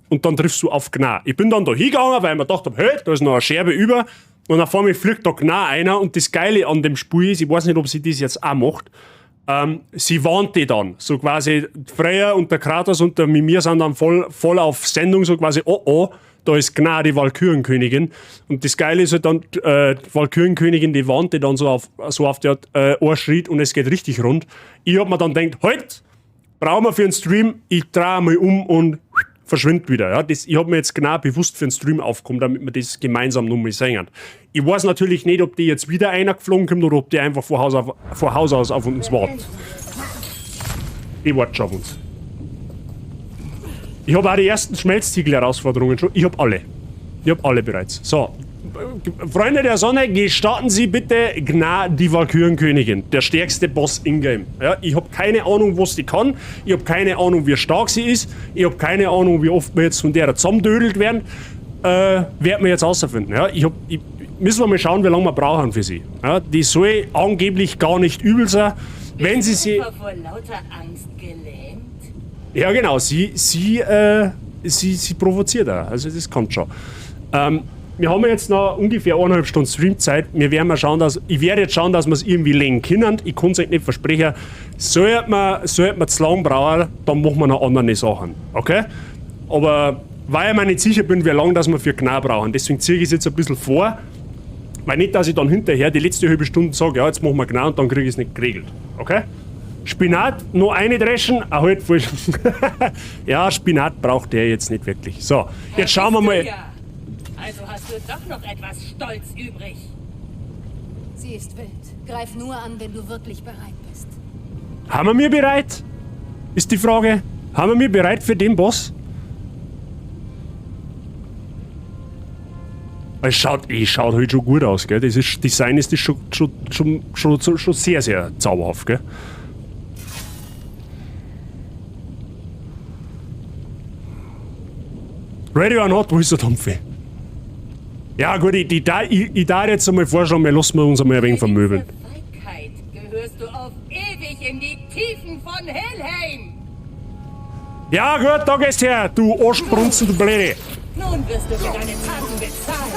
S1: Und dann triffst du auf Gnar. Ich bin dann da hingegangen, weil ich mir gedacht hab, hey, da ist noch eine Scherbe über. Und auf einmal fliegt da Gnar einer. Und das Geile an dem Spiel ist, ich weiß nicht, ob sie das jetzt auch macht, sie warnt die dann. So quasi Freya und der Kratos und der Mimir sind dann voll auf Sendung, so quasi, oh oh, da ist Gnar die Walkürenkönigin. Und das Geile ist halt dann, die Walkürenkönigin, die warnt die dann so auf der Ohr schreit und es geht richtig rund. Ich hab mir dann gedacht, halt, brauchen wir für einen Stream, ich drehe mal um und verschwindet wieder. Ja, das, ich hab mir jetzt genau bewusst für einen Stream aufgekommen, damit wir das gemeinsam nochmal sehen. Ich weiß natürlich nicht, ob die jetzt wieder einer geflogen kommt oder ob die einfach von Haus aus auf uns wartet. Die wartet schon auf uns. Ich habe auch die ersten Schmelztiegel-Herausforderungen schon. Ich hab alle. Ich hab alle bereits. So. Freunde der Sonne, gestatten Sie bitte Gnar die Walkürenkönigin. Der stärkste Boss in-game. Ja, ich hab keine Ahnung, was die kann. Ich hab keine Ahnung, wie stark sie ist. Ich hab keine Ahnung, wie oft wir jetzt von der zusammendödelt werden. Werden wir jetzt rausfinden. Ja, müssen wir mal schauen, wie lange wir brauchen für sie. Ja, die soll angeblich gar nicht übel sein. Wenn sie sie...
S11: Vor lauter Angst gelähmt?
S1: Ja, genau. Sie provoziert auch. Also das kommt schon. Wir haben jetzt noch ungefähr 1,5 Stunden Streamzeit. Wir werden mal schauen, dass, ich werde jetzt schauen, dass wir es irgendwie legen können. Ich kann es euch nicht versprechen. Sollte man zu lang brauchen, dann machen wir noch andere Sachen. Okay? Aber weil ich mir nicht sicher bin, wie lange dass wir für Gnar brauchen. Deswegen ziehe ich es jetzt ein bisschen vor. Weil nicht, dass ich dann hinterher die letzte halbe Stunde sage, ja, jetzt machen wir Gnar und dann kriege ich es nicht geregelt. Okay? Spinat, noch eine dreschen, ah, halt voll. Ja, Spinat braucht der jetzt nicht wirklich. So, jetzt schauen wir mal.
S11: Ja. Also hast du doch noch etwas Stolz übrig.
S7: Sie ist wild. Greif nur an, wenn du wirklich bereit bist.
S1: Haben wir mir bereit? Ist die Frage. Haben wir mir bereit für den Boss? Es schaut halt schon gut aus, gell? Das ist, Design ist das schon sehr, sehr zauberhaft, gell? Ready or not, wo ist der Dampfe? Ja gut, ich darf jetzt einmal vorschlagen, wir lassen uns einmal ein wenig vermöbeln.
S11: Feigheit gehörst du auf ewig in die Tiefen von Helheim!
S1: Ja gut, da gehst her, du Arschbrunzen, du Blöde!
S11: Nun wirst du für deine Taten bezahlen!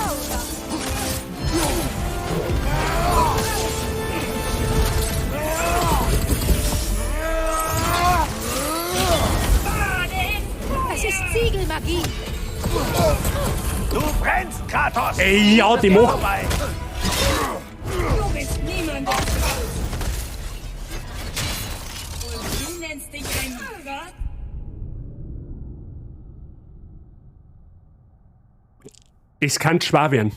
S7: Ziegelmagie!
S8: Du brennst, Kratos!
S1: Ey, ja, die macht.
S11: Du bist niemand. Und du nennst dich einen Gott?
S1: Das kann schwer werden.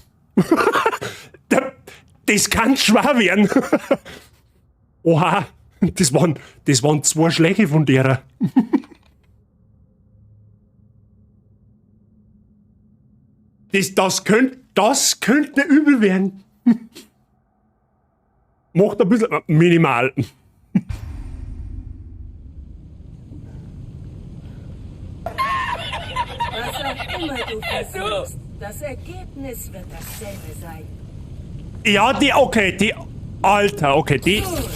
S1: Das kann schwer werden. Oha, das waren 2 Schläge von derer. Das könnte übel werden. Macht ein bisschen minimal.
S11: Was auch immer du versuchst, das Ergebnis wird dasselbe sein.
S1: Ja, die, okay, die, Alter, okay, die.
S11: Gut.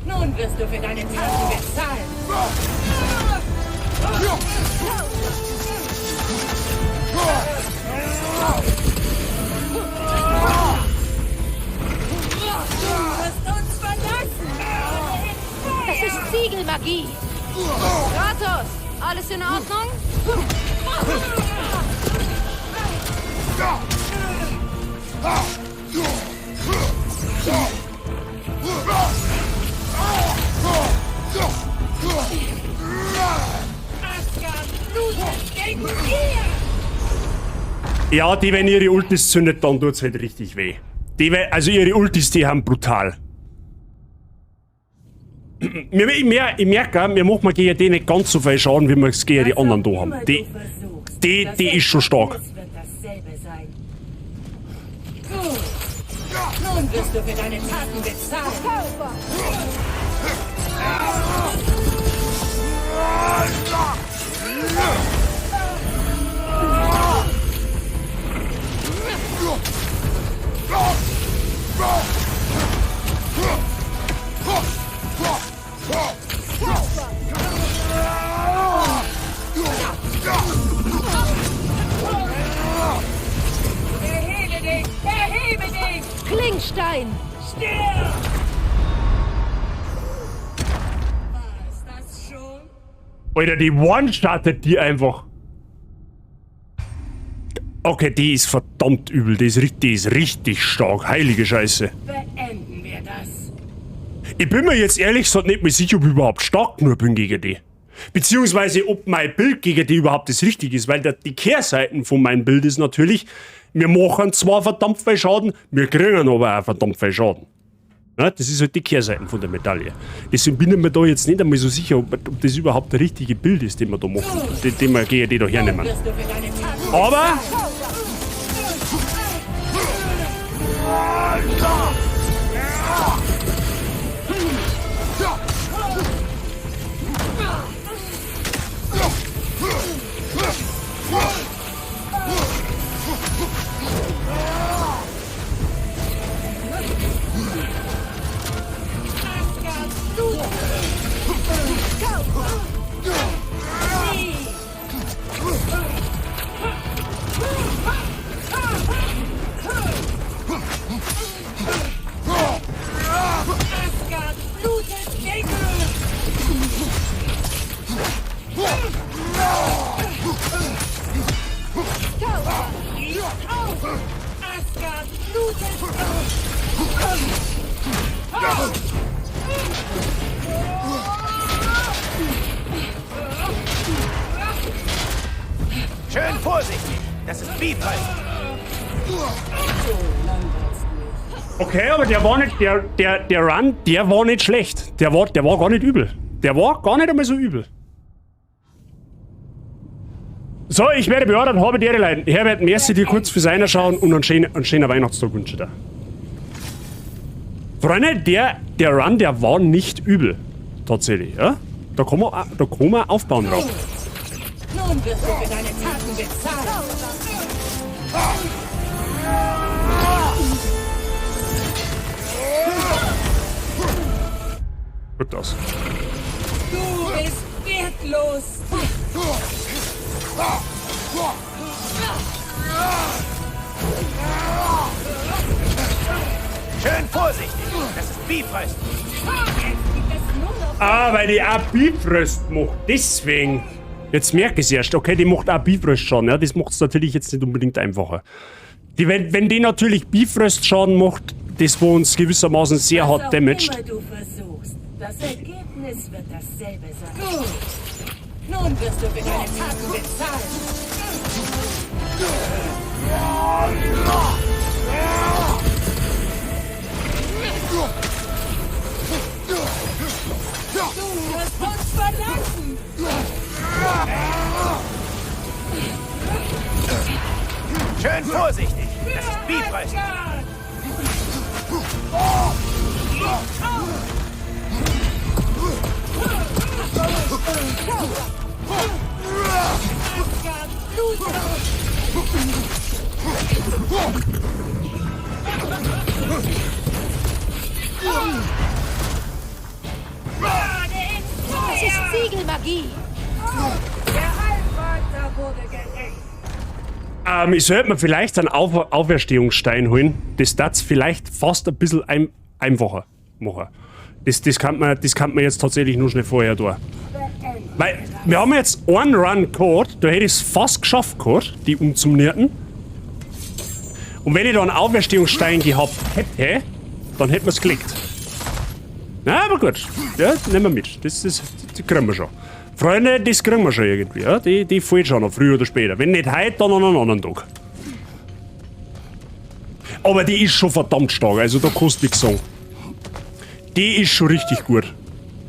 S11: Nun wirst du für deine Taten bezahlen. Du hast uns verlassen.
S7: Das ist Ziegelmagie! Kratos, alles in Ordnung?
S11: Asgard blutet gegen dir!
S1: Ja, die, wenn ihre Ultis zündet, dann tut's halt richtig weh. Die, also ihre Ultis, die haben brutal. Ich merke, wir machen gegen die nicht ganz so viel Schaden, wie wir es gegen die anderen da haben. Die ist schon stark.
S11: Gut. Nun wirst du für deine Taten bezahlen. Erhebe dich! Erhebe dich!
S7: Klingstein!
S11: Stirb! War es das schon?
S1: Alter, die one-startet die einfach. Okay, die ist verdammt übel. Die ist richtig stark. Heilige Scheiße.
S11: Beenden wir das.
S1: Ich bin mir jetzt ehrlich gesagt nicht mehr sicher, ob ich überhaupt stark genug bin gegen die. Beziehungsweise, ob mein Bild gegen die überhaupt das Richtige ist, weil die Kehrseiten von meinem Bild ist natürlich, wir machen zwar verdammt viel Schaden, wir kriegen aber auch verdammt viel Schaden. Ja, das ist halt die Kehrseiten von der Medaille. Deswegen bin ich mir da jetzt nicht einmal so sicher, ob das überhaupt der richtige Bild ist, den wir da machen, den wir gegen die da hernehmen. Aber...
S8: Schön vorsichtig! Das ist Bifrost!
S1: Okay, aber der war nicht, der Run, der war nicht schlecht. Der war gar nicht übel. Der war gar nicht einmal so übel. So, ich werde beordert, habe die Ehre, Leute. Herbert, merci dir kurz fürs Einschauen und einen schönen Weihnachtstag wünsche ich dir. Freunde, der Run, der war nicht übel. Tatsächlich, ja? Da kann man aufbauen drauf.
S11: Nun wirst du für deine Taten bezahlen.
S1: Gut aus.
S11: Du bist wertlos.
S8: Schön vorsichtig. Das ist Bifrost.
S1: Ah, weil die auch Bifrost macht. Deswegen. Jetzt merke ich es erst. Okay, die macht auch Bifrost-Schaden. Ja, das macht es natürlich jetzt nicht unbedingt einfacher. Die, wenn die natürlich Bifrost-Schaden macht, das wo uns gewissermaßen sehr hart damaged.
S11: Was auch immer du versuchst, das Ergebnis wird dasselbe sein. Gut. Nun wirst du für deine Taten bezahlen. Du wirst uns verlassen.
S8: Schön vorsichtig. Das ist Bifrost.
S7: Das ist Siegelmagie.
S11: Der Allvater wurde gerecht.
S1: Ich sollte mir vielleicht einen Auferstehungsstein holen. Das darf's vielleicht fast ein bisschen einfacher machen. Das kann man jetzt tatsächlich nur schnell vorher tun. Weil wir haben jetzt einen Run gehabt, da hätte ich's fast geschafft gehabt, die umzumnierten. Und wenn ich da einen Auferstehungsstein gehabt hätte, dann hätten wir's gelegt. Na, aber gut. Ja, nehmen wir mit. Das kriegen wir schon. Freunde, das kriegen wir schon irgendwie. Ja? Die fällt schon noch, früher oder später. Wenn nicht heute, dann an einem anderen Tag. Aber die ist schon verdammt stark, also da kannst du nichts sagen. Die ist schon richtig gut.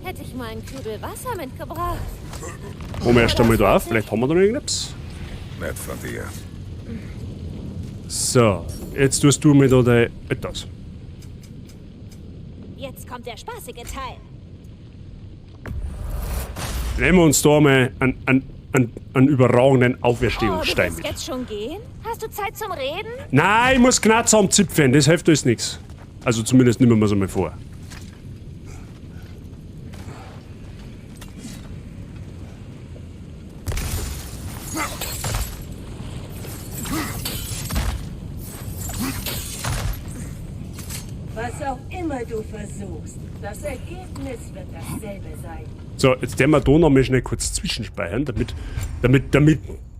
S9: Hätte ich mal einen Kübel Wasser mitgebracht.
S1: Machen wir erst einmal da auf, vielleicht haben wir da noch irgendetwas.
S10: Nett von dir.
S1: So, jetzt tust du mir da dein etwas.
S9: Jetzt kommt der spaßige Teil.
S1: Nehmen wir uns da mal einen überragenden Auferstehungsstein
S9: Oh, du willst
S1: mit.
S9: jetzt schon gehen? Hast du Zeit zum Reden?
S1: Nein, ich muss genau zusammenzipfen, das hilft uns nichts. Also zumindest nehmen wir es einmal vor.
S11: Was auch immer du versuchst, das Ergebnis wird dasselbe sein.
S1: So, jetzt werden wir da noch mal schnell kurz zwischenspeichern, damit ich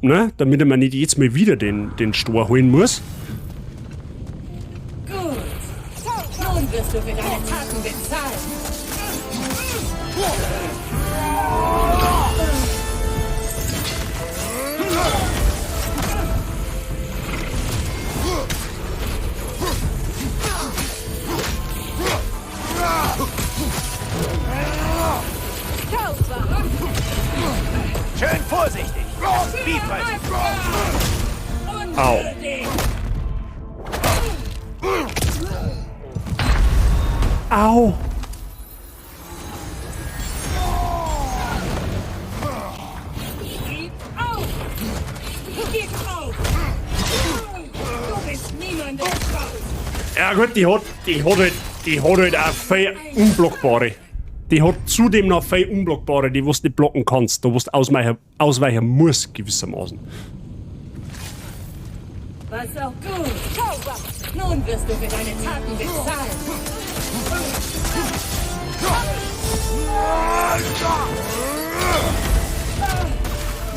S1: mir nicht jetzt mal wieder den Stor holen muss.
S11: Gut. Nun wirst du für deine Taten bezahlen.
S8: Schön vorsichtig. Bifrost.
S1: Au. Au.
S11: Gib auf! Gib auf! Du bist niemandem traut!
S1: Ja gut, die hat halt auch viel unblockbare. Die hat zudem noch viel unblockbare, die was du nicht blocken kannst, da wo du ausweichen musst, gewissermaßen.
S11: Was auch gut. Nun wirst du für deine Taten bezahlen.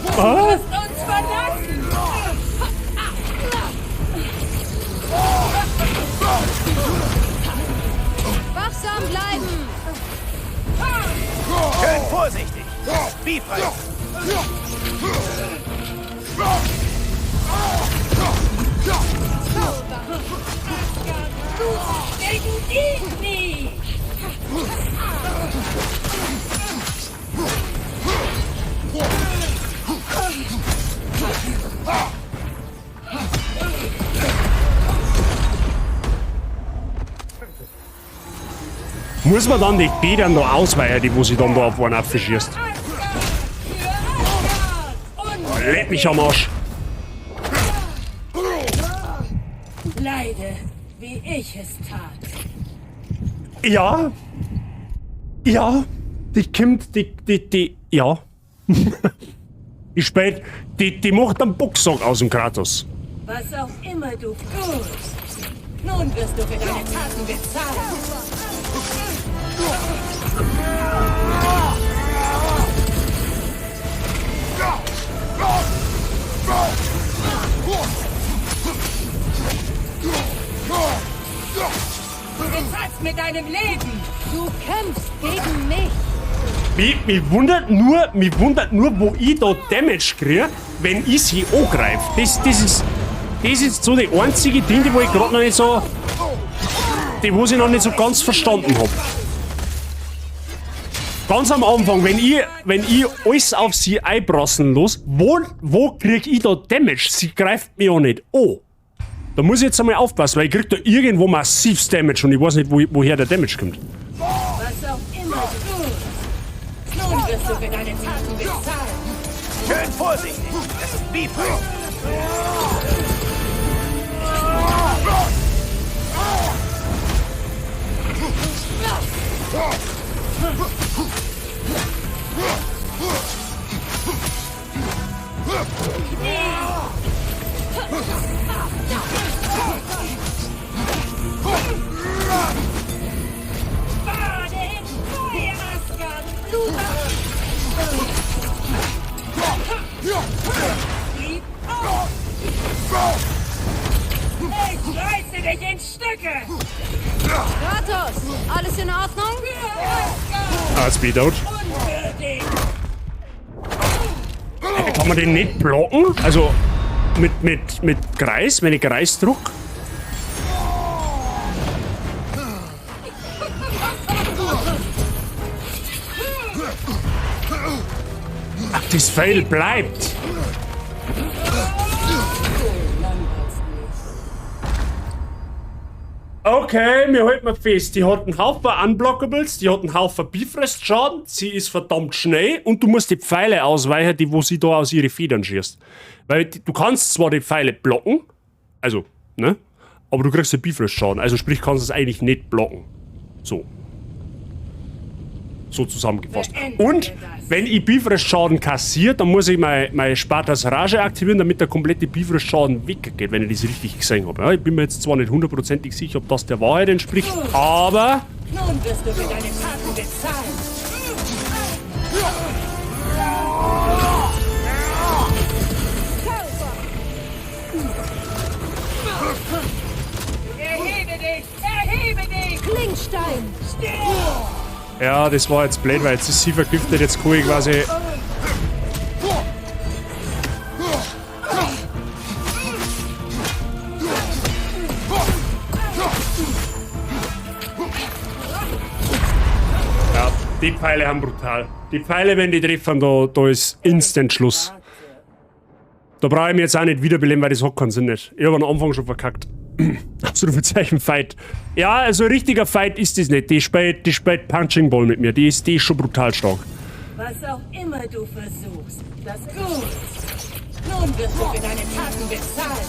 S11: Du wirst uns verlassen.
S7: Wachsam bleiben!
S8: Schön vorsichtig. Bifrost.
S11: Gegen Igni!
S1: Muss man dann die Bädern da ausweichen, die wo sie dann da auf einen abfischierst? Leck mich am Arsch.
S11: Leide, wie ich es tat.
S1: Ja. Ja. Die kommt, die, ja. Die spät, die macht einen Boxsack aus dem Kratos.
S11: Was auch immer du tust. Nun wirst du für deine Taten bezahlen. meinem Leben.
S7: Du kämpfst gegen mich.
S1: Mich wundert nur, wo ich da Damage kriege, wenn ich sie angreife. Das ist so die einzige Ding, die wo ich gerade noch nicht so, die wo ich noch nicht so ganz verstanden hab. Ganz am Anfang, wenn ich alles auf sie einbrassen los, wo krieg ich da Damage? Sie greift mich ja nicht an. Da muss ich jetzt einmal aufpassen, weil ich krieg da irgendwo massivst Damage und ich weiß nicht, woher der Damage kommt.
S11: Was auch immer du tust. Nun wirst du für deine Taten bezahlen.
S8: Schön vorsichtig, das ist Bifrost.
S11: Bade in Feuer, Asgard! Gib auf! Ich reiße dich in Stücke!
S7: Kratos, alles in Ordnung?
S1: Ah, jetzt bin ich tot. Kann man den nicht blocken? Also mit Kreis, wenn ich Kreis druck? Ach, das Pfeil bleibt. Okay, wir halten mal fest. Die hat einen Haufen Unblockables, die hat einen Haufen Bifrost-Schaden, sie ist verdammt schnell und du musst die Pfeile ausweichen, die wo sie da aus ihren Federn schießt. Weil du kannst zwar die Pfeile blocken, also, ne? Aber du kriegst den Bifrost-Schaden, also sprich, kannst du es eigentlich nicht blocken. So. So zusammengefasst. Und wenn ich Bifrost-Schaden kassiere, dann muss ich meine Spartas Rage aktivieren, damit der komplette Bifrost-Schaden weggeht, wenn ich das richtig gesehen habe. Ja, ich bin mir jetzt zwar nicht hundertprozentig sicher, ob das der Wahrheit entspricht, aber...
S11: Nun wirst du für deine Taten bezahlen. Erhebe dich! Erhebe dich!
S7: Klingstein!
S11: Stirb!
S1: Ja, das war jetzt blöd, weil jetzt ist sie vergiftet, jetzt kann ich quasi... Ja, die Pfeile haben brutal. Die Pfeile, wenn die treffen, da ist instant Schluss. Da brauche ich mich jetzt auch nicht wiederbeleben, weil das hat keinen Sinn nicht. Ich habe am Anfang schon verkackt. Ausrufezeichen Fight. Ja, also ein richtiger Fight ist das nicht. Die spielt Punching Ball mit mir. Die ist schon brutal stark.
S11: Was auch immer du versuchst, das gut. Nun wirst du für deine Taten bezahlen.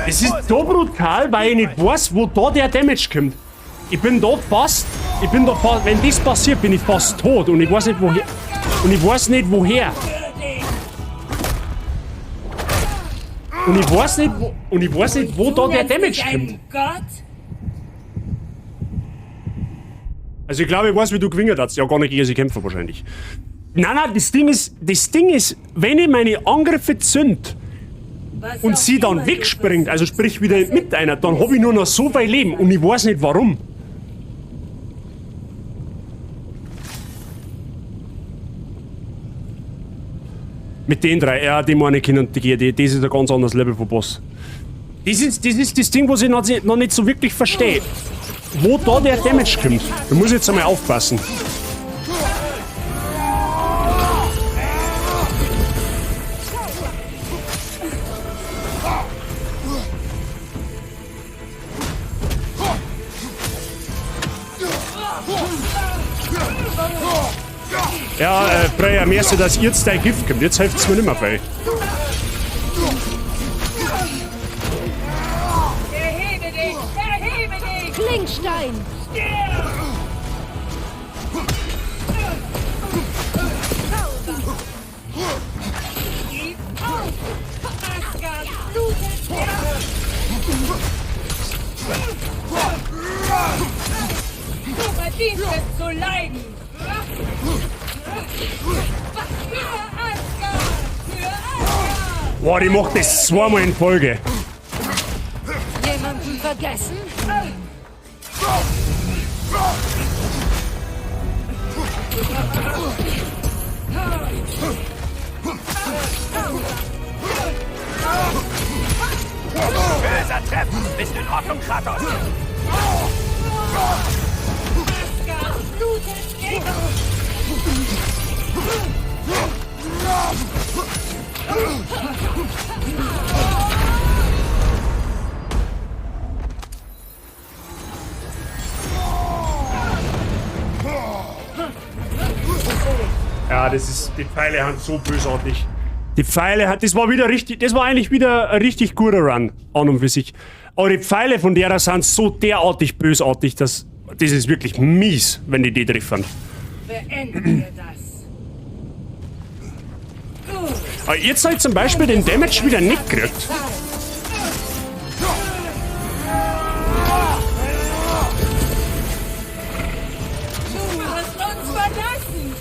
S1: Es ist so brutal, weil ich nicht weiß, wo da der Damage kommt. Ich bin da fast, wenn das passiert, bin ich fast tot und ich weiß nicht woher. Und ich weiß nicht woher. Und ich weiß nicht, wo, da der Damage kommt. Also ich glaube, ich weiß, wie du gewinnen hast. Ja, gar nicht gegen sie kämpfen wahrscheinlich. Nein, nein, das Ding ist, wenn ich meine Angriffe zünd und sie dann wegspringt, also sprich wieder mit einer, dann habe ich nur noch so viel Leben und ich weiß nicht warum. Mit den drei, ja, die meine Kinder, die, das ist ein ganz anderes Level von Boss. Das ist das Ding, was ich noch nicht so wirklich verstehe. Wo da der Damage kommt. Da muss ich jetzt einmal aufpassen. Ja, Freya, merkst du, dass jetzt dein Gift kommt. Jetzt hilft's mir nicht mehr viel.
S11: Erhebe dich! Erhebe dich!
S7: Klingstein!
S11: Gib auf! Asgard blutet! Du verdienst es zu leiden. Für Asgard! Für Asgard!
S1: Boah, die macht das zweimal in Folge.
S7: Jemanden vergessen?
S8: Böser Treffen! Bist du in Ordnung, Kratos?
S11: Asgard blutet gegen
S1: Ja, das ist. Die Pfeile haben so bösartig. Die Pfeile hat. Das war wieder richtig. Das war eigentlich wieder ein richtig guter Run. An und für sich. Aber die Pfeile von derer sind so derartig bösartig, dass. Das ist wirklich mies, wenn die die treffen.
S11: Beenden wir das. Gut.
S1: Aber jetzt habe ich zum Beispiel den Damage wieder nicht gekriegt.
S11: Du hast uns verlassen.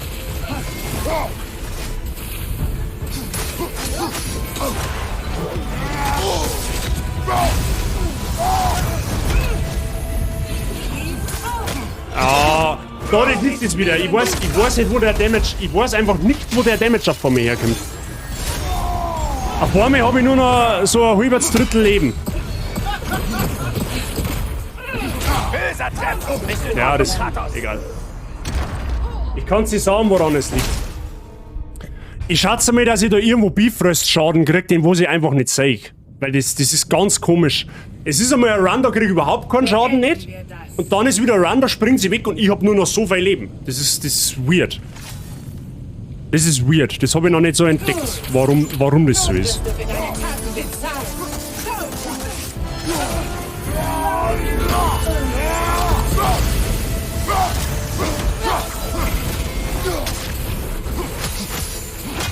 S1: Ah, da das ist es wieder. Ich weiß nicht, wo der Damage. Ich weiß einfach nicht, wo der Damage auf mir herkommt. Auf einmal habe ich nur noch so ein halbes Drittel Leben.
S8: Böser Treffen! Bist du in
S1: Ja,
S8: Ordnung,
S1: das.
S8: Kratos?
S1: Egal. Ich kann's nicht sagen, woran es liegt. Ich schätze mal, dass ich da irgendwo Bifrost-Schaden krieg, den wo ich einfach nicht sehe. Weil das ist ganz komisch. Es ist einmal ein Run, da krieg ich überhaupt keinen Schaden nicht. Und dann ist wieder ein Run, da springt sie weg und ich hab nur noch so viel Leben. Das ist weird. Das ist weird. Das habe ich noch nicht so entdeckt, warum das so ist.
S11: Wirst du für deine Taten bezahlen.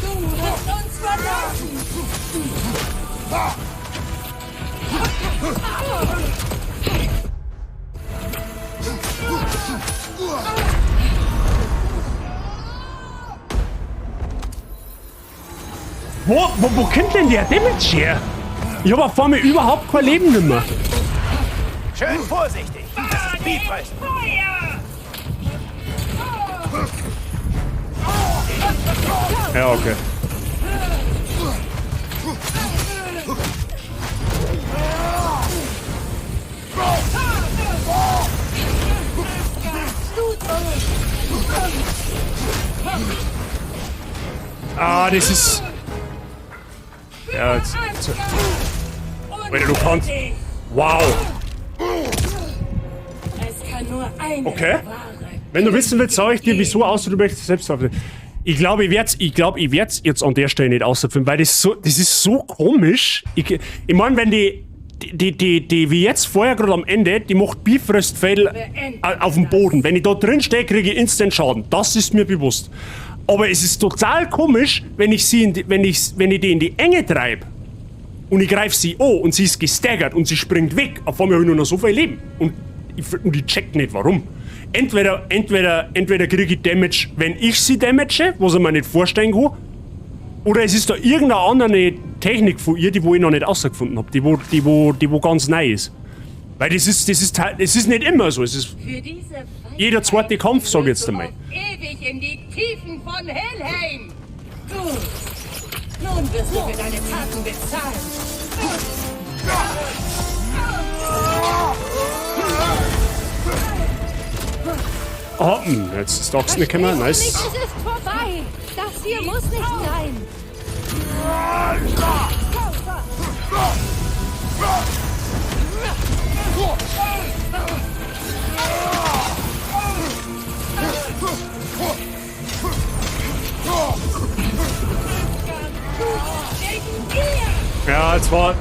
S11: Du hast uns verlassen.
S1: Wo kommt denn der Damage her? Ich hab auf einmal überhaupt kein Leben mehr.
S8: Schön vorsichtig! Das ist Bifrost!
S1: Ja, okay. Ah, das ist. Ja, jetzt. Alter, du kannst. Wow.
S11: Es kann nur eine
S1: Okay.
S11: wahre
S1: Wenn du wissen willst, sag ich dir, wieso, außer du möchtest selbst drauf. Ich glaube, ich werd's, ich glaub, ich werd's jetzt an der Stelle nicht ausführen, weil das so, das ist so komisch. Ich meine, wenn die, wie jetzt vorher gerade am Ende, die macht Bifröstfell auf dem Boden. Wenn ich da drin stehe, kriege ich instant Schaden. Das ist mir bewusst. Aber es ist total komisch, wenn ich sie in die, wenn ich die in die Enge treibe und ich greife sie an und sie ist gestaggert und sie springt weg. Auf einmal habe ich nur noch so viel Leben. Und ich check nicht warum. Entweder kriege ich Damage, wenn ich sie damage, was ich mir nicht vorstellen kann, oder es ist da irgendeine andere Technik von ihr, die wo ich noch nicht rausgefunden habe, die wo ganz neu ist. Weil das ist nicht immer so. Es ist jeder zweite Kampf, sag ich jetzt einmal.
S11: Ewig in die Tiefen von Helheim. Gut. Nun wirst du für deine Taten bezahlen.
S1: Oh, jetzt ist Ochsen nicht gekommen. Nice.
S9: Nicht, es ist vorbei. Das hier muss nicht sein.
S1: Ja, es war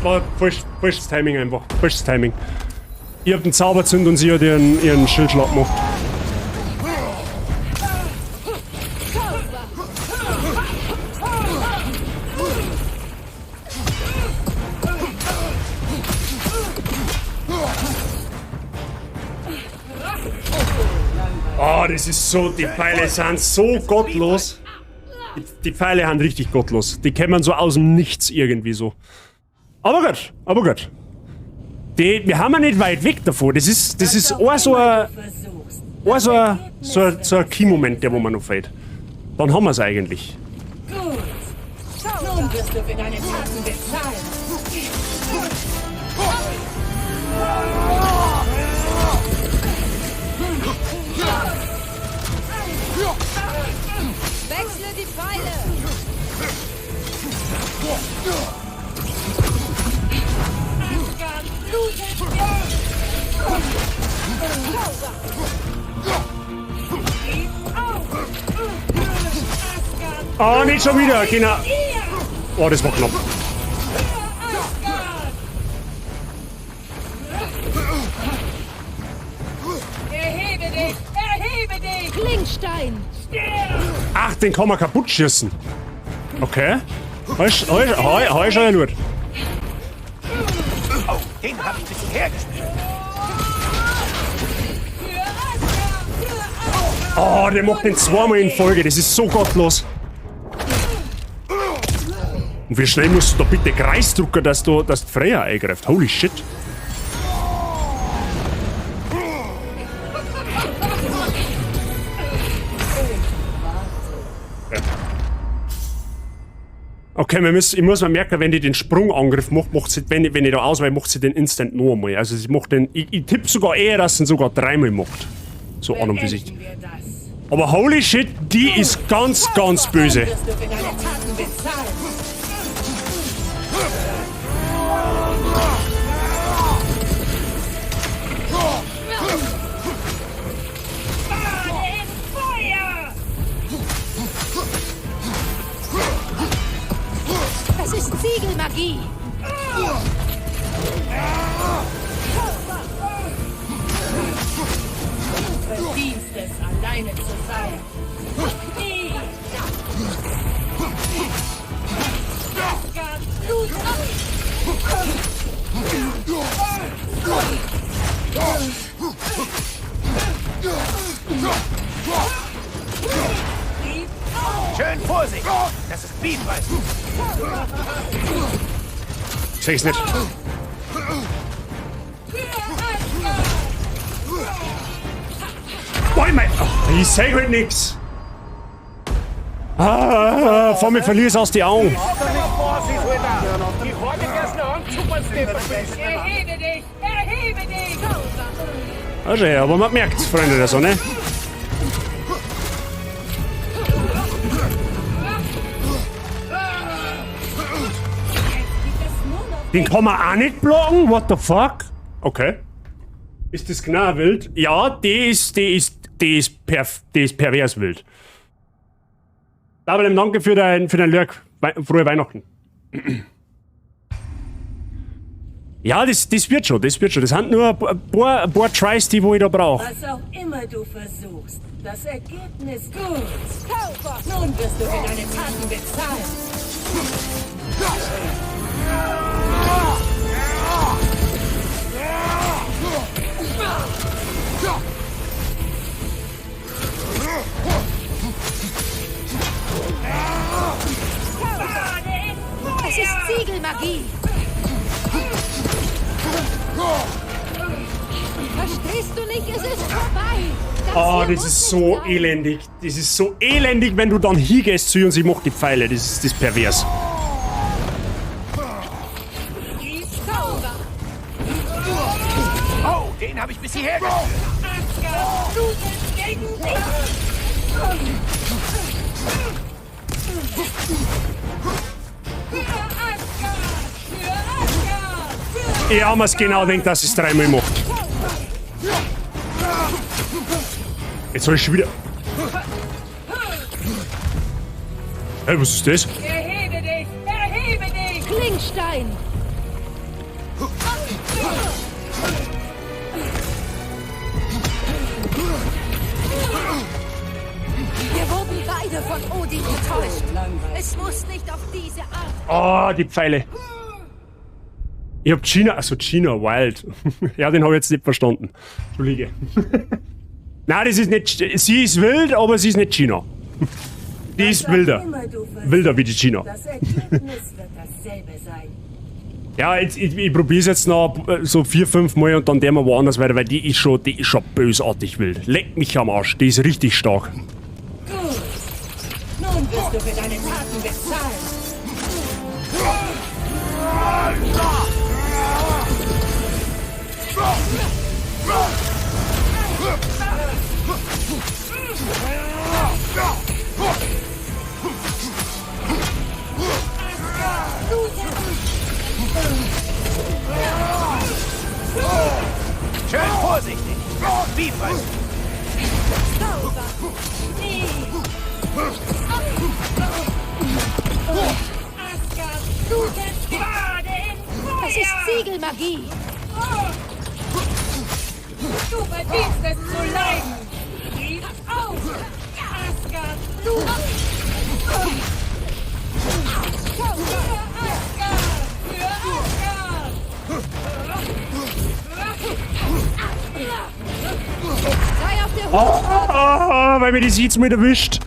S1: falsches Timing einfach. Falsches Timing. Ich hab den Zauberzünd und sie hat ihren Schildschlag gemacht. Oh, das ist so, die Pfeile sind so gottlos. Die Pfeile sind richtig gottlos. Die kämen so aus dem Nichts irgendwie so. Aber gut, aber gut. Wir haben ja nicht weit weg davon. Das ist auch so ein Key-Moment, der wo man noch fehlt. Dann haben wir's eigentlich.
S11: Gut. Nun wirst du für deine Taten bezahlen.
S7: Wechsle die Pfeile!
S1: Oh, nicht schon wieder, genau. Oh, das war knapp.
S11: Erhebe dich! Erhebe dich!
S7: Klingstein!
S1: Ach, den kann man kaputt schießen. Okay. Heu, schon ja gut.
S8: Oh, den hab ich bisher gespielt.
S1: Oh, der macht den zweimal in Folge. Das ist so gottlos. Und wie schnell musst du da bitte Kreis drücken, dass du dass Freya eingreift? Holy shit. Okay, ich muss mir merken, wenn die den Sprungangriff macht, macht sie, wenn ich da ausweiche, macht sie den Instant noch einmal. Also sie macht den, ich tippe sogar eher, dass sie ihn sogar dreimal macht. So an und für sich. Aber holy shit, die ist ganz, ganz böse.
S7: Das ist Ziegelmagie!
S11: Du verdienst es, alleine zu sein. Nie!
S8: Schön Vorsicht! Das ist Bifröst!
S1: Ich seh's nicht. Boah, mein, oh, ich seh halt nix. Ah, vor mir verliere ich aus die Augen.
S11: Erhebe dich! Erhebe dich!
S1: Also, ja, aber man merkt's, Freunde der Sonne. Den kann man auch nicht blocken? What the fuck? Okay. Ist das genau wild? Ja, die ist pervers wild. Aber danke für dein Lurk. Frohe Weihnachten. Ja, das wird schon, das wird schon. Das sind nur ein paar Tries, die wo ich da brauche.
S11: Was auch immer du versuchst, das Ergebnis gut. Nun wirst du für deine Taten bezahlen.
S7: Das ist Ziegelmagie! Verstehst du nicht? Es ist vorbei! Das
S1: oh, das ist so elendig. Das ist so elendig, wenn du dann hingehst zu ihr und sie macht die Pfeile. Das ist pervers.
S8: Oh, den habe ich bis hierher geführt.
S1: Ich habe mir's genau gedacht, dass es dreimal macht. Jetzt soll ich schon wieder. Hey, was ist das?
S11: Erhebe dich! Erhebe dich!
S7: Klingstein! Wir wurden beide von Odin getäuscht. Es muss nicht auf diese Art.
S1: Oh, die Pfeile. Ich hab China, also China Wild. Ja, den habe ich jetzt nicht verstanden. Entschuldige. Nein, das ist nicht. Sie ist wild, aber sie ist nicht China. Die ist wilder. Wilder wie die China.
S11: Das Ergebnis wird dasselbe sein.
S1: Ja, jetzt, ich probier's jetzt noch so 4, 5 Mal und dann der mal woanders weiter, weil die ist schon bösartig wild. Leck mich am Arsch, die ist richtig stark.
S11: Gut. Nun wirst du für deine Taten bezahlen.
S8: Schön vorsichtig. Bifrost.
S7: Das ist Siegelmagie.
S11: Du verdienst es zu leiden. Gib auf! Asgard blutet! Für Asgard! Für Asgard!
S7: Sei auf der
S1: Oh,
S7: Hut!
S1: oh, oh, weil mir die jetzt mit erwischt.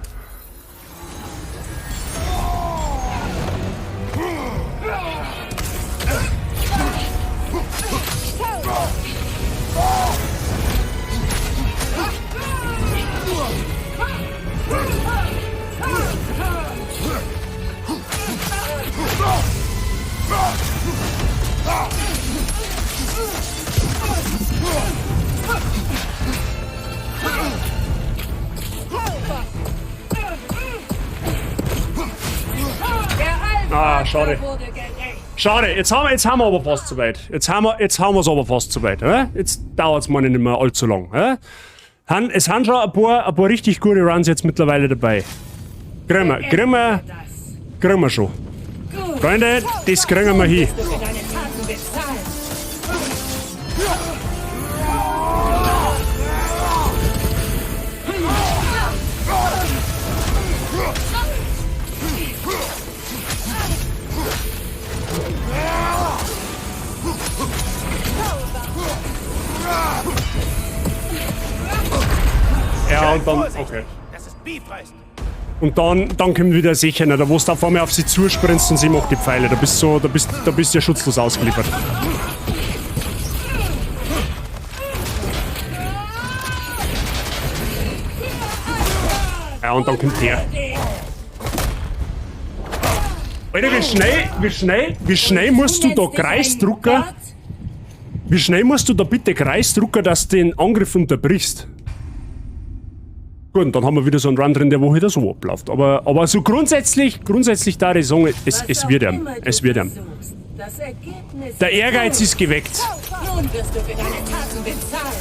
S1: Ah, schade. Schade, jetzt haben wir aber fast zu weit. Jetzt haben wir's aber fast zu weit. Hä? Jetzt dauert's mal nicht mehr allzu lang. Hä? Es haben schon ein paar richtig gute Runs jetzt mittlerweile dabei. Kriegen wir schon. Freunde, das kriegen wir hin. Ja, und dann, okay. Und dann kommt wieder sicher, da wo du auf einmal auf sie zuspringst und sie macht die Pfeile. Da bist du ja schutzlos ausgeliefert. Ja, und dann kommt der. Alter, wie schnell musst du da Kreisdrucker? Wie schnell musst du da bitte Kreisdrucker, dass du den Angriff unterbrichst? Gut, und dann haben wir wieder so einen Run drin, der wo wieder so abläuft. Aber so grundsätzlich da ich sagen, es wird ihm. Es wird ihm. Der Ehrgeiz ist geweckt.
S11: Nun wirst du für deine Taten bezahlen.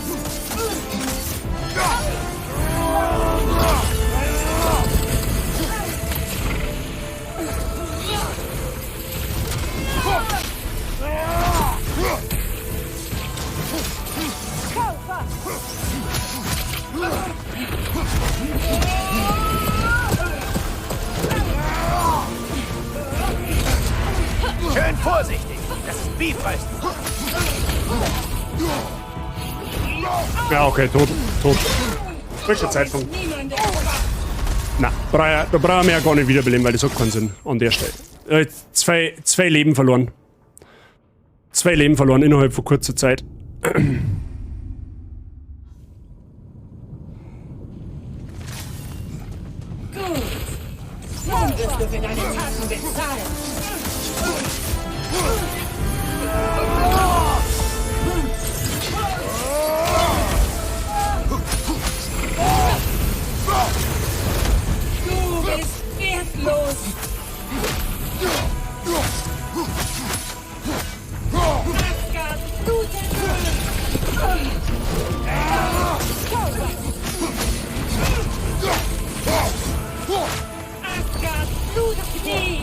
S8: Schön vorsichtig. Das ist Bifrost.
S1: Ja, okay, tot. Falscher Zeitpunkt. Na, da brauchen wir ja gar nicht wiederbeleben, weil das hat keinen Sinn an der Stelle. Zwei Leben verloren. 2 Leben verloren innerhalb von kurzer Zeit.
S11: Gut. Nun wirst du für deine Taten bezahlen. Du bist wertlos. Asgard blutet. Asgard blutet nie.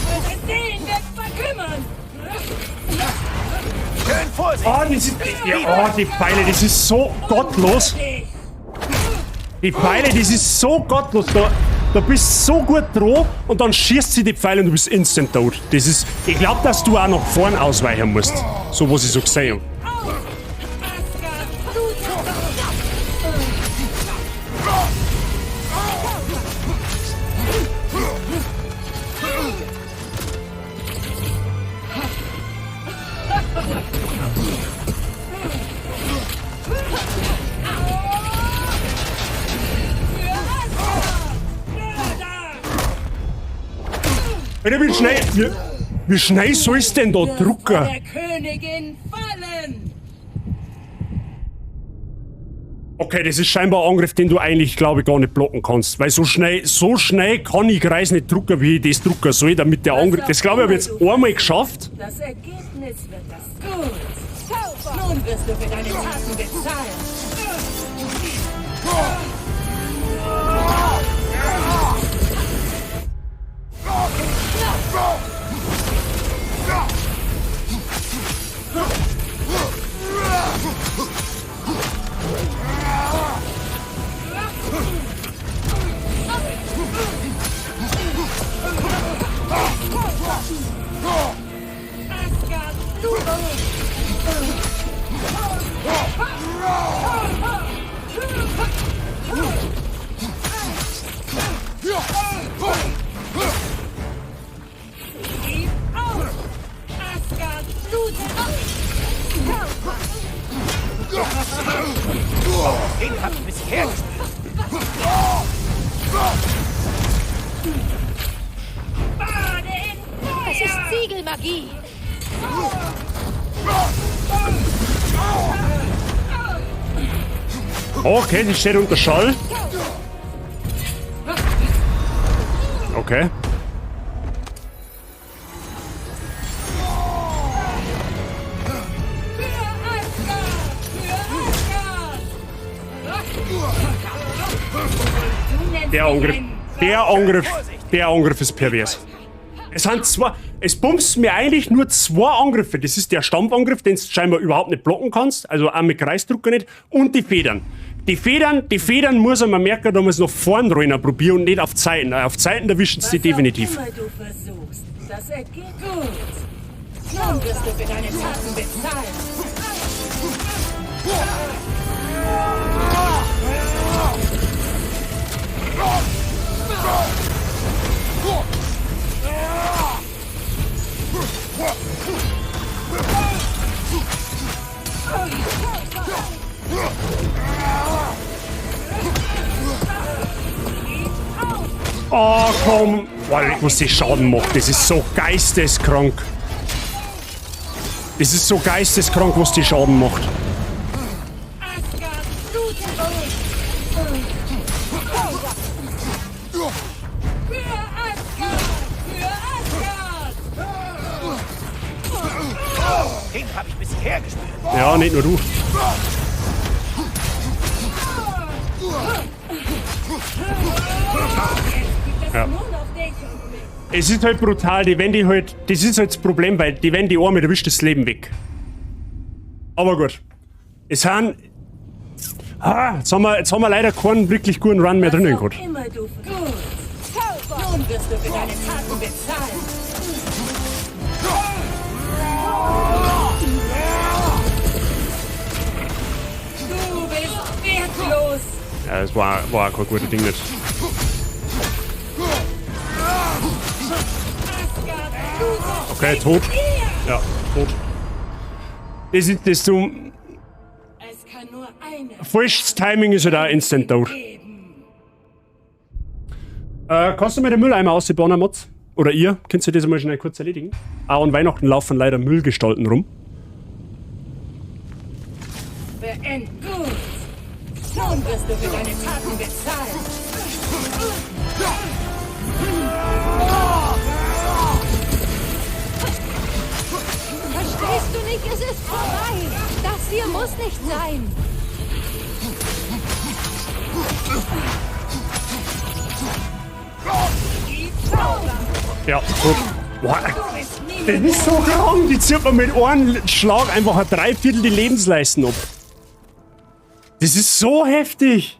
S11: Eure Seelen werden verkümmern!
S8: Schön vorsichtig!
S1: Oh, das ist, ja, oh, die Pfeile, das ist so gottlos! Die Pfeile, das ist so gottlos. Da bist du so gut dran und dann schießt sie die Pfeile und du bist instant tot. Das ist. Ich glaube, dass du auch nach vorn ausweichen musst. So was ich so gesehen habe. Alter, wie schnell. Wie schnell soll's denn da drucken?
S11: Der Königin fallen!
S1: Okay, das ist scheinbar ein Angriff, den du eigentlich, glaube ich, gar nicht blocken kannst. Weil so schnell kann ich Kreis nicht drucken, wie ich das drucken soll, damit der Angriff. Das glaube ich, habe ich jetzt einmal geschafft.
S11: Das Ergebnis wird das gut. Nun wirst du für deine Taten bezahlen. Gib auf! Asgard blutet!
S8: Den hab ich bisher gespürt.
S11: Bade in Feuer!
S9: Das ist Siegelmagie.
S1: Okay, die steht unter Schall. Okay. Der Angriff ist pervers. Es sind zwei, es bumst mir eigentlich nur zwei Angriffe. Das ist der Stampfangriff, den du scheinbar überhaupt nicht blocken kannst, also auch mit Kreisdrucker nicht, und die Federn. Die Federn muss man merken, da muss noch vorn rein probieren und nicht auf Zeiten. Auf Zeiten erwischen sie definitiv.
S11: Was auch immer du versuchst, das ergeht gut. Nun wirst du für deine Taten bezahlen.
S1: Oh, komm! Boah, was die Schaden macht, das ist so geisteskrank. Das ist so geisteskrank, was die Schaden macht.
S8: Den hab ich bisher gespürt.
S1: Ja, nicht nur du. Ja. Es ist halt brutal, die wenn die halt. Das ist halt das Problem, weil die wenn die Arme erwischt, das Leben weg. Aber gut. Es sind. Ah, jetzt haben wir leider keinen wirklich guten Run mehr drinnen gehabt.
S11: Immer du gut. Nun wirst du für deine Taten bezahlen. Du bist wertlos.
S1: Ja, das war auch kein gutes Ding nicht. Okay, tot. Ja, tot. Das ist das du. Falsches Timing ist halt auch instant tot. Kannst du mir den Mülleimer ausbauen, Mods? Oder ihr? Könnt ihr das mal schnell kurz erledigen? Auch an Weihnachten laufen leider Müllgestalten rum.
S11: Beend gut. Nun wirst du für deine Taten bezahlen.
S9: Verstehst du nicht? Es ist vorbei. Das hier muss nicht sein.
S1: Ja, gut. Boah, das ist so krank. Die zieht man mit einem Schlag einfach ein Dreiviertel die Lebensleisten ab. Das ist so heftig.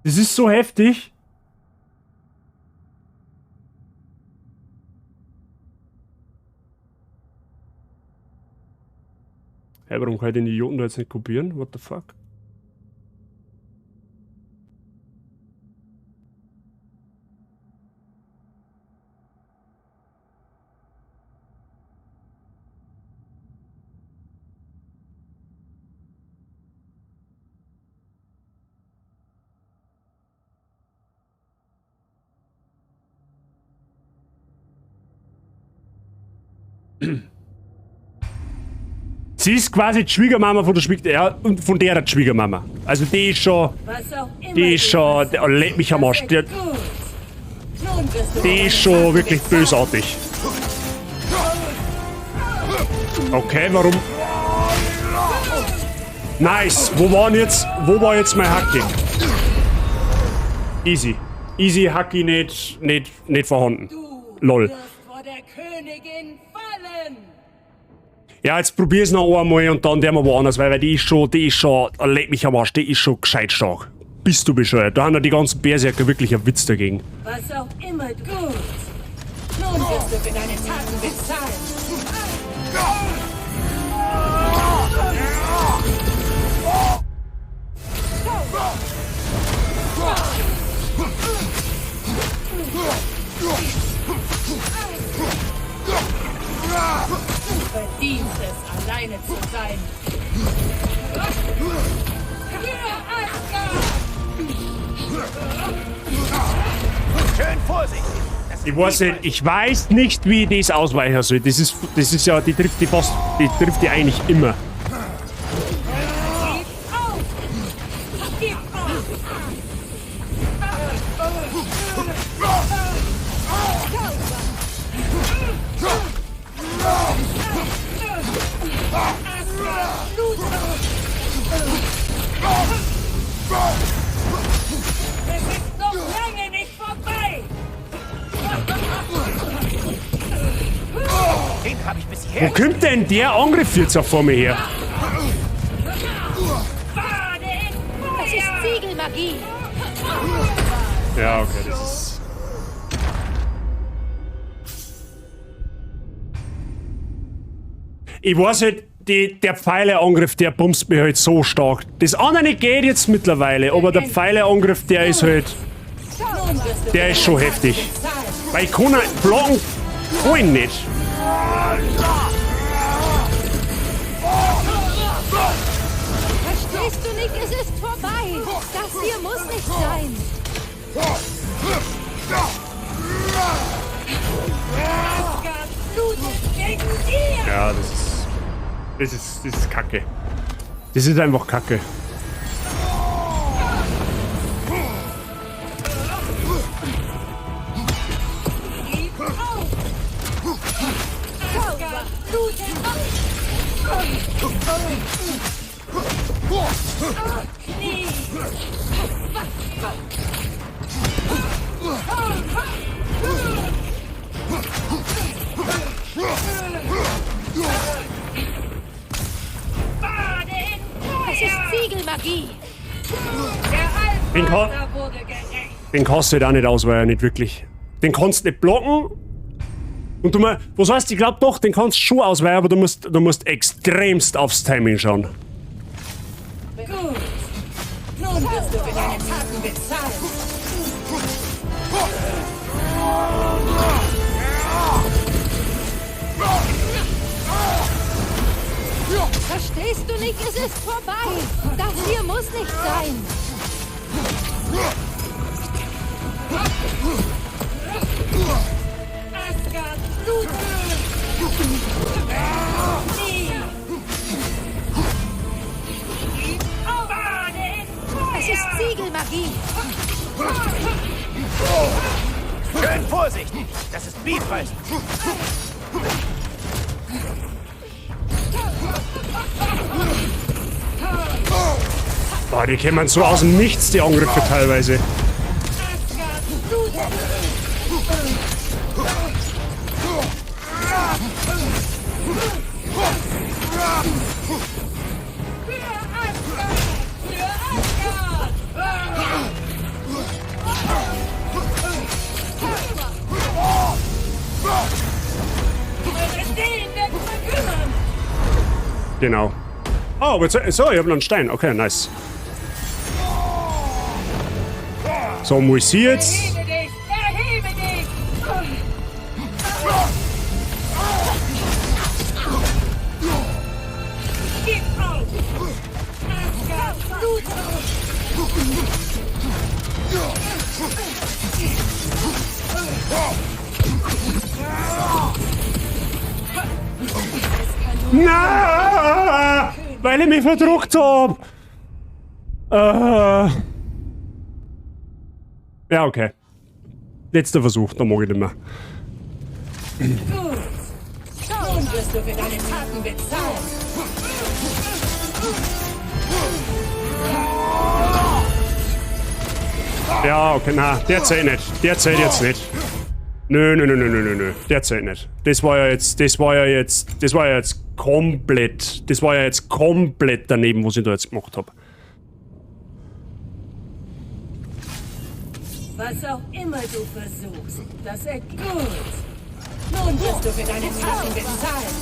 S1: Das ist so heftig. Hä, warum kann ich den Idioten da jetzt nicht kopieren? What the fuck? Sie ist quasi die Schwiegermama von der Schwiegermama, ja, und von der Schwiegermama. Also die ist schon, die ist schon, der leck mich am Arsch. Die, die ist schon wirklich bösartig. Okay, warum? Nice. Wo war jetzt mein Hacki? Easy. Easy, Hacki nicht vorhanden. Lol. Ja, jetzt probier's noch einmal und dann der wir woanders, weil die ist schon, leck mich am Arsch, die ist schon gescheit stark. Bist du bescheuert? Da haben ja die ganzen Berserker wirklich einen Witz dagegen.
S11: Was auch immer gut. Nun wirst du für deine Taten bezahlen. Du verdienst es, alleine zu sein.
S8: Schön vorsichtig.
S1: Ich weiß nicht, wie ich das ausweichen soll. Das ist ja, die trifft die fast, die trifft die eigentlich immer.
S11: Es ist noch lange nicht vorbei!
S8: Den habe ich bis hierher.
S1: Wo kommt denn der Angriff jetzt auf vor mir her?
S9: Das ist Ziegelmagie!
S1: Ja, okay, das ist. Ich weiß halt, der Pfeileangriff, der bumst mir halt so stark. Das andere geht jetzt mittlerweile, aber der Pfeileangriff, der ist halt. Der ist schon heftig. Weil ich kann halt blocken, kann ich nicht.
S9: Verstehst du nicht? Es ist vorbei! Das hier muss nicht sein!
S1: Ja, das ist. Das ist Kacke. Das ist einfach Kacke.
S9: Das ist Ziegelmagie!
S1: Den kannst du halt auch nicht ausweichen, nicht wirklich. Den kannst du nicht blocken. Und du mal, was heißt, ich glaub doch, den kannst du schon ausweichen, aber du musst extremst aufs Timing schauen.
S11: Gut. Nun wirst du für deine Taten bezahlen.
S9: Verstehst du nicht? Es ist vorbei! Das hier muss nicht sein!
S11: Asgard blutet!
S9: Es ist Ziegelmagie!
S8: Schön vorsichtig! Das ist Bifrost!
S1: Boah, die kämen so aus dem Nichts, die Angriffe teilweise. Genau. Oh, aber jetzt, so, ich hab noch einen Stein. Okay, nice. So, wo ist sie jetzt?
S11: Erhebe dich! Erhebe dich! Gib auf! Asgard Blut!
S1: Na, weil ich mich verdruckt hab. Ja, okay. Letzter Versuch, da mag ich nicht mehr.
S11: Gut. Nun wirst du für deine Taten bezahlen.
S1: Ja, okay, na, der zählt nicht. Der zählt jetzt nicht. Nö, nö, nö, nö, nö, nö, nö. Der zählt nicht. Das war ja jetzt, das war ja jetzt, das war ja jetzt komplett, das war ja jetzt komplett daneben, was ich da jetzt gemacht hab.
S11: Was auch immer du versuchst, das ist gut. Nun wirst du für deine Taten bezahlen.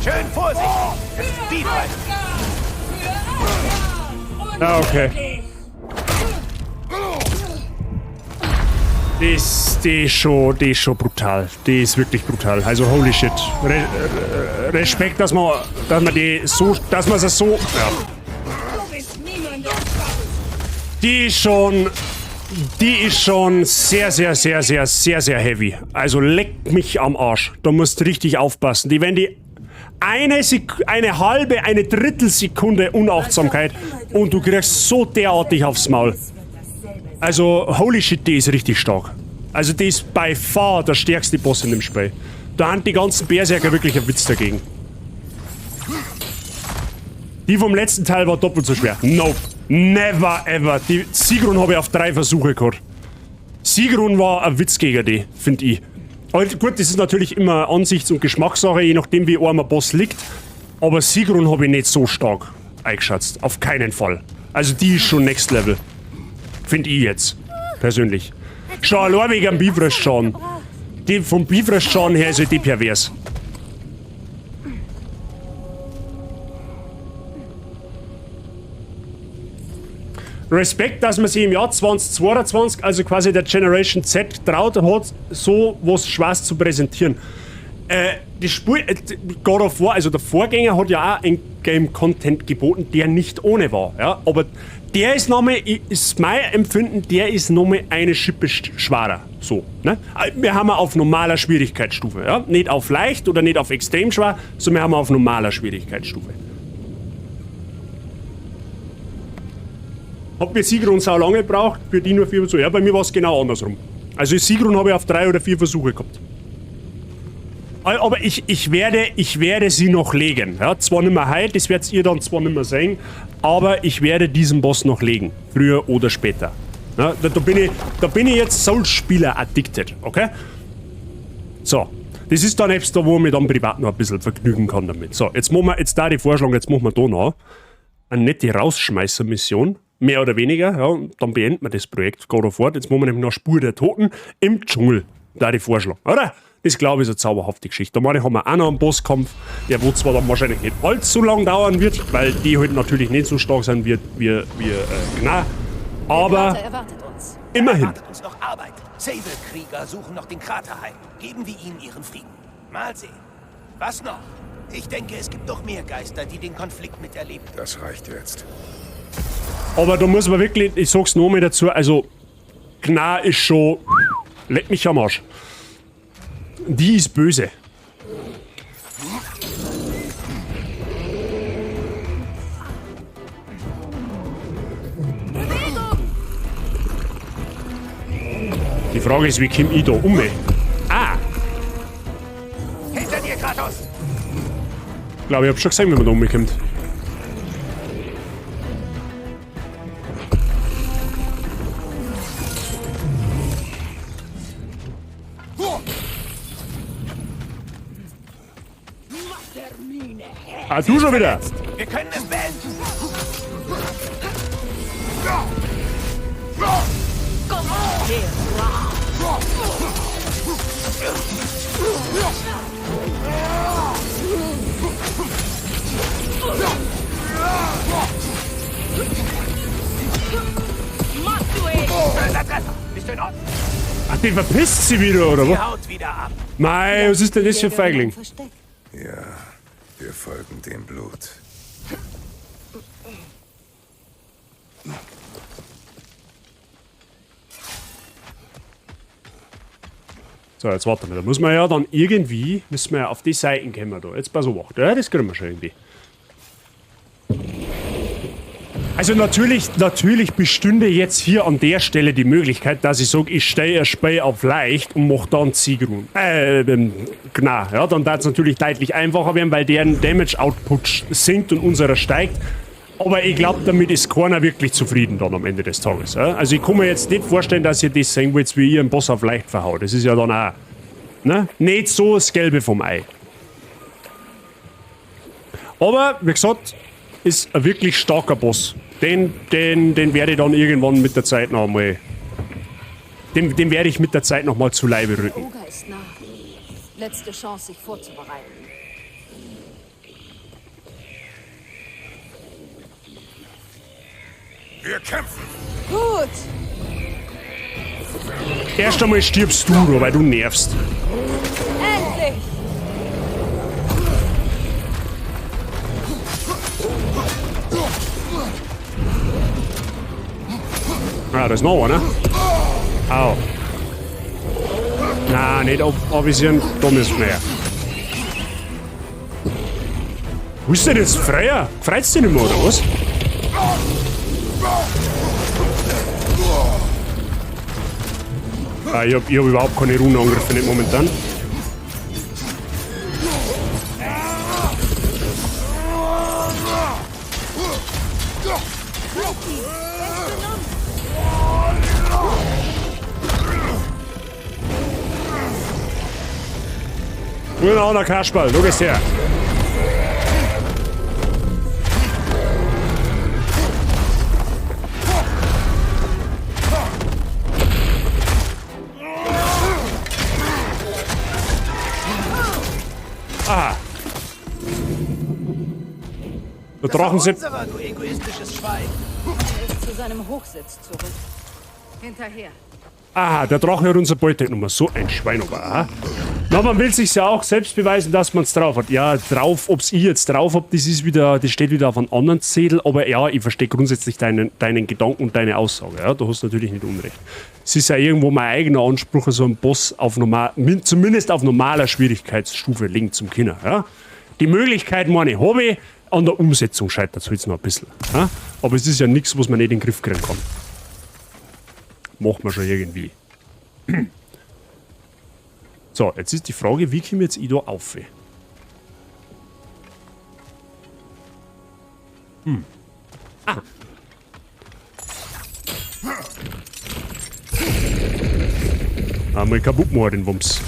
S8: Schön vorsichtig. Das ist Bifrost.
S1: Ah, okay. Die ist schon brutal. Die ist wirklich brutal. Also holy shit. Respekt, dass man die so, dass man sie so, ja. Die ist schon sehr, sehr, sehr, sehr, sehr, sehr heavy. Also leck mich am Arsch. Da musst du richtig aufpassen. Die, wenn die eine halbe, eine Drittelsekunde Unachtsamkeit und du kriegst so derartig aufs Maul. Also, holy shit, die ist richtig stark. Also, die ist by far der stärkste Boss in dem Spiel. Da haben die ganzen Berserker wirklich einen Witz dagegen. Die vom letzten Teil war doppelt so schwer. Nope. Never ever. Die Sigrun habe ich auf 3 Versuche gehabt. Sigrun war ein Witz gegen die, finde ich. Aber gut, das ist natürlich immer Ansichts- und Geschmackssache, je nachdem wie arm ein Boss liegt. Aber Sigrun habe ich nicht so stark eingeschätzt. Auf keinen Fall. Also die ist schon Next Level. Finde ich jetzt. Persönlich. Schon allein wegen dem Bifrost-Schaden. Die vom Bifrost-Schaden her ist halt die pervers. Respekt, dass man sich im Jahr 2022, also quasi der Generation Z, traut hat, so was Schwarzes zu präsentieren. Das Spiel, God of War, also der Vorgänger hat ja auch Endgame-Content geboten, der nicht ohne war. Ja? Aber der ist nochmal, ist mein Empfinden, der ist nochmal eine Schippe schwerer. So, ne? Wir haben auf normaler Schwierigkeitsstufe. Ja? Nicht auf leicht oder nicht auf extrem schwer, sondern wir haben auf normaler Schwierigkeitsstufe. Hat mir Sigrun sau lange gebraucht, für die nur 4 Versuche. Ja, bei mir war's genau andersrum. Also Sigrun habe ich auf 3 oder 4 Versuche gehabt. Aber ich werde sie noch legen. Ja, zwar nicht mehr heute, das werdet ihr dann zwar nicht mehr sehen, aber ich werde diesen Boss noch legen. Früher oder später. Ja, da bin ich jetzt Souls-Spieler addicted, okay? So. Das ist dann etwas da, wo ich mich dann privat noch ein bisschen vergnügen kann damit. So, jetzt machen wir, jetzt da die Vorschlag, jetzt machen wir da noch eine nette Rausschmeißer-Mission. Mehr oder weniger, ja, und dann beenden wir das Projekt God of War. Jetzt machen wir nämlich noch Spur der Toten im Dschungel. Da die Vorschlag, oder? Das glaube ich ist eine zauberhafte Geschichte. Da meine ich, haben wir auch noch einen Bosskampf, der wo zwar dann wahrscheinlich nicht allzu lang dauern wird, weil die halt natürlich nicht so stark sein wird wie Gnar. Aber
S7: Der Krater erwartet uns.
S1: immerhin.
S8: Erwartet uns noch Arbeit. Sable-Krieger suchen noch den Kraterheim. Geben wir ihnen ihren Frieden. Mal sehen. Was noch? Ich denke, es gibt noch mehr Geister, die den Konflikt miterleben.
S10: Das reicht jetzt.
S1: Aber da muss man wirklich, ich sag's noch mal dazu, also Gnar ist schon, leck mich am Arsch. Die ist böse. Die Frage ist, wie komm ich da um? Ah!
S8: Hinter dir, Kratos!
S1: Ich glaube, ich hab schon gesehen, wie man da umkommt. Ah, du schon wieder.
S8: Wir können es beenden. Böser Treffer. Bist du in Ordnung?
S1: Ach, die verpisst sie wieder, oder
S8: Sie
S1: was?
S8: haut wieder ab.
S1: Mei, was ist denn das für ein Feigling?
S10: Ja, wir folgen dem Blut.
S1: So, jetzt warte mal. Da muss man ja dann irgendwie, müssen wir ja auf die Seiten kommen da. Jetzt pass auf. Ja, das kriegen wir schon irgendwie. Also natürlich bestünde jetzt hier an der Stelle die Möglichkeit, dass ich sage, ich stelle ein Spiel auf leicht und mach dann Siegrun. Genau, ja, dann darf es natürlich deutlich einfacher werden, weil deren Damage-Output sinkt und unserer steigt. Aber ich glaub, damit ist keiner wirklich zufrieden dann am Ende des Tages. Ja? Also ich kann mir jetzt nicht vorstellen, dass ihr das sehen wollt, wie ihr einen Boss auf leicht verhaut. Das ist ja dann auch, ne? Nicht so das Gelbe vom Ei. Aber, wie gesagt, ist ein wirklich starker Boss. Den werde ich dann irgendwann mit der Zeit noch einmal... Den werde ich mit der Zeit noch mal zu Leibe rücken.
S7: Oger ist nah. Letzte Chance, sich vorzubereiten.
S10: Wir kämpfen!
S7: Gut!
S1: Erst einmal stirbst du, da, weil du nervst.
S9: Endlich!
S1: Ah, da ist noch einer. Au. Na, nicht avisieren, da müssen wir her. Wo ist denn jetzt Freier? Freut's dich nicht mehr, oder was? Ah, ich hab überhaupt keine Runenangriffe nicht momentan. Genau, der Kasperl, du gehst her. Aha. Der Drachen sind.
S8: Unserer, du egoistisches Schwein.
S7: Er ist zu seinem Hochsitz zurück. Hinterher.
S1: Aha, der Drache hat unsere Beute genommen. So ein Schwein aber, aha. Na, man will sich's ja auch selbst beweisen, dass man's drauf hat. Ja, drauf, ob's ich jetzt drauf hab, das ist wieder, das steht wieder auf einem anderen Zettel. Aber ja, ich verstehe grundsätzlich deinen Gedanken und deine Aussage. Ja, du hast natürlich nicht Unrecht. Es ist ja irgendwo mein eigener Anspruch, so einen Boss auf normal, zumindest auf normaler Schwierigkeitsstufe legen zum Kinder. Ja? Die Möglichkeit, meine ich, habe ich, an der Umsetzung scheitert's jetzt noch ein bisschen. Ja? Aber es ist ja nichts, was man nicht in den Griff kriegen kann. Macht man schon irgendwie. So, jetzt ist die Frage, wie komme jetzt ich da auf? Hm. Ah. Einmal kaputt machen den Wumms.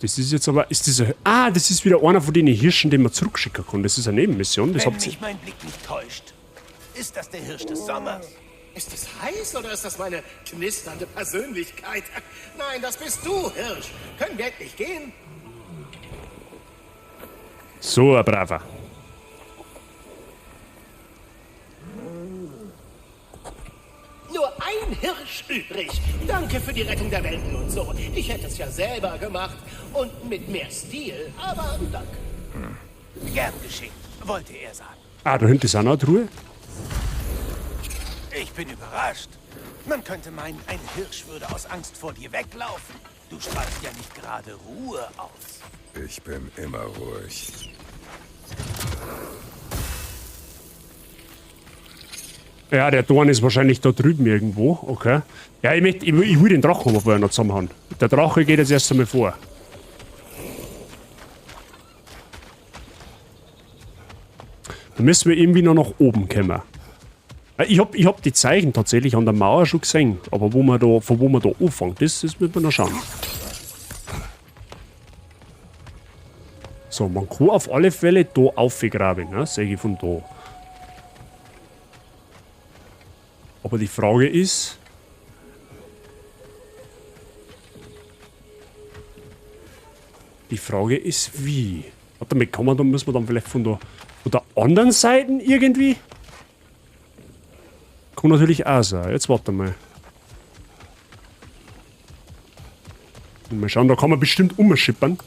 S1: Das ist jetzt aber, ist dieser, ah, das ist wieder einer von den Hirschen, den man zurückschicken kann. Das ist eine Nebenmission. Das
S8: Wenn
S1: habt ihr.
S8: mich mein Blick nicht täuscht, ist das der Hirsch des Sommers?
S13: Ist es heiß oder ist das meine knisternde Persönlichkeit? Nein, das bist du, Hirsch. Können wir endlich gehen?
S1: So ein braver.
S13: Nur ein Hirsch übrig. Danke für die Rettung der Welten und so. Ich hätte es ja selber gemacht und mit mehr Stil, aber danke.
S8: Gern geschehen, wollte er sagen.
S1: Ah, da hinten ist auch noch eine Truhe.
S8: Ich bin überrascht. Man könnte meinen, ein Hirsch würde aus Angst vor dir weglaufen. Du strahlst ja nicht gerade Ruhe aus.
S10: Ich bin immer ruhig.
S1: Ja, der Dorn ist wahrscheinlich da drüben irgendwo. Okay. Ja, ich will den Drachen aber vorher noch zusammenhauen. Der Drache geht jetzt erst einmal vor. Da müssen wir irgendwie noch nach oben kommen. Ich hab die Zeichen tatsächlich an der Mauer schon gesehen, aber wo man da, von wo man da anfängt, das müssen wir noch schauen. So, man kann auf alle Fälle da aufgraben, ne? Sehe ich von da. Aber die Frage ist... Die Frage ist, wie? Warte mal, kann man da, müssen wir dann vielleicht von der anderen Seite irgendwie? Kann natürlich auch sein. Jetzt warte mal. Mal schauen, da kann man bestimmt umschippern.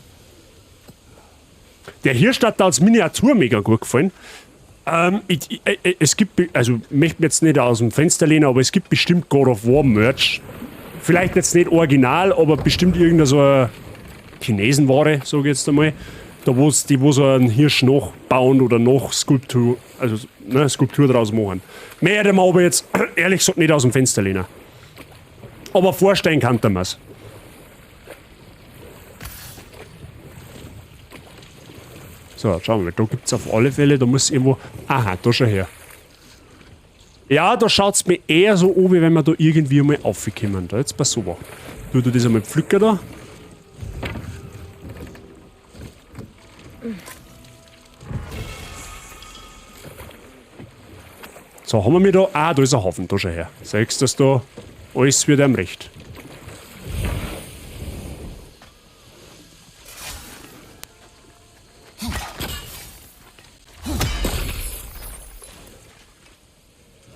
S1: Der Hirsch hat da als Miniatur mega gut gefallen. Es gibt, also ich möchte mich jetzt nicht aus dem Fenster lehnen, aber es gibt bestimmt God of War Merch. Vielleicht jetzt nicht original, aber bestimmt irgendeine so eine Chinesenware, sag ich jetzt einmal. Da wo's, die wo so einen Hirsch nachbauen oder noch Skulptur, also ne, Skulptur draus machen. Mehr hätte man aber jetzt ehrlich gesagt nicht aus dem Fenster lehnen. Aber vorstellen kann man's. So, schauen wir mal, da gibt's auf alle Fälle, da muss irgendwo... Aha, da schau her. Ja, da schaut's mir eher so an, wie wenn wir da irgendwie einmal raufkommen. Da, jetzt pass auf. Du das einmal pflücken da. So, haben wir mir da... Ah, da ist ein Haufen, da schau her. Siehst du das da? Alles wird einem recht.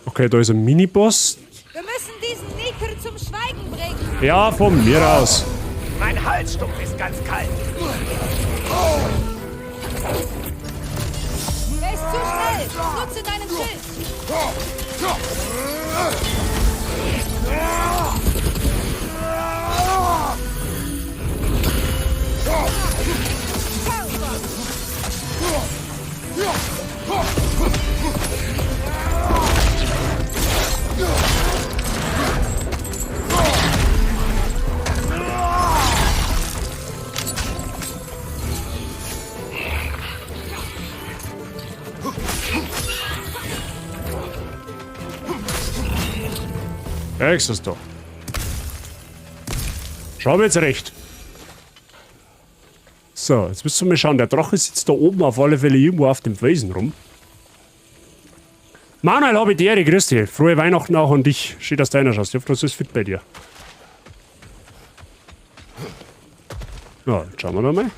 S1: Okay, da ist ein Miniboss.
S9: Wir müssen diesen Niker zum Schweigen bringen.
S1: Ja, von mir aus.
S8: Mein Halsstumpf ist ganz kalt.
S9: Er ist zu schnell. Nutze deinen Schild.
S1: Ja, ist das doch. Schau mir jetzt recht. So, jetzt müssen wir mal schauen. Der Drache sitzt da oben auf alle Fälle irgendwo auf dem Felsen rum. Manuel, hab ich die Ehre, grüß dich. Frohe Weihnachten auch an dich. Schön, dass du einer schaust. Ich hoffe, das ist fit bei dir. Ja, jetzt schauen wir noch mal.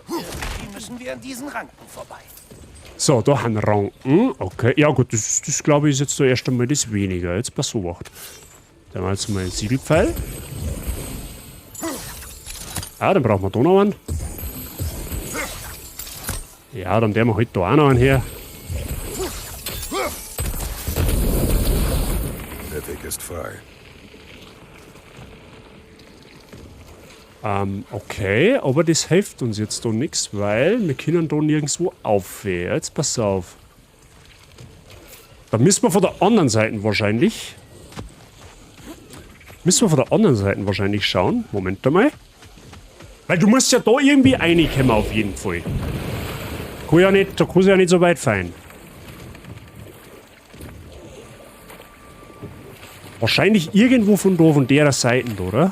S8: Irgendwie müssen wir an diesen Ranken vorbei.
S1: So, da haben wir Ranken. Okay, ja gut, das glaube ich ist jetzt da erst einmal das weniger. Jetzt pass auf. Dann haben wir jetzt mal einen Siegelpfeil. Ah, dann brauchen wir da noch einen. Ja, dann werden wir halt da auch noch einen her.
S10: Der Weg ist frei.
S1: Okay, aber das hilft uns jetzt da nichts, weil wir können da nirgendwo auf. Jetzt pass auf. Da müssen wir von der anderen Seite wahrscheinlich. Müssen wir von der anderen Seite wahrscheinlich schauen. Moment einmal. Weil du musst ja da irgendwie reinkommen auf jeden Fall. Kann ja nicht, da kann ja nicht so weit fallen. Wahrscheinlich irgendwo von da, von der Seite, oder?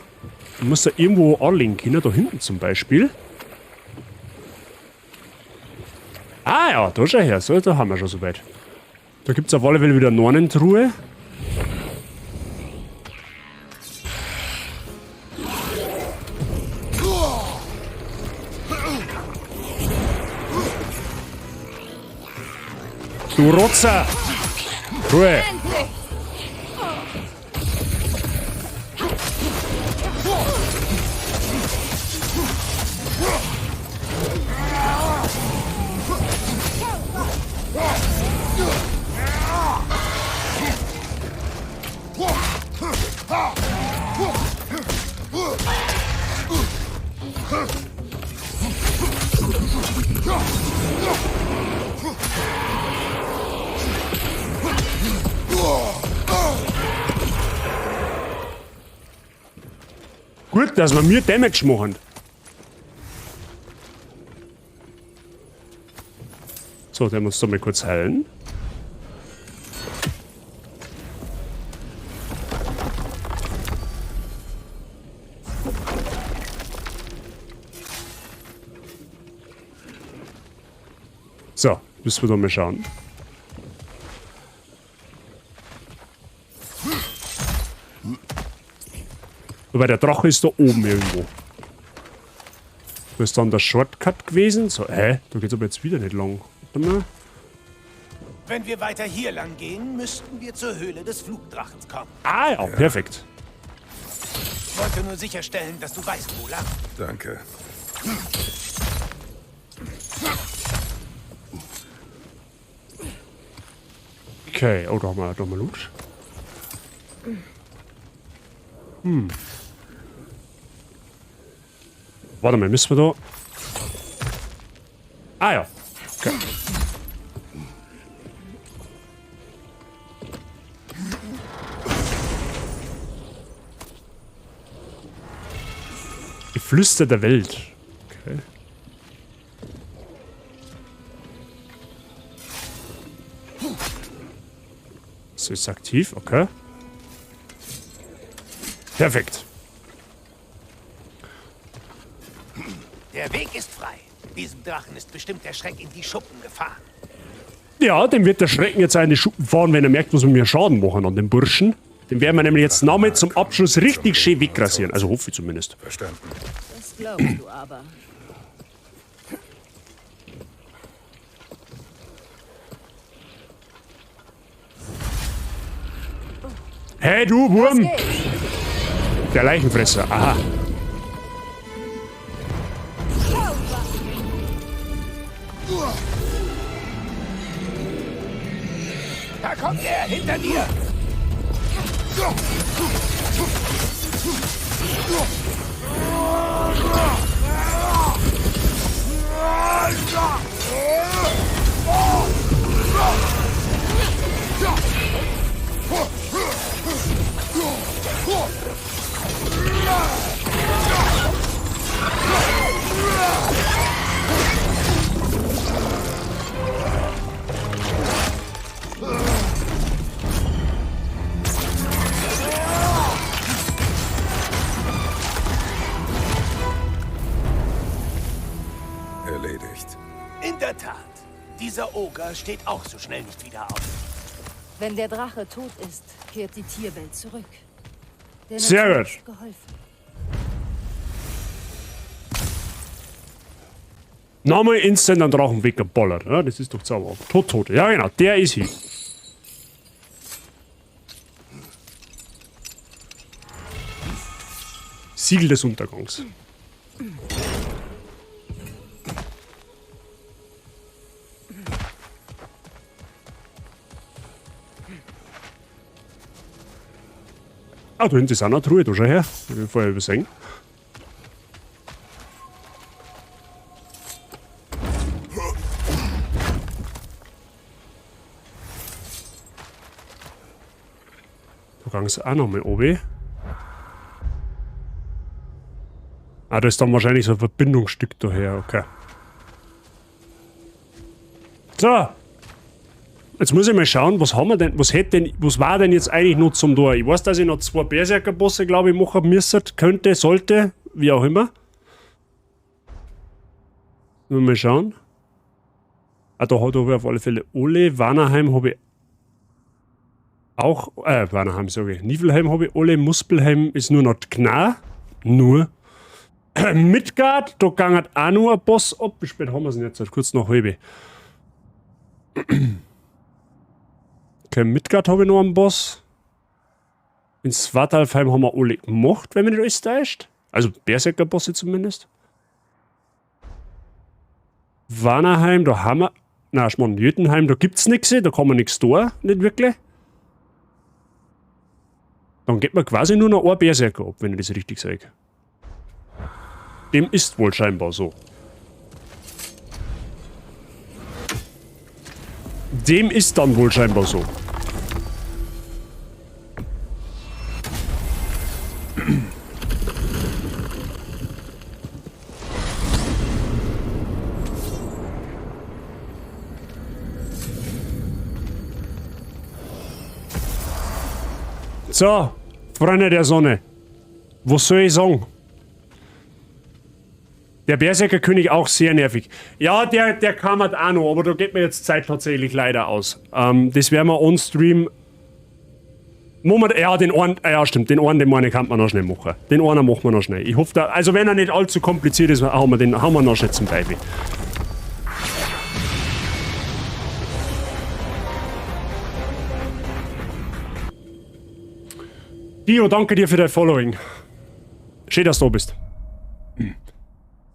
S1: Du musst da irgendwo anlegen können, da hinten zum Beispiel. Ah ja, da schau her. So, da haben wir schon soweit. Da gibt's auf alle Fälle wieder eine Nornentruhe. Du Rotzer! Ruhe! Gut, dass wir mir Damage machen. So, der muss da mal kurz heilen. So, müssen wir da mal schauen. Wobei der Drache ist da oben irgendwo. Da ist dann der Shortcut gewesen. So, hä? Da geht's aber jetzt wieder nicht lang. Warte mal.
S8: Wenn wir weiter hier lang gehen, müssten wir zur Höhle des Flugdrachens kommen.
S1: Ah ja, perfekt.
S8: Ich wollte nur sicherstellen, dass du weißt, wo lang.
S10: Danke.
S1: Okay, oh, da haben wir Loot. Warte mal, müssen wir da... Ah ja. Okay. Geflüster der Welt. Okay. So ist aktiv, okay. Perfekt.
S8: Der Weg ist frei. Diesem Drachen ist bestimmt der Schreck in die Schuppen gefahren.
S1: Ja, dem wird der Schrecken jetzt auch in die Schuppen fahren, wenn er merkt, was wir mir Schaden machen an dem Burschen. Den werden wir nämlich jetzt nochmal zum Abschluss richtig schön wegrasieren. Also hoffe ich zumindest.
S10: Verstanden.
S7: Das glaubst du aber.
S1: Hey du Wurm! Der Leichenfresser, aha.
S8: Da kommt er, hinter dir!
S10: Erledigt.
S8: In der Tat. Dieser Oger steht auch so schnell nicht wieder auf.
S7: Wenn der Drache tot ist, kehrt die Tierwelt zurück. Der
S1: Sehr
S7: Natur
S1: gut.
S7: ist geholfen.
S1: Nochmal instant an Drachen weggeballert. Ja, das ist doch zauberhaft. Tot, tot. Ja, genau, der ist hier. Siegel des Untergangs. Ah, da hinten ist auch noch eine Truhe, da schau her. Ich will vorher übersehen. Da ging's auch noch mal runter. Ah, da ist dann wahrscheinlich so ein Verbindungsstück daher, okay. So. Jetzt muss ich mal schauen, was haben wir denn, was hätte denn, was war denn jetzt eigentlich noch zum Tor? Ich weiß, dass ich noch 2 Berserkerbosse, glaube ich, machen müsste, könnte, sollte, wie auch immer. Mal schauen. Ah, da habe ich auf alle Fälle alle. Vanaheim habe ich auch, Vanaheim sage ich. Niflheim habe ich alle. Muspelheim ist nur noch Gnar. Nur. Midgard, da ging halt auch noch ein Boss ab. Wie spät haben wir es denn jetzt? Kurz nach halb. Okay, Midgard habe ich noch einen Boss. In Svartalfheim haben wir alle gemacht, wenn mich nicht alles täuscht. Also Berserker-Bosse zumindest. Vanaheim, da haben wir... Nein, Schmarrn, Jötunheim, da gibt's nix, da kann man nix da, nicht wirklich. Dann geht man quasi nur noch ein Berserker ab, wenn ich das richtig sage. Dem ist wohl scheinbar so. Dem ist dann wohl scheinbar so. So, Freunde der Sonne. Was soll ich sagen? Der Berserkerkönig auch sehr nervig. Ja, der kam halt auch noch, aber da geht mir jetzt Zeit tatsächlich leider aus. Das werden wir on-stream. Moment, ja, den einen, ja, stimmt, den einen, den meine kann man noch schnell machen. Den einen machen wir noch schnell. Ich hoffe, da, also wenn er nicht allzu kompliziert ist, hauen wir den, hauen wir noch schnell zum Teufel. Dio, danke dir für dein Following. Schön, dass du da bist.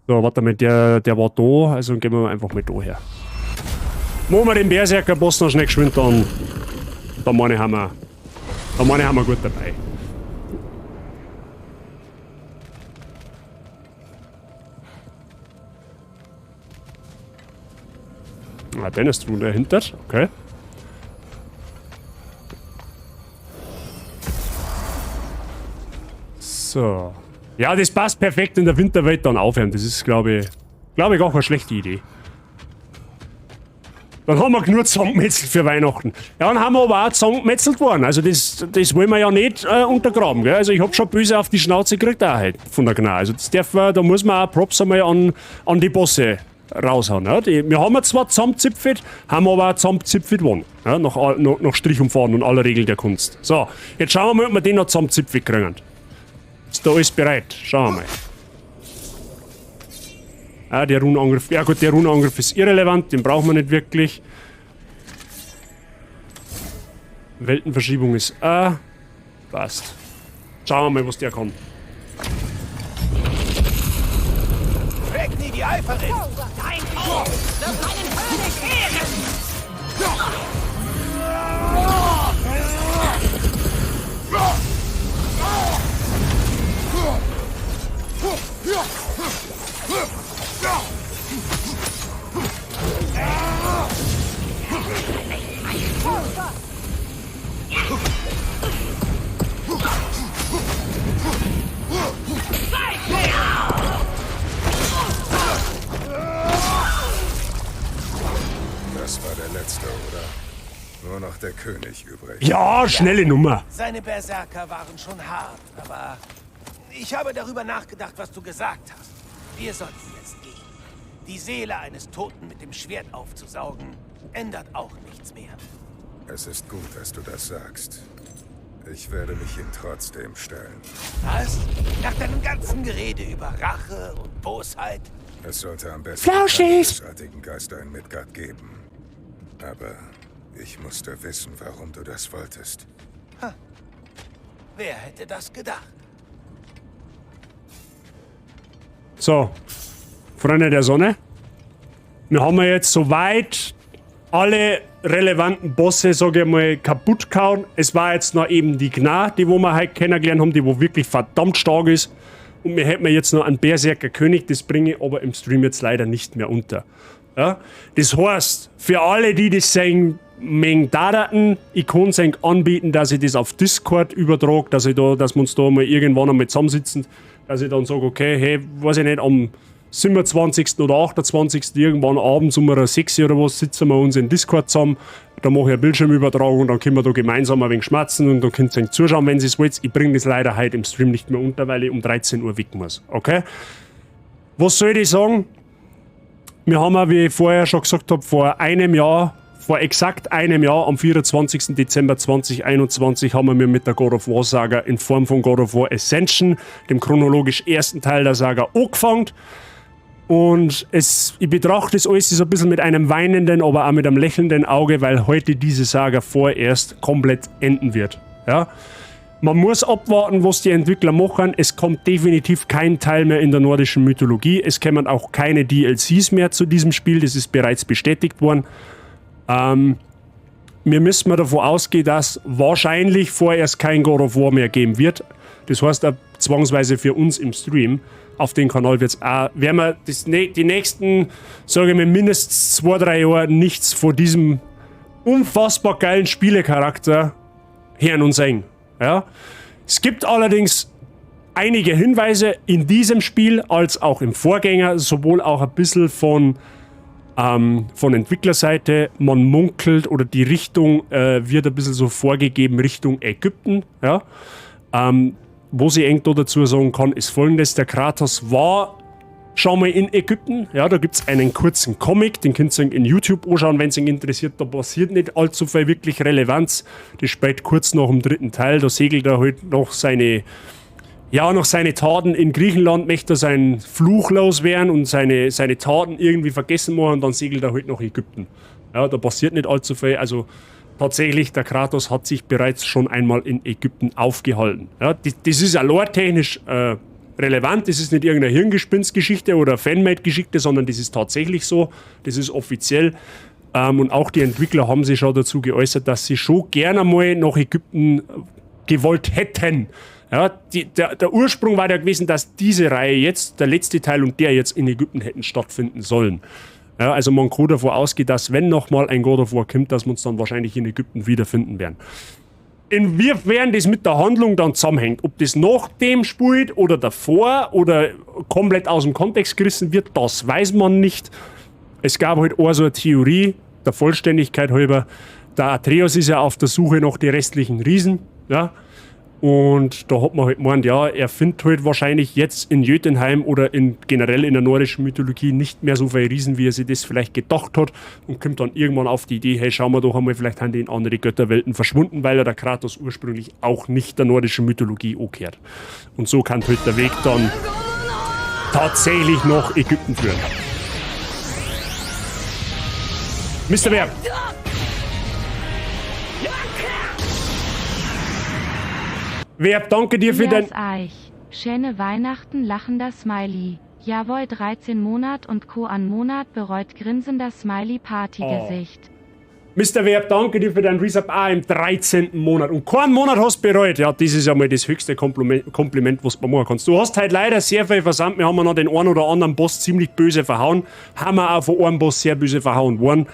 S1: So, warte mal, der war da, also gehen wir einfach mal da her. Machen wir den Berserker-Boss noch schnell geschwind, dann meine ich, haben wir, da meine ich, haben wir gut dabei. Ah, den ist dahinter, okay. So. Ja, das passt perfekt in der Winterwelt dann aufhören. Das ist, glaube ich, auch eine schlechte Idee. Dann haben wir genug zusammengemetzelt für Weihnachten. Ja, dann haben wir aber auch zusammengemetzelt worden. Also das wollen wir ja nicht untergraben. Gell? Also ich hab schon böse auf die Schnauze gekriegt auch heute von der Gna. Also das darf man, da muss man auch Props einmal an die Bosse raushauen. Ja? Wir haben ja zwar zusammengezipfelt, haben aber auch zusammengezipfelt worden. Ja? Nach Strich und Faden und aller Regeln der Kunst. So, jetzt schauen wir mal, ob wir den noch zusammengezipfelt kriegen. Ist da alles bereit? Schauen wir mal. Ah, der Runenangriff. Ja gut, der Runenangriff ist irrelevant, den brauchen wir nicht wirklich. Weltenverschiebung ist A. Passt. Schauen wir mal, was der kann.
S8: Regni, die Eiferin!
S11: Dein Tod wird meinen König ehren!
S10: Das war der letzte, oder? Nur noch der König übrig.
S1: Ja, schnelle Nummer.
S8: Seine Berserker waren schon hart, aber ich habe darüber nachgedacht, was du gesagt hast. Wir sollten jetzt gehen. Die Seele eines Toten mit dem Schwert aufzusaugen, ändert auch nichts mehr.
S10: Es ist gut, dass du das sagst. Ich werde mich ihm trotzdem stellen.
S8: Was? Nach deinem ganzen Gerede über Rache und Bosheit?
S10: Es sollte am besten keine bösartigen Geister in Midgard geben. Aber ich musste wissen, warum du das wolltest.
S8: Ha. Wer hätte das gedacht?
S1: So, Freunde der Sonne. Wir haben ja jetzt soweit alle relevanten Bosse, sag ich mal, kaputt gehauen. Es war jetzt noch eben die Gna, die wo wir heute kennengelernt haben, die wo wirklich verdammt stark ist. Und wir hätten jetzt noch einen Berserker König, das bringe ich aber im Stream jetzt leider nicht mehr unter. Ja? Das heißt, für alle, die das sehen, Meng Dadaten, ich kann es euch anbieten, dass ich das auf Discord übertrage, dass wir uns da mal irgendwann einmal zusammensitzen, dass ich dann sage, okay, hey, weiß ich nicht, am 27. oder 28. irgendwann abends um 6 Uhr oder was sitzen wir uns in Discord zusammen, da mache ich eine Bildschirmübertragung, dann können wir da gemeinsam ein wenig schmatzen und dann könnt ihr zuschauen, wenn ihr es wollt. Ich bringe das leider heute im Stream nicht mehr unter, weil ich um 13 Uhr weg muss, okay? Was soll ich sagen? Wir haben ja, wie ich vorher schon gesagt habe, vor einem Jahr, vor exakt einem Jahr, am 24. Dezember 2021, haben wir mit der God of War Saga in Form von God of War Ascension, dem chronologisch ersten Teil der Saga, angefangen. Und ich betrachte das alles so ein bisschen mit einem weinenden, aber auch mit einem lächelnden Auge, weil heute diese Saga vorerst komplett enden wird. Ja? Man muss abwarten, was die Entwickler machen. Es kommt definitiv kein Teil mehr in der nordischen Mythologie. Es kommen auch keine DLCs mehr zu diesem Spiel. Das ist bereits bestätigt worden. Wir müssen mal davon ausgehen, dass wahrscheinlich vorerst kein God of War mehr geben wird. Das heißt auch zwangsweise für uns im Stream. Auf den Kanal wird's auch, werden wir die nächsten, sage ich mal, mindestens 2-3 Jahre nichts von diesem unfassbar geilen Spielecharakter hören und sehen. Ja? Es gibt allerdings einige Hinweise in diesem Spiel als auch im Vorgänger, sowohl auch ein bisschen von Entwicklerseite. Man munkelt oder die Richtung wird ein bisschen so vorgegeben Richtung Ägypten. Ja? Was ich eng da dazu sagen kann, ist folgendes: Der Kratos war schon mal in Ägypten. Ja, da gibt es einen kurzen Comic, den könnt ihr in YouTube anschauen, wenn es euch interessiert. Da passiert nicht allzu viel wirklich Relevanz. Das spielt kurz nach dem dritten Teil. Da segelt er halt noch seine, ja, noch seine Taten in Griechenland, möchte er seinen Fluch loswerden und seine Taten irgendwie vergessen machen und dann segelt er halt nach Ägypten. Ja, da passiert nicht allzu viel. Also tatsächlich, der Kratos hat sich bereits schon einmal in Ägypten aufgehalten. Ja, das ist ja lore-technisch relevant, das ist nicht irgendeine Hirngespinstgeschichte oder Fanmade-Geschichte, sondern das ist tatsächlich so, das ist offiziell. Und auch die Entwickler haben sich schon dazu geäußert, dass sie schon gerne mal nach Ägypten gewollt hätten. Ja, der Ursprung war ja gewesen, dass diese Reihe jetzt, der letzte Teil und der jetzt in Ägypten hätten stattfinden sollen. Ja, also man kann davon ausgehen, dass wenn nochmal ein God of War kommt, dass wir uns dann wahrscheinlich in Ägypten wiederfinden werden. Inwiefern das mit der Handlung dann zusammenhängt, ob das nach dem spielt oder davor oder komplett aus dem Kontext gerissen wird, das weiß man nicht. Es gab halt auch so eine Theorie, der Vollständigkeit halber, der Atreus ist ja auf der Suche nach den restlichen Riesen, ja. Und da hat man halt gemeint, ja, er findet halt wahrscheinlich jetzt in Jötunheim oder generell in der nordischen Mythologie nicht mehr so viele Riesen, wie er sich das vielleicht gedacht hat und kommt dann irgendwann auf die Idee, hey, schauen wir doch einmal, vielleicht haben die in andere Götterwelten verschwunden, weil ja der Kratos ursprünglich auch nicht der nordischen Mythologie angehört. Und so kann halt der Weg dann tatsächlich nach Ägypten führen. Mr. Werb! Werb, danke dir für dein...
S2: Eich. Schöne Weihnachten, lachender Smiley. Jawohl, 13 Monat und Co. an Monat bereut grinsender Smiley Partygesicht.
S1: Oh. Mr. Werb, danke dir für dein Resub auch im 13. Monat. Und keinen Monat hast du bereut. Ja, das ist ja mal das höchste Kompliment, was du machen kannst. Du hast halt leider sehr viel versandt. Wir haben ja noch den einen oder anderen Boss ziemlich böse verhauen. Haben wir auch von einem Boss sehr böse verhauen worden.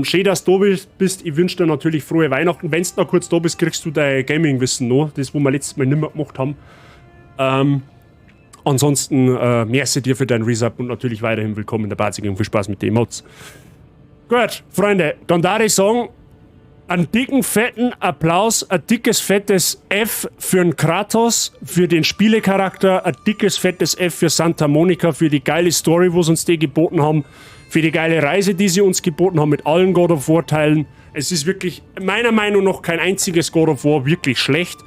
S1: Schön, dass du da bist. Ich wünsche dir natürlich frohe Weihnachten. Wenn du noch kurz da bist, kriegst du dein Gaming-Wissen noch. Das, wo wir letztes Mal nicht mehr gemacht haben. Ansonsten, merci dir für deinen Resub und natürlich weiterhin willkommen in der Barzig und viel Spaß mit den Emotes. Gut, Freunde, dann darf ich sagen, einen dicken, fetten Applaus, ein dickes, fettes F für den Kratos, für den Spielecharakter, ein dickes, fettes F für Santa Monica, für die geile Story, wo sie uns die geboten haben, für die geile Reise, die sie uns geboten haben mit allen God of War Teilen. Es ist wirklich, meiner Meinung nach, kein einziges God of War wirklich schlecht.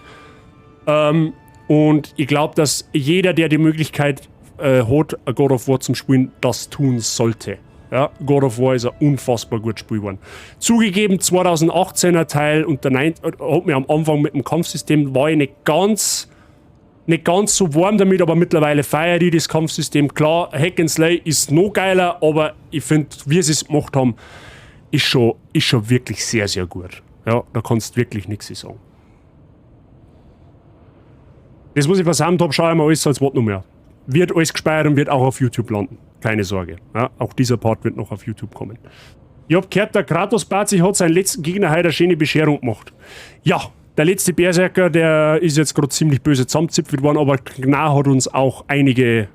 S1: Und ich glaube, dass jeder, der die Möglichkeit hat, God of War zum Spielen, das tun sollte. Ja, God of War ist ein unfassbar gut Spiel geworden. Zugegeben, 2018er Teil und der 9, hat mir am Anfang mit dem Kampfsystem, war ich nicht ganz so warm damit, aber mittlerweile feiere ich das Kampfsystem. Klar, Hack and Slay ist noch geiler, aber ich finde, wie sie es gemacht haben, ist schon wirklich sehr, sehr gut. Ja, da kannst du wirklich nichts sagen. Das, was ich versammelt habe, schaue ich mir alles als Wort noch mehr. Wird alles gespeichert und wird auch auf YouTube landen. Keine Sorge. Ja, auch dieser Part wird noch auf YouTube kommen. Ich hab gehört, der Kratos Bazi hat seinen letzten Gegner heute eine schöne Bescherung gemacht. Ja, der letzte Berserker, der ist jetzt gerade ziemlich böse zusammengezipfelt worden, aber Gnar hat uns auch einige...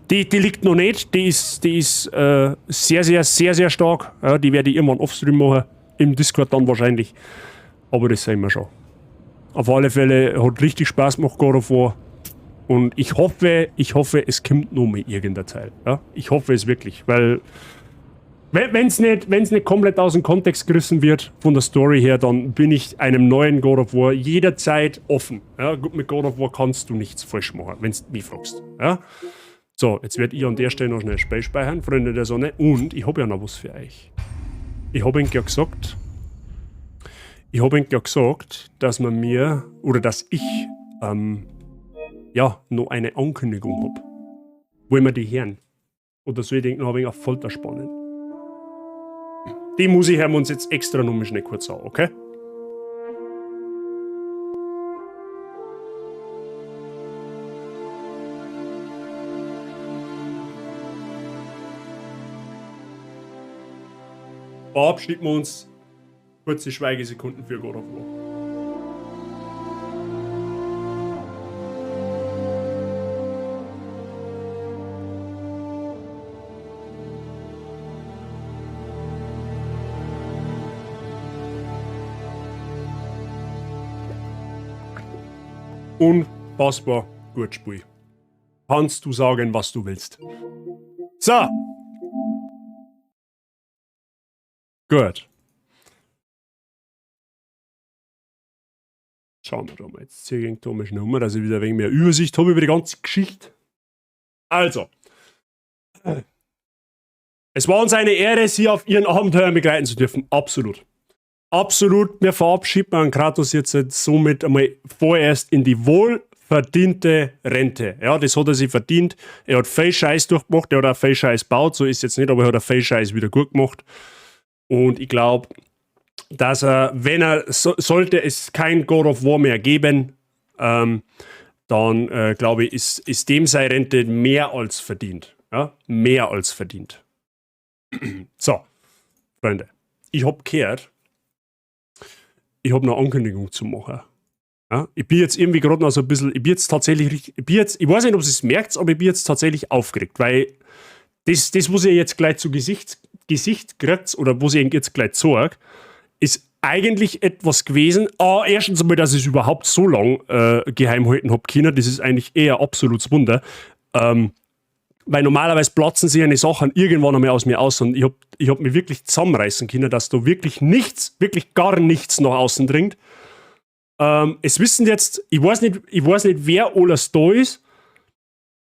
S1: Die liegt noch nicht, die ist sehr, sehr, sehr, sehr stark. Ja, die werde ich irgendwann offstream machen, im Discord dann wahrscheinlich. Aber das sehen wir schon. Auf alle Fälle hat richtig Spaß gemacht, God of War. Und ich hoffe, es kommt noch mal irgendein Teil. Ja? Ich hoffe es wirklich, weil wenn es nicht komplett aus dem Kontext gerissen wird, von der Story her, dann bin ich einem neuen God of War jederzeit offen. Ja? Gut, mit God of War kannst du nichts falsch machen, wenn du mich fragst. Ja? So, jetzt werde ich an der Stelle noch schnell Spiel speichern, Freunde der Sonne. Und ich habe ja noch was für euch. Ich habe ihnen ja gesagt, dass man mir, oder dass ich, ja, noch eine Ankündigung hab. Wollen wir die hören? Oder soll ich denken, noch ein wenig auf Folter spannen? Die muss ich hören wir uns jetzt extra noch mal schnell kurz an, okay? Verabschieden wir uns. Kurze Schweigesekunden für God of War. Unfassbar gut Spiel. Kannst du sagen, was du willst. So. Gut. Schauen wir da mal. Jetzt ziehe ich da mal schnell um, dass ich wieder ein wenig mehr Übersicht habe über die ganze Geschichte. Also. Es war uns eine Ehre, Sie auf Ihren Abenteuern begleiten zu dürfen. Absolut. Absolut. Wir verabschieden an Kratos jetzt somit einmal vorerst in die wohlverdiente Rente. Ja, das hat er sich verdient. Er hat viel Scheiß durchgemacht, er hat auch viel Scheiß gebaut, so ist es jetzt nicht, aber er hat auch viel Scheiß wieder gut gemacht. Und ich glaube, dass er, wenn er, so, sollte es kein God of War mehr geben, dann glaube ich, ist dem seine Rente mehr als verdient. Ja? Mehr als verdient. So, Freunde, ich hab gehört, ich hab noch eine Ankündigung zu machen. Ja? Ich bin jetzt irgendwie gerade noch so ein bisschen, ich bin jetzt tatsächlich richtig, ich bin jetzt, ich weiß nicht, ob ihr es merkt, aber ich bin jetzt tatsächlich aufgeregt, weil das, was ihr jetzt gleich zu Gesicht kriegt, oder was ich jetzt gleich zeige, ist eigentlich etwas gewesen. Ah, erstens einmal, dass ich es überhaupt so lang geheim halten hab können, das ist eigentlich eher absolutes Wunder. Weil normalerweise platzen sich eine Sachen irgendwann einmal aus mir aus und ich hab mich wirklich zusammenreißen können, dass da wirklich nichts, wirklich gar nichts nach außen dringt. Es wissen jetzt, ich weiß nicht, wer alles da ist,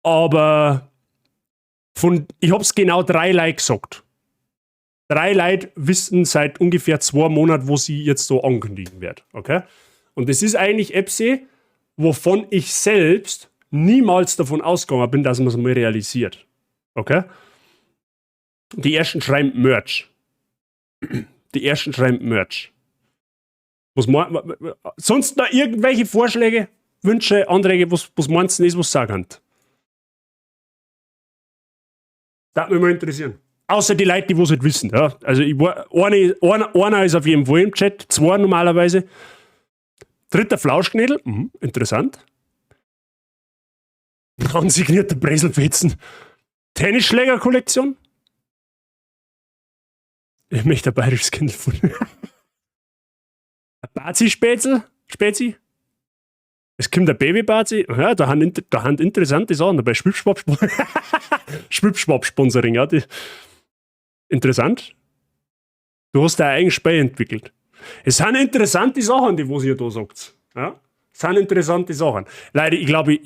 S1: aber ich hab's genau 3 Leute gesagt. 3 Leute wissen seit ungefähr 2 Monaten, wo sie jetzt so ankündigen wird. Okay? Und das ist eigentlich etwas, wovon ich selbst niemals davon ausgegangen bin, dass man es mal realisiert. Okay? Die ersten schreiben Merch. Die ersten schreiben Merch. Was sonst noch irgendwelche Vorschläge, Wünsche, Anträge, was meinst du denn, was sagen könnt? Das würde mich mal interessieren. Außer die Leute, die was nicht wissen. Ja. Also ich war, einer ist auf jeden Fall im Chat, 2 normalerweise. Dritter Flauschknädel, interessant. Handsignierter Breselfetzen. Tennisschlägerkollektion. Ich möchte ein bayerisches Kindl von. Bazi-Spätzl? Spätzi? Es kommt der Baby-Bazi. Ja, da haben interessante Sachen dabei. Schwipschwapp-Sponsoring, ja. Die, interessant. Du hast dein eigenes Spiel entwickelt. Es sind interessante Sachen, die was ihr da sagt. Ja? Es sind interessante Sachen. Leute, ich glaube,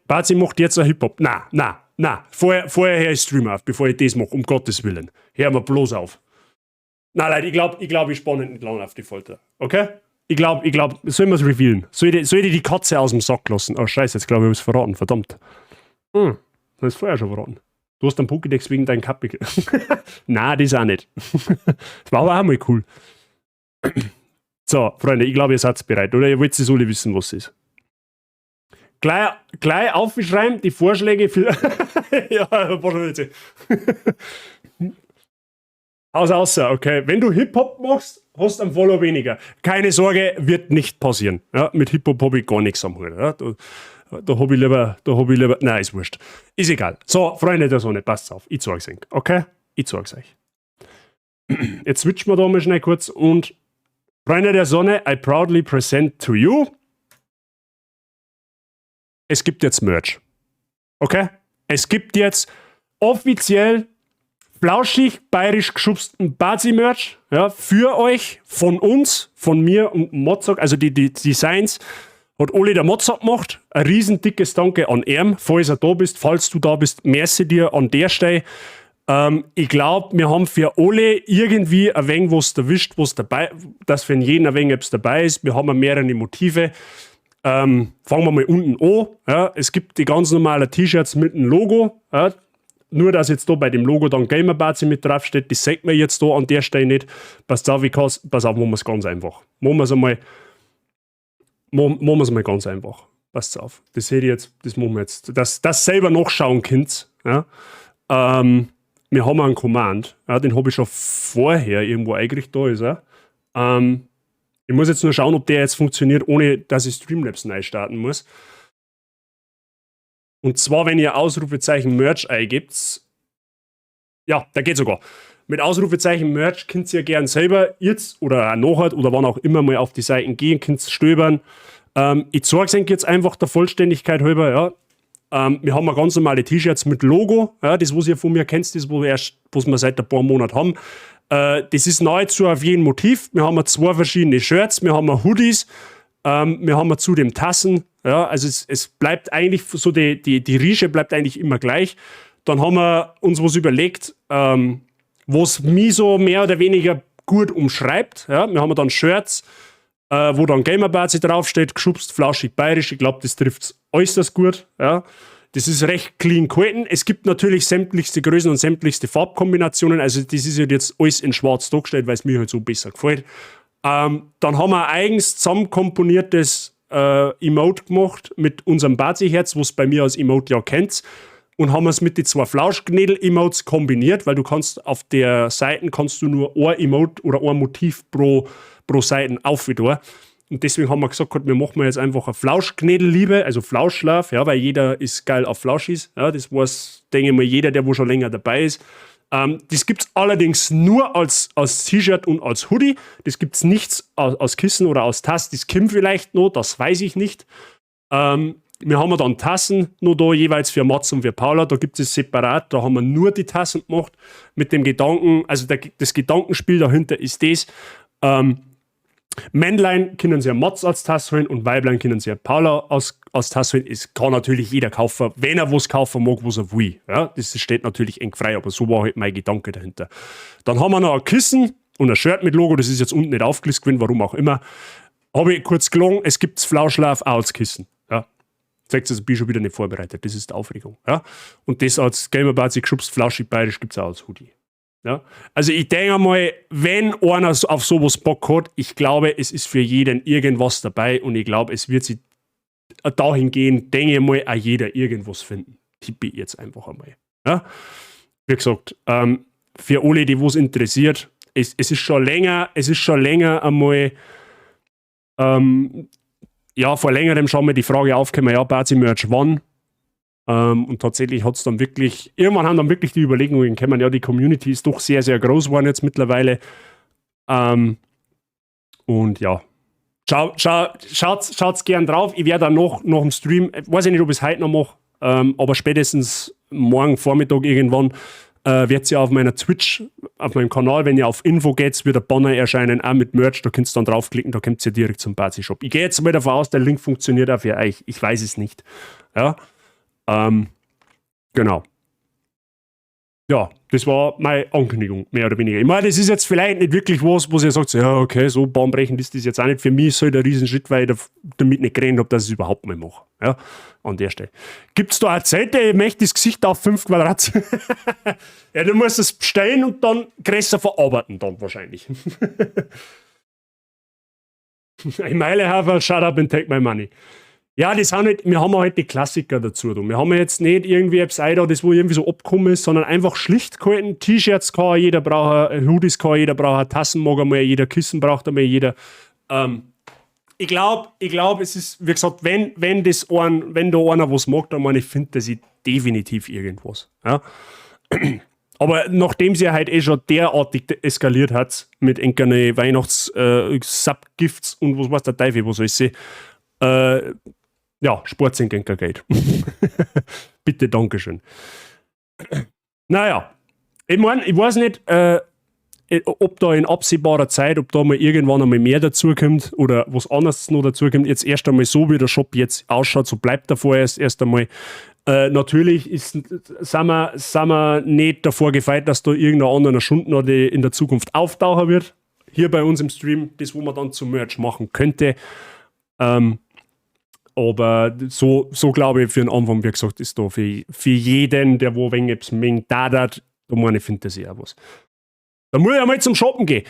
S1: Bazi macht jetzt ein Hip-Hop. Na, na, na. Vorher hör ich Stream auf, bevor ich das mache, um Gottes Willen. Hör mir bloß auf. Na, Leute, ich glaub, ich spanne nicht lange auf die Folter. Okay? Ich glaub, sollen wir's revealen? Soll ich die Katze aus dem Sack lassen? Oh, scheiße, jetzt glaube ich, ich hab's verraten. Verdammt. Das ist vorher schon verraten. Du hast einen Pokédex wegen deinem Kappe. Nein, das auch nicht. Das war aber auch mal cool. So, Freunde, ich glaube, ihr seid bereit, oder? Ihr wollt es alle wissen, was es ist. Gleich aufschreiben, die Vorschläge für. Ja, wahrscheinlich. Aus, außer, okay. Wenn du Hip-Hop machst, hast du einen Follow weniger. Keine Sorge, wird nicht passieren. Ja, mit Hip-Hop hab ich gar nichts am Hut. Ja, da hab ich lieber, da hab ich lieber, nein, ist wurscht. Ist egal. So, Freunde der Sonne, passt auf. Ich zeig's euch, okay? Ich zeig's euch. Jetzt switchen wir da mal schnell kurz und Freunde der Sonne, I proudly present to you. Es gibt jetzt Merch. Okay? Es gibt jetzt offiziell flauschig bayerisch geschubsten Bazi-Merch, ja, für euch, von uns, von mir und Mozart, also die Designs hat Oli der Mozart gemacht. Ein riesen dickes Danke an ihn, falls er da bist, falls du da bist, merci dir an der Stelle. Ich glaube, wir haben für alle irgendwie ein wenig was erwischt, was dabei, dass für jeden ein wenig etwas dabei ist. Wir haben mehrere Motive. Fangen wir mal unten an. Ja, es gibt die ganz normalen T-Shirts mit dem Logo. Ja, nur, dass jetzt da bei dem Logo dann Gamer Bazi mit draufsteht, das sieht man jetzt da an der Stelle nicht. Pass auf, pass auf, machen wir es ganz einfach. Machen wir es einmal, machen wir es mal ganz einfach. Passt auf. Das seht ihr jetzt, das machen wir jetzt. Das selber nachschauen könnt. Ja. Wir haben einen Command, ja, den habe ich schon vorher irgendwo eingerichtet, da ist er. Ich muss jetzt nur schauen, ob der jetzt funktioniert, ohne dass ich Streamlabs neu starten muss. Und zwar, wenn ihr Ausrufezeichen Merch eingebt, ja, da geht sogar. Mit Ausrufezeichen Merch könnt ihr gern selber jetzt oder auch nachher oder wann auch immer mal auf die Seiten gehen, könnt stöbern. Ich zeige es euch jetzt einfach der Vollständigkeit halber, ja. Wir haben ganz normale T-Shirts mit Logo, ja, das, was ihr von mir kennt, das, wo wir erst, was wir seit ein paar Monaten haben. Das ist nahezu auf jedem Motiv. Wir haben zwei verschiedene Shirts, wir haben Hoodies, wir haben zudem Tassen. Ja, also es bleibt eigentlich so, die Rische bleibt eigentlich immer gleich. Dann haben wir uns was überlegt, was mich so mehr oder weniger gut umschreibt. Ja, wir haben dann Shirts, wo dann Gamerbazi draufsteht, geschubst, flauschig bayerisch. Ich glaube, das trifft äußerst gut. Ja. Das ist recht clean gehalten. Es gibt natürlich sämtlichste Größen und sämtlichste Farbkombinationen. Also das ist halt jetzt alles in schwarz dargestellt, weil es mir halt so besser gefällt. Dann haben wir ein eigens zusammenkomponiertes Emote gemacht mit unserem Bazi-Herz, was bei mir als Emote ja kennt. Und haben es mit den zwei Flauschknädel-Emotes kombiniert, weil du kannst auf der Seite kannst du nur ein Emote oder ein Motiv pro Seiten aufwidor. Und deswegen haben wir gesagt, wir machen jetzt einfach eine Flauschknädel-Liebe, also Flauschlove, ja, weil jeder ist geil auf Flauschis. Ja, das weiß, denke ich mal, jeder, der wo schon länger dabei ist. Das gibt es allerdings nur als T-Shirt und als Hoodie. Das gibt es nichts aus Kissen oder aus Tasse. Das kommt vielleicht noch, das weiß ich nicht. Wir haben dann Tassen noch da, jeweils für Mats und für Paula. Da gibt es separat, da haben wir nur die Tassen gemacht mit dem Gedanken, also das Gedankenspiel dahinter ist das. Männlein können sie ja Mats als Tasse holen und Weiblein können sie ja Paula als Tasse holen. Es kann natürlich jeder kaufen, wenn er was kaufen mag, was er will. Ja, das steht natürlich eng frei, aber so war halt mein Gedanke dahinter. Dann haben wir noch ein Kissen und ein Shirt mit Logo, das ist jetzt unten nicht aufgelistet gewesen, warum auch immer. Habe ich kurz gelogen, es gibt Flauschlove auch als Kissen. Ja. Sagt es, bin schon wieder nicht vorbereitet, das ist die Aufregung. Ja. Und das als Gamer-Bazi geschubst, flauschig bayerisch gibt es auch als Hoodie. Ja? Also ich denke mal, wenn einer auf sowas Bock hat, ich glaube, es ist für jeden irgendwas dabei und ich glaube, es wird sich dahin gehen, denke ich mal, auch jeder irgendwas finden. Tippe ich jetzt einfach einmal. Ja? Wie gesagt, für alle, die was interessiert, es ist schon länger, es ist schon länger einmal, ja, vor längerem schon mal die Frage aufgekommen, ja, Bazi Merch wann? Und tatsächlich hat es dann wirklich, irgendwann haben dann wirklich die Überlegungen gekommen, ja, die Community ist doch sehr, sehr groß geworden jetzt mittlerweile. Und ja, schaut's gern drauf. Ich werde dann noch im Stream, weiß ich nicht, ob ich es heute noch mache, aber spätestens morgen Vormittag irgendwann wird sie auf meiner Twitch, auf meinem Kanal, wenn ihr auf Info geht, wird ein Banner erscheinen, auch mit Merch, da könnt ihr dann draufklicken, da kommt ihr direkt zum Bazi-Shop. Ich gehe jetzt mal davon aus, der Link funktioniert auch für euch. Ich weiß es nicht. Ja. Genau. Ja, das war meine Ankündigung, mehr oder weniger. Ich meine, das ist jetzt vielleicht nicht wirklich was, wo ihr sagt, ja, okay, so bahnbrechend ist das jetzt auch nicht. Für mich ist halt ein Riesenschritt, weil ich damit nicht gerechnet habe, dass ich es überhaupt mal mache. Ja, an der Stelle. Gibt es da eine Zelte? Ich möchte das Gesicht auf 5 Quadrat. Ja, du musst es bestellen und dann größer verarbeiten, dann wahrscheinlich. Ich meine, have shut up and take my money. Ja, das sind halt, wir haben halt die Klassiker dazu. Du. Wir haben jetzt nicht irgendwie etwas da, das wo irgendwie so abgekommen ist, sondern einfach schlicht gehalten. T-Shirts kann jeder brauchen, Hoodies kann jeder brauchen, Tassen mag einmal jeder, Kissen braucht einmal jeder. Ich glaube, ich glaub, es ist, wie gesagt, wenn da einer was mag, dann meine ich, finde, dass ich definitiv irgendwas. Ja? Aber nachdem sie halt eh schon derartig eskaliert hat mit enkerne Weihnachts-Subgifts und was weiß der Teufel, was alles, ja, spart sich kein Geld. Bitte, Dankeschön. Naja, ich meine, ich weiß nicht, ob da in absehbarer Zeit, ob da mal irgendwann einmal mehr dazukommt oder was anderes noch dazukommt. Jetzt erst einmal so, wie der Shop jetzt ausschaut, so bleibt er vorerst erst einmal. Natürlich sind wir nicht davor gefeit, dass da irgendein anderer Schund noch in der Zukunft auftauchen wird. Hier bei uns im Stream, das, wo man dann zum Merch machen könnte. Aber so glaube ich, für den Anfang, wie gesagt, ist da für jeden, der wo wenig etwas da hat, da meine ich, findet sich auch was. Da muss ich einmal zum Shoppen gehen.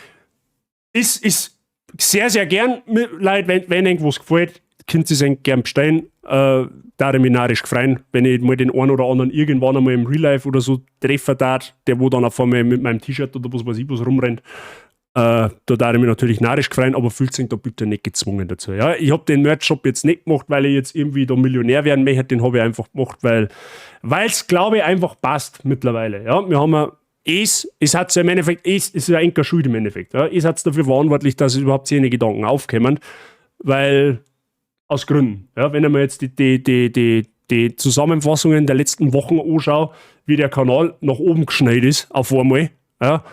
S1: Ist sehr, sehr gern, Leute, wenn irgendwas gefällt, könnt ihr es gern bestellen. Da ich mich narrisch freuen, wenn ich mal den einen oder anderen irgendwann einmal im Real Life oder so treffen darf, der wo dann auf einmal mit meinem T-Shirt oder was weiß ich was rumrennt. Da darf ich mich natürlich narrisch freuen, aber fühlt sich da bitte nicht gezwungen dazu. Ja? Ich habe den Merch-Shop jetzt nicht gemacht, weil ich jetzt irgendwie da Millionär werden möchte, den habe ich einfach gemacht, weil es, glaube ich, einfach passt mittlerweile. Ja? Wir haben ja es hat ja im Endeffekt, es ist ja enker Schuld im Endeffekt. Ja? Es hat dafür verantwortlich, dass überhaupt seine Gedanken aufkommen, weil aus Gründen. Ja? Wenn er mir jetzt die die Zusammenfassungen der letzten Wochen anschaue, wie der Kanal nach oben geschnellt ist, auf einmal, ja,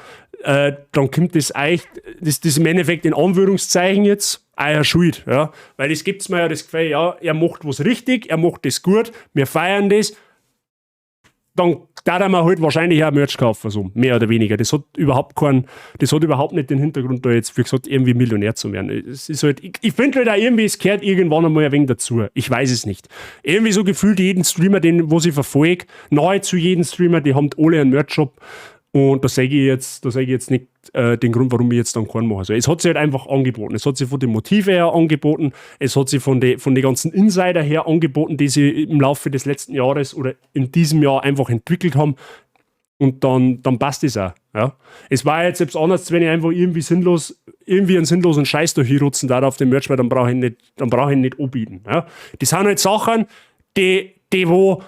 S1: dann kommt das eigentlich, das im Endeffekt in Anführungszeichen jetzt, euer Schuld, ja. Weil es gibt mir ja das Gefühl, ja, er macht was richtig, er macht das gut, wir feiern das, dann da er mir halt wahrscheinlich auch Merch kaufen, so, mehr oder weniger. Das hat überhaupt nicht den Hintergrund, da jetzt, wie gesagt, irgendwie Millionär zu werden. Es ist halt, ich finde halt auch irgendwie, es gehört irgendwann einmal ein wenig dazu. Ich weiß es nicht. Irgendwie so gefühlt jeden Streamer, den, wo ich verfolge, nahezu jeden Streamer, die haben alle einen Merch-Shop. Und da sage ich jetzt nicht den Grund, warum ich jetzt dann keinen mache. Also es hat sich halt einfach angeboten. Es hat sich von den Motiven her angeboten, es hat sich von den ganzen Insider her angeboten, die sie im Laufe des letzten Jahres oder in diesem Jahr einfach entwickelt haben. Und dann passt es auch. Ja. Es war jetzt selbst anders, wenn ich einfach irgendwie sinnlos, irgendwie einen sinnlosen Scheiß da hinrutzen da auf dem Merch, weil dann brauche ich nicht anbieten. Ja. Das sind halt Sachen, die, die wo,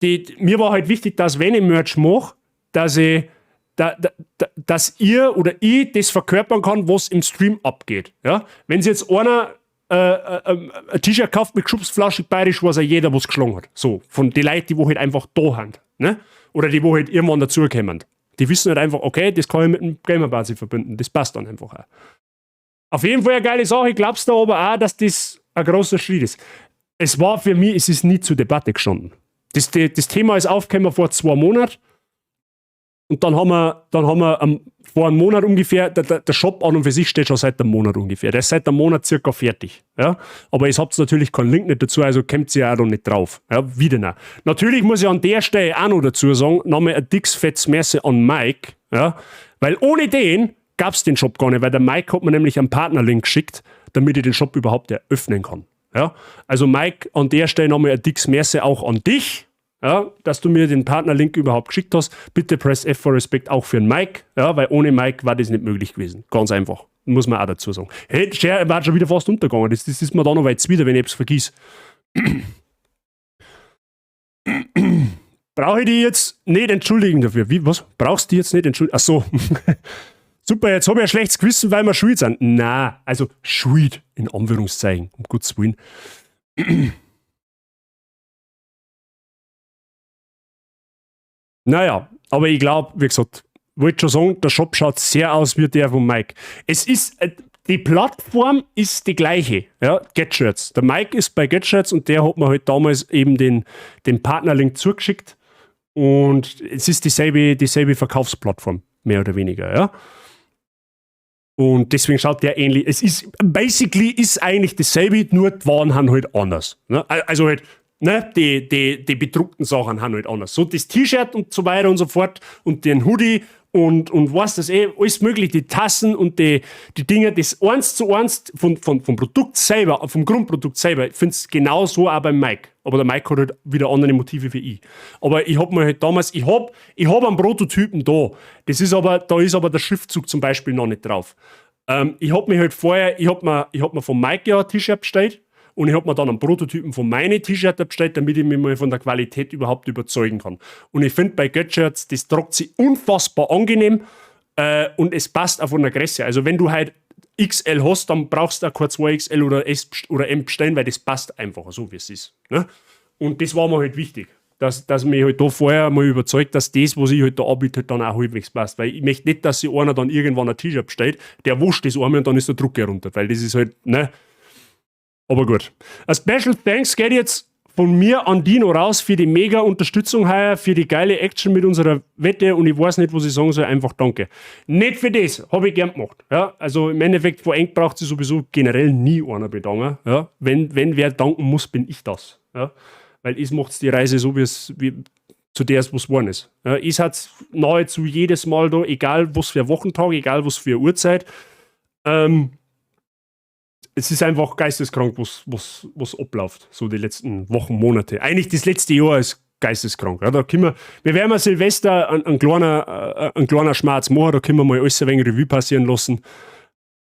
S1: die, mir war halt wichtig, dass wenn ich Merch mache, dass ich, da, da, dass ihr oder ich das verkörpern kann, was im Stream abgeht. Ja? Wenn sich jetzt einer ein T-Shirt kauft mit Geschubsflasche bayerisch, weiß ja jeder, was geschlagen hat. So, von den Leuten, die wo halt einfach da sind. Ne? Oder die, wo halt irgendwann dazukommen. Die wissen halt einfach, okay, das kann ich mit dem Gamer-Bazi verbinden. Das passt dann einfach auch. Auf jeden Fall eine geile Sache. Ich glaub's da aber auch, dass das ein großer Schritt ist. Es war für mich, es ist nie zur Debatte gestanden. Das Thema ist aufgekommen vor 2 Monaten. Und dann haben wir vor einem Monat ungefähr, der Shop an und für sich steht schon seit einem Monat ungefähr. Der ist seit einem Monat circa fertig. Ja? Aber ihr habt natürlich keinen Link nicht dazu, also kommt ihr auch da nicht drauf. Ja? Wieder nicht. Natürlich muss ich an der Stelle auch noch dazu sagen, nochmal ein dickes, fettes Merci an Mike, ja? Weil ohne den gab es den Shop gar nicht, weil der Mike hat mir nämlich einen Partnerlink geschickt, damit ich den Shop überhaupt eröffnen kann. Ja? Also Mike, an der Stelle nochmal ein dickes Merci auch an dich, ja, dass du mir den Partnerlink überhaupt geschickt hast. Bitte Press F for Respect auch für den Mike, ja, weil ohne Mike war das nicht möglich gewesen. Ganz einfach. Muss man auch dazu sagen. Hey, Share war schon wieder fast untergegangen. Das ist mir da noch weit wieder, wenn ich es vergiss. Brauche ich die jetzt nicht entschuldigen dafür? Wie, was? Brauchst du die jetzt nicht entschuldigen? Ach so. Super, jetzt habe ich ein schlechtes Gewissen, weil wir schuld sind. Na, also schuld in Anführungszeichen, um Gottes Willen. Naja, aber ich glaube, wie gesagt, wollte schon sagen, der Shop schaut sehr aus wie der von Mike. Die Plattform ist die gleiche, ja, GetShirts. Der Mike ist bei GetShirts und der hat mir halt damals eben den Partnerlink zugeschickt und es ist dieselbe Verkaufsplattform, mehr oder weniger, ja. Und deswegen schaut der ähnlich. Es ist, basically ist eigentlich dasselbe, nur die Waren haben halt anders. Ne? Also halt, ne, die bedruckten Sachen haben halt anders. So das T-Shirt und so weiter und so fort und den Hoodie und was das eh, alles mögliche, die Tassen und die Dinge, das eins zu eins vom Produkt selber, vom Grundprodukt selber, ich finde es genauso auch beim Mike. Aber der Mike hat halt wieder andere Motive wie ich. Aber ich hab mir halt damals, ich hab einen Prototypen da. Da ist aber der Schriftzug zum Beispiel noch nicht drauf. Ich hab mir halt vorher, ich hab mir von Mike ja ein T-Shirt bestellt und ich hab mir dann einen Prototypen von meine T-Shirt bestellt, damit ich mich mal von der Qualität überhaupt überzeugen kann. Und ich finde bei GetShirts, das tragt sich unfassbar angenehm und es passt auch von der Größe. Also wenn du halt XL hast, dann brauchst du auch kein 2XL oder S oder M bestellen, weil das passt einfach so, wie es ist. Ne? Und das war mir halt wichtig, dass mich halt da vorher mal überzeugt, dass das, was ich halt da anbiete, halt dann auch halbwegs passt. Weil ich möchte nicht, dass sich einer dann irgendwann ein T-Shirt bestellt, der wascht das einmal und dann ist der Druck herunter, weil das ist halt, ne? Aber gut. A Special Thanks geht jetzt von mir an Dino raus für die mega Unterstützung heuer, für die geile Action mit unserer Wette und ich weiß nicht, was ich sagen soll, einfach danke. Nicht für das, habe ich gern gemacht. Ja, also im Endeffekt, vor eng braucht sich sowieso generell nie einer bedanken. Ja, wenn wer danken muss, bin ich das. Ja, weil es macht die Reise so, wie zu der es was geworden ist. Ja, es hat nahezu jedes Mal da, egal was für Wochentag, egal was für Uhrzeit, es ist einfach geisteskrank, was abläuft, so die letzten Wochen, Monate. Eigentlich das letzte Jahr ist geisteskrank. Ja, da können wir werden mal Silvester ein kleiner Schmerz machen, da können wir mal alles ein wenig Revue passieren lassen.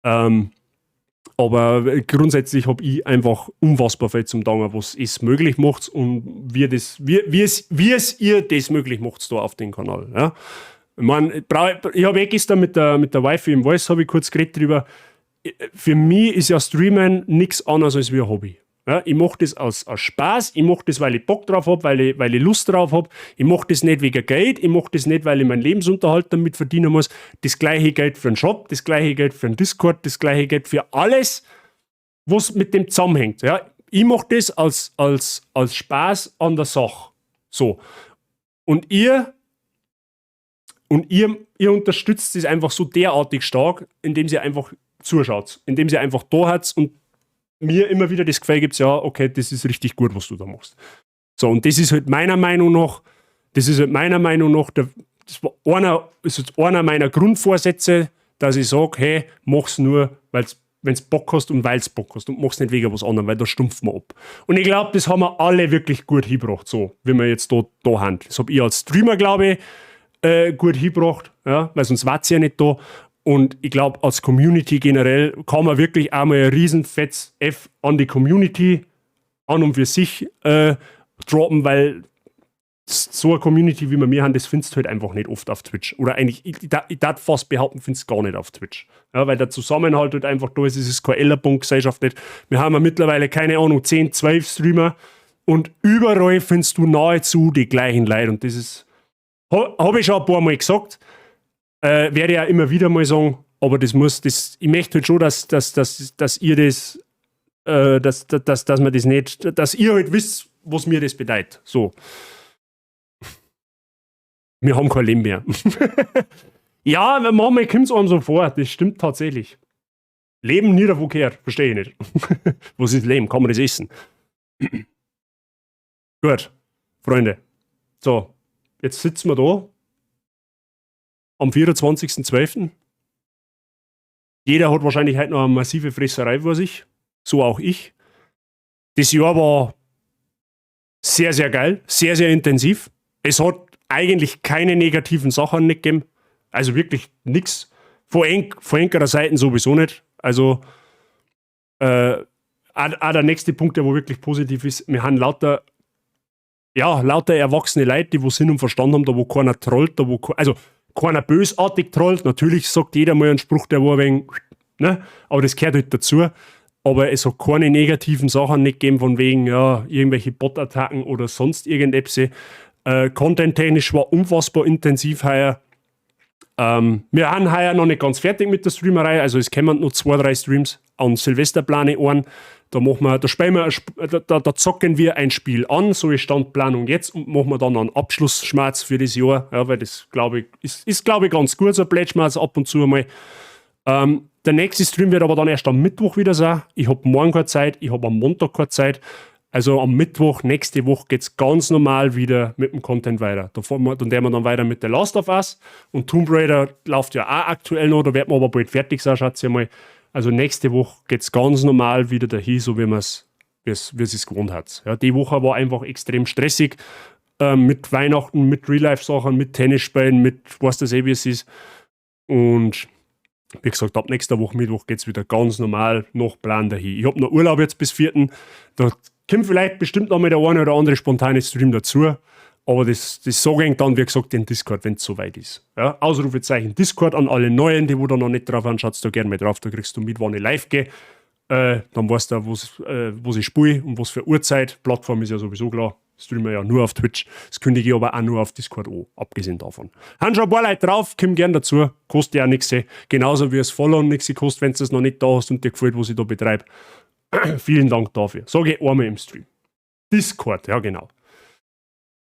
S1: Aber grundsätzlich habe ich einfach unfassbar viel zum Danken, was es möglich macht und wie es ihr das möglich macht da auf dem Kanal. Ja. Ich mein, ich habe eh gestern mit der Wifi im Voice habe ich kurz geredet drüber. Für mich ist ja Streamen nichts anderes als wie ein Hobby. Ja, ich mache das aus Spaß, ich mache das, weil ich Bock drauf habe, weil ich Lust drauf habe. Ich mache das nicht wegen Geld, ich mache das nicht, weil ich meinen Lebensunterhalt damit verdienen muss. Das gleiche gilt für den Shop, das gleiche gilt für den Discord, das gleiche gilt für alles, was mit dem zusammenhängt. Ja, ich mache das als Spaß an der Sache. So. Und ihr unterstützt es einfach so derartig stark, indem ihr einfach zuschaut, indem ihr einfach da habt und mir immer wieder das Gefühl gibt, ja, okay, das ist richtig gut, was du da machst. So, und das ist halt meiner Meinung nach, das ist halt meiner Meinung nach, das war einer, ist jetzt einer meiner Grundvorsätze, dass ich sage, hey, mach's nur, wenn's Bock hast und weil's Bock hast und mach's nicht wegen was anderem, weil da stumpft man ab. Und ich glaube, das haben wir alle wirklich gut hingebracht, so wie wir jetzt da haben. Das hab ich als Streamer, glaube ich, gut hingebracht, ja, weil sonst war's ja nicht da. Und ich glaube, als Community generell kann man wirklich auch mal ein riesen fettes F an die Community an und für sich droppen, weil so eine Community, wie wir mir haben, das findest du halt einfach nicht oft auf Twitch. Oder eigentlich, ich darf fast behaupten, findest du gar nicht auf Twitch. Ja, weil der Zusammenhalt halt einfach da ist, es ist keine Ellenbogengesellschaft nicht. Wir haben ja mittlerweile, keine Ahnung, 10, 12 Streamer und überall findest du nahezu die gleichen Leute. Und das ist, habe ich schon ein paar Mal gesagt, werde ich auch immer wieder mal sagen, aber ich möchte halt schon, dass ihr das, dass man das nicht, dass ihr halt wisst, was mir das bedeutet. So. Wir haben kein Leben mehr. Ja, manchmal kommt es einem so vor, das stimmt tatsächlich. Leben nie davon gehört, verstehe ich nicht. Was ist Leben? Kann man das essen? Gut, Freunde. So, jetzt sitzen wir da am 24.12. Jeder hat wahrscheinlich heute noch eine massive Fresserei vor sich. So auch ich. Das Jahr war sehr, sehr geil, sehr, sehr intensiv. Es hat eigentlich keine negativen Sachen nicht gegeben. Also wirklich nichts. Von enkerer Seiten sowieso nicht. Also auch der nächste Punkt, der wo wirklich positiv ist, wir haben lauter, ja, lauter erwachsene Leute, die wo Sinn und Verstand haben, da wo keiner trollt, da wo, also keiner bösartig trollt. Natürlich sagt jeder mal einen Spruch, der wo ein wenig, ne, aber das gehört halt dazu. Aber es hat keine negativen Sachen nicht gegeben, von wegen, ja, irgendwelche Bot-Attacken oder sonst irgendetwas. Content-technisch war unfassbar intensiv heuer. Wir haben heuer noch nicht ganz fertig mit der Streamerei, also es kommen noch zwei, drei Streams. An Silvester plane ich einen. Da machen wir, da spielen wir, da, da zocken wir ein Spiel an, so ist Standplanung jetzt, und machen wir dann einen Abschlussschmatz für das Jahr, ja, weil das, glaube ich, ist, glaube ich, ganz gut, so ein Plätschmatz ab und zu einmal. Der nächste Stream wird aber dann erst am Mittwoch wieder sein. Ich habe morgen keine Zeit, ich habe am Montag keine Zeit. Also am Mittwoch, nächste Woche, geht es ganz normal wieder mit dem Content weiter. Da fahren wir, dann werden wir dann weiter mit The Last of Us und Tomb Raider läuft ja auch aktuell noch, da werden wir aber bald fertig sein, schätze ich mal. Also nächste Woche geht es ganz normal wieder dahin, so wie es gewohnt hat. Ja, die Woche war einfach extrem stressig mit Weihnachten, mit Real-Life-Sachen, mit Tennisspielen, mit was das eh wie es ist. Und wie gesagt, ab nächster Woche Mittwoch geht es wieder ganz normal nach Plan dahin. Ich habe noch Urlaub jetzt bis 4. Da kommt vielleicht bestimmt noch mal der eine oder andere spontane Stream dazu. Aber das sage ich dann, wie gesagt, den Discord, wenn es soweit ist. Ja, Ausrufezeichen Discord an alle Neuen, die wo da noch nicht drauf waren, schaut da gerne mal drauf, da kriegst du mit, wann ich live gehe. Dann weißt du, wo ich spiele und was für Uhrzeit. Plattform ist ja sowieso klar. Streamen ja nur auf Twitch. Das kündige ich aber auch nur auf Discord an, abgesehen davon. Haben schon ein paar Leute drauf, komm gern dazu. Kostet ja auch nichts. Genauso wie es Follow nichts kostet, wenn du es noch nicht da hast und dir gefällt, was ich da betreibe. Vielen Dank dafür. Sage ich einmal im Stream. Discord, ja genau.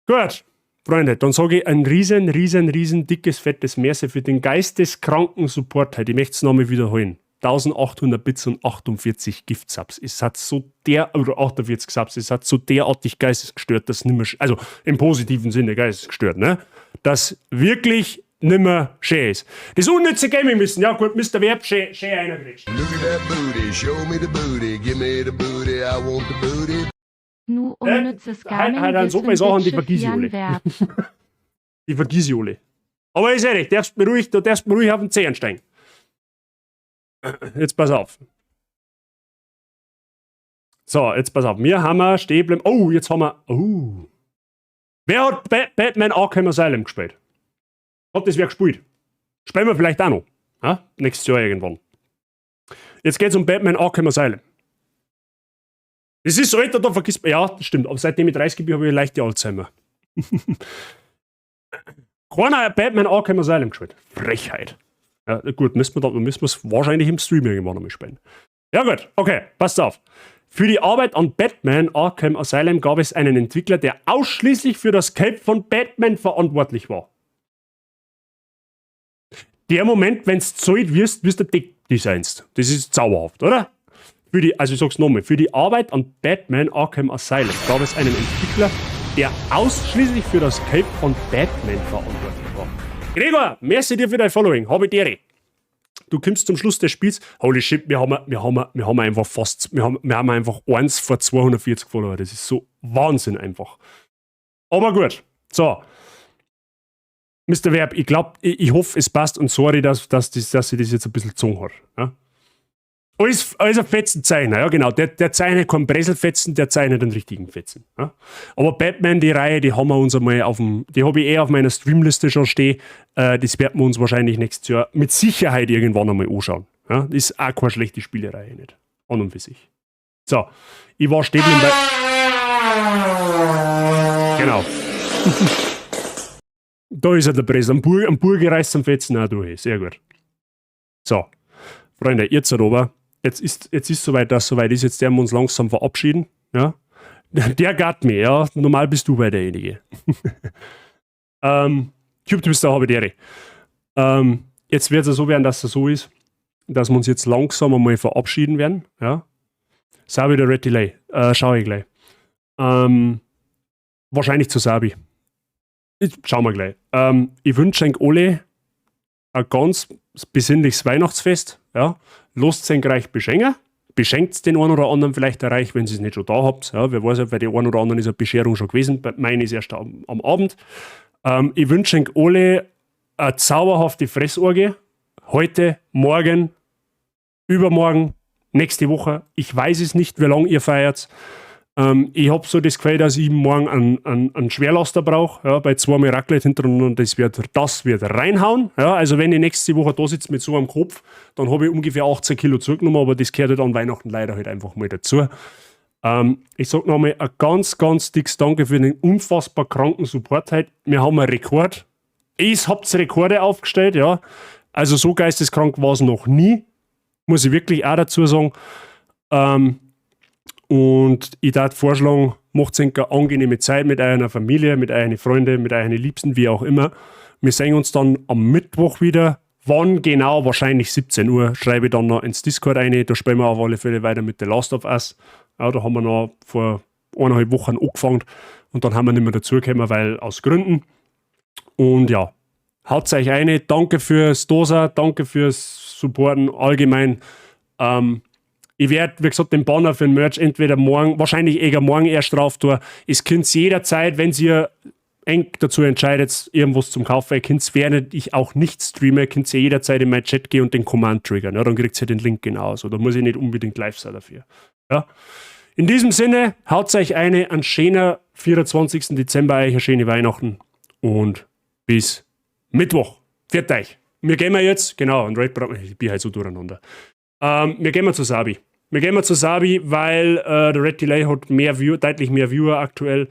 S1: Gut, Freunde, dann sage ich ein riesen, riesen, riesen dickes, fettes Merci für den geisteskranken Support heute. Ich möchte es nochmal wiederholen. 1800 Bits und 48 Gift-Subs. Es hat so der, oder 48 Subs, es hat so derartig geistesgestört, dass nimmer, also im positiven Sinne geistesgestört, ne? Dass wirklich nimmer schön ist. Das unnütze Gaming-Wissen, ja gut, Mr. Verb, schön, schön einergrätscht.
S12: Look at that booty, show me the booty, give me the booty, I want the booty.
S2: Nu unnützes Gaming
S1: Heute so viele Sachen, die vergiss ich alle. Die vergiss ich alle. Aber ist ehrlich, darfst mir ruhig, du darfst mir ruhig auf den Zehen steigen. Jetzt pass auf. So, jetzt pass auf. Wir haben wir stehen bleiben. Oh, jetzt haben wir. Oh. Wer hat ba Batman Arkham Asylum gespielt? Hat das wer gespielt? Spielen wir vielleicht auch noch. Ja? Nächstes Jahr irgendwann. Jetzt geht es um Batman Arkham Asylum. Das ist Alter, da vergisst man. Ja, das stimmt. Aber seitdem ich 30 bin, habe ich leichte Alzheimer. Keiner Batman Arkham Asylum gespielt. Frechheit. Ja, gut, müssen wir es wahrscheinlich im Stream irgendwann einmal spielen. Ja, gut, okay, passt auf. Für die Arbeit an Batman Arkham Asylum gab es einen Entwickler, der ausschließlich für das Cape von Batman verantwortlich war. Der Moment, wenn du z'alt wirst, wirst du designst. Das ist zauberhaft, oder? Also ich sag's nochmal, für die Arbeit an Batman Arkham Asylum gab es einen Entwickler, der ausschließlich für das Cape von Batman verantwortlich war. Gregor, merci dir für dein Following. Habe die Ehre. Du kommst zum Schluss des Spiels. Holy shit, wir haben einfach fast, wir haben einfach eins vor 240 Follower. Das ist so Wahnsinn einfach. Aber gut. So. Mr. Verb, ich glaube, ich hoffe, es passt und sorry, dass sie das jetzt ein bisschen gezogen hat. Ja? Alles ein Fetzenzeichner, ja genau. Der zeichnet keinen Breselfetzen, der zeichnet den richtigen Fetzen. Ja? Aber Batman, die Reihe, die haben wir uns einmal auf dem, die habe ich eh auf meiner Streamliste schon stehen. Das werden wir uns wahrscheinlich nächstes Jahr mit Sicherheit irgendwann einmal anschauen. Ja? Das ist auch keine schlechte Spielereihe nicht. An und für sich. So, ich war stehen bei. Genau. Da ist er, der Bresel. Am Burger reißt am Fetzen auch durch. Sehr gut. So, Freunde, jetzt aber. Jetzt ist soweit, dass soweit ist. Jetzt werden wir uns langsam verabschieden. Ja. Der got me, ja. Normal bist du bei derjenige. Cube, du bist da, habe die Ehre. Jetzt wird es so werden, dass es so ist, dass wir uns jetzt langsam einmal verabschieden werden. Ja. Sabi der Red Delay. Schau ich gleich. Wahrscheinlich zu Sabi. Schauen wir gleich. Ich wünsche euch alle ein ganz besinnliches Weihnachtsfest. Ja. Lasst euch reich beschenken. Beschenkt den einen oder anderen vielleicht auch reich, wenn ihr es nicht schon da habt. Ja, wer weiß ja, bei den einen oder anderen ist eine Bescherung schon gewesen. Bei meine ist erst am Abend. Ich wünsche euch alle eine zauberhafte Fressorgie. Heute, morgen, übermorgen, nächste Woche. Ich weiß es nicht, wie lange ihr feiert. Ich habe so das Gefühl, dass ich morgen einen Schwerlaster brauche, ja, bei zweimal Raclette hintereinander, das wird reinhauen. Ja, also wenn ich nächste Woche da sitze mit so einem Kopf, dann habe ich ungefähr 18 Kilo zugenommen, aber das gehört halt an Weihnachten leider halt einfach mal dazu. Ich sage nochmal ein ganz, ganz dickes Danke für den unfassbar kranken Support heute. Wir haben einen Rekord. Ich habt Rekorde aufgestellt, ja. Also so geisteskrank war es noch nie. Muss ich wirklich auch dazu sagen. Und ich darf vorschlagen, macht eine angenehme Zeit mit eurer Familie, mit euren Freunden, mit euren Liebsten, wie auch immer. Wir sehen uns dann am Mittwoch wieder. Wann genau? Wahrscheinlich 17 Uhr. Schreibe ich dann noch ins Discord rein. Da spielen wir auf alle Fälle weiter mit The Last of Us. Ja, da haben wir noch vor 1,5 Wochen angefangen und dann haben wir nicht mehr dazugekommen, weil aus Gründen. Und ja, haut euch eine. Danke fürs Dosa, danke fürs Supporten allgemein. Ich werde, wie gesagt, den Banner für den Merch entweder morgen, wahrscheinlich eher morgen erst drauf tun. Es könnt jederzeit, wenn ihr eng dazu entscheidet, irgendwas zum Kaufen, könnt während ich auch nicht streame, könnt ihr jederzeit in meinen Chat gehen und den Command triggern. Ja, dann kriegt ihr den Link genauso. Da muss ich nicht unbedingt live sein dafür. Ja. In diesem Sinne, haut euch eine, einen schönen 24. Dezember, euch eine schöne Weihnachten und bis Mittwoch. Pfiat euch. Wir gehen wir jetzt, genau, und Raid, ich bin halt so durcheinander. Wir gehen mal zu Sabi. Wir gehen mal zu Sabi, weil der Red Delay hat mehr View, deutlich mehr Viewer aktuell.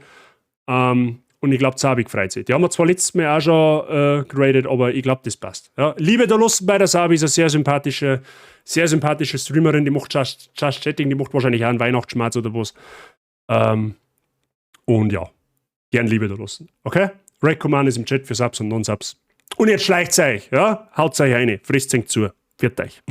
S1: Und ich glaube, Sabi freut sich. Die haben wir zwar letztes Mal auch schon geraidet, aber ich glaube, das passt. Ja. Liebe da Lust bei der Sabi ist eine sehr sympathische Streamerin, die macht Just Chatting, die macht wahrscheinlich auch einen Weihnachtsschmatz oder was. Und ja, gern Liebe da lassen. Okay? Raid Command ist im Chat für Subs und Non-Subs. Und jetzt schleicht euch, ja? Haut euch eine, frisst zu. Pfiat euch.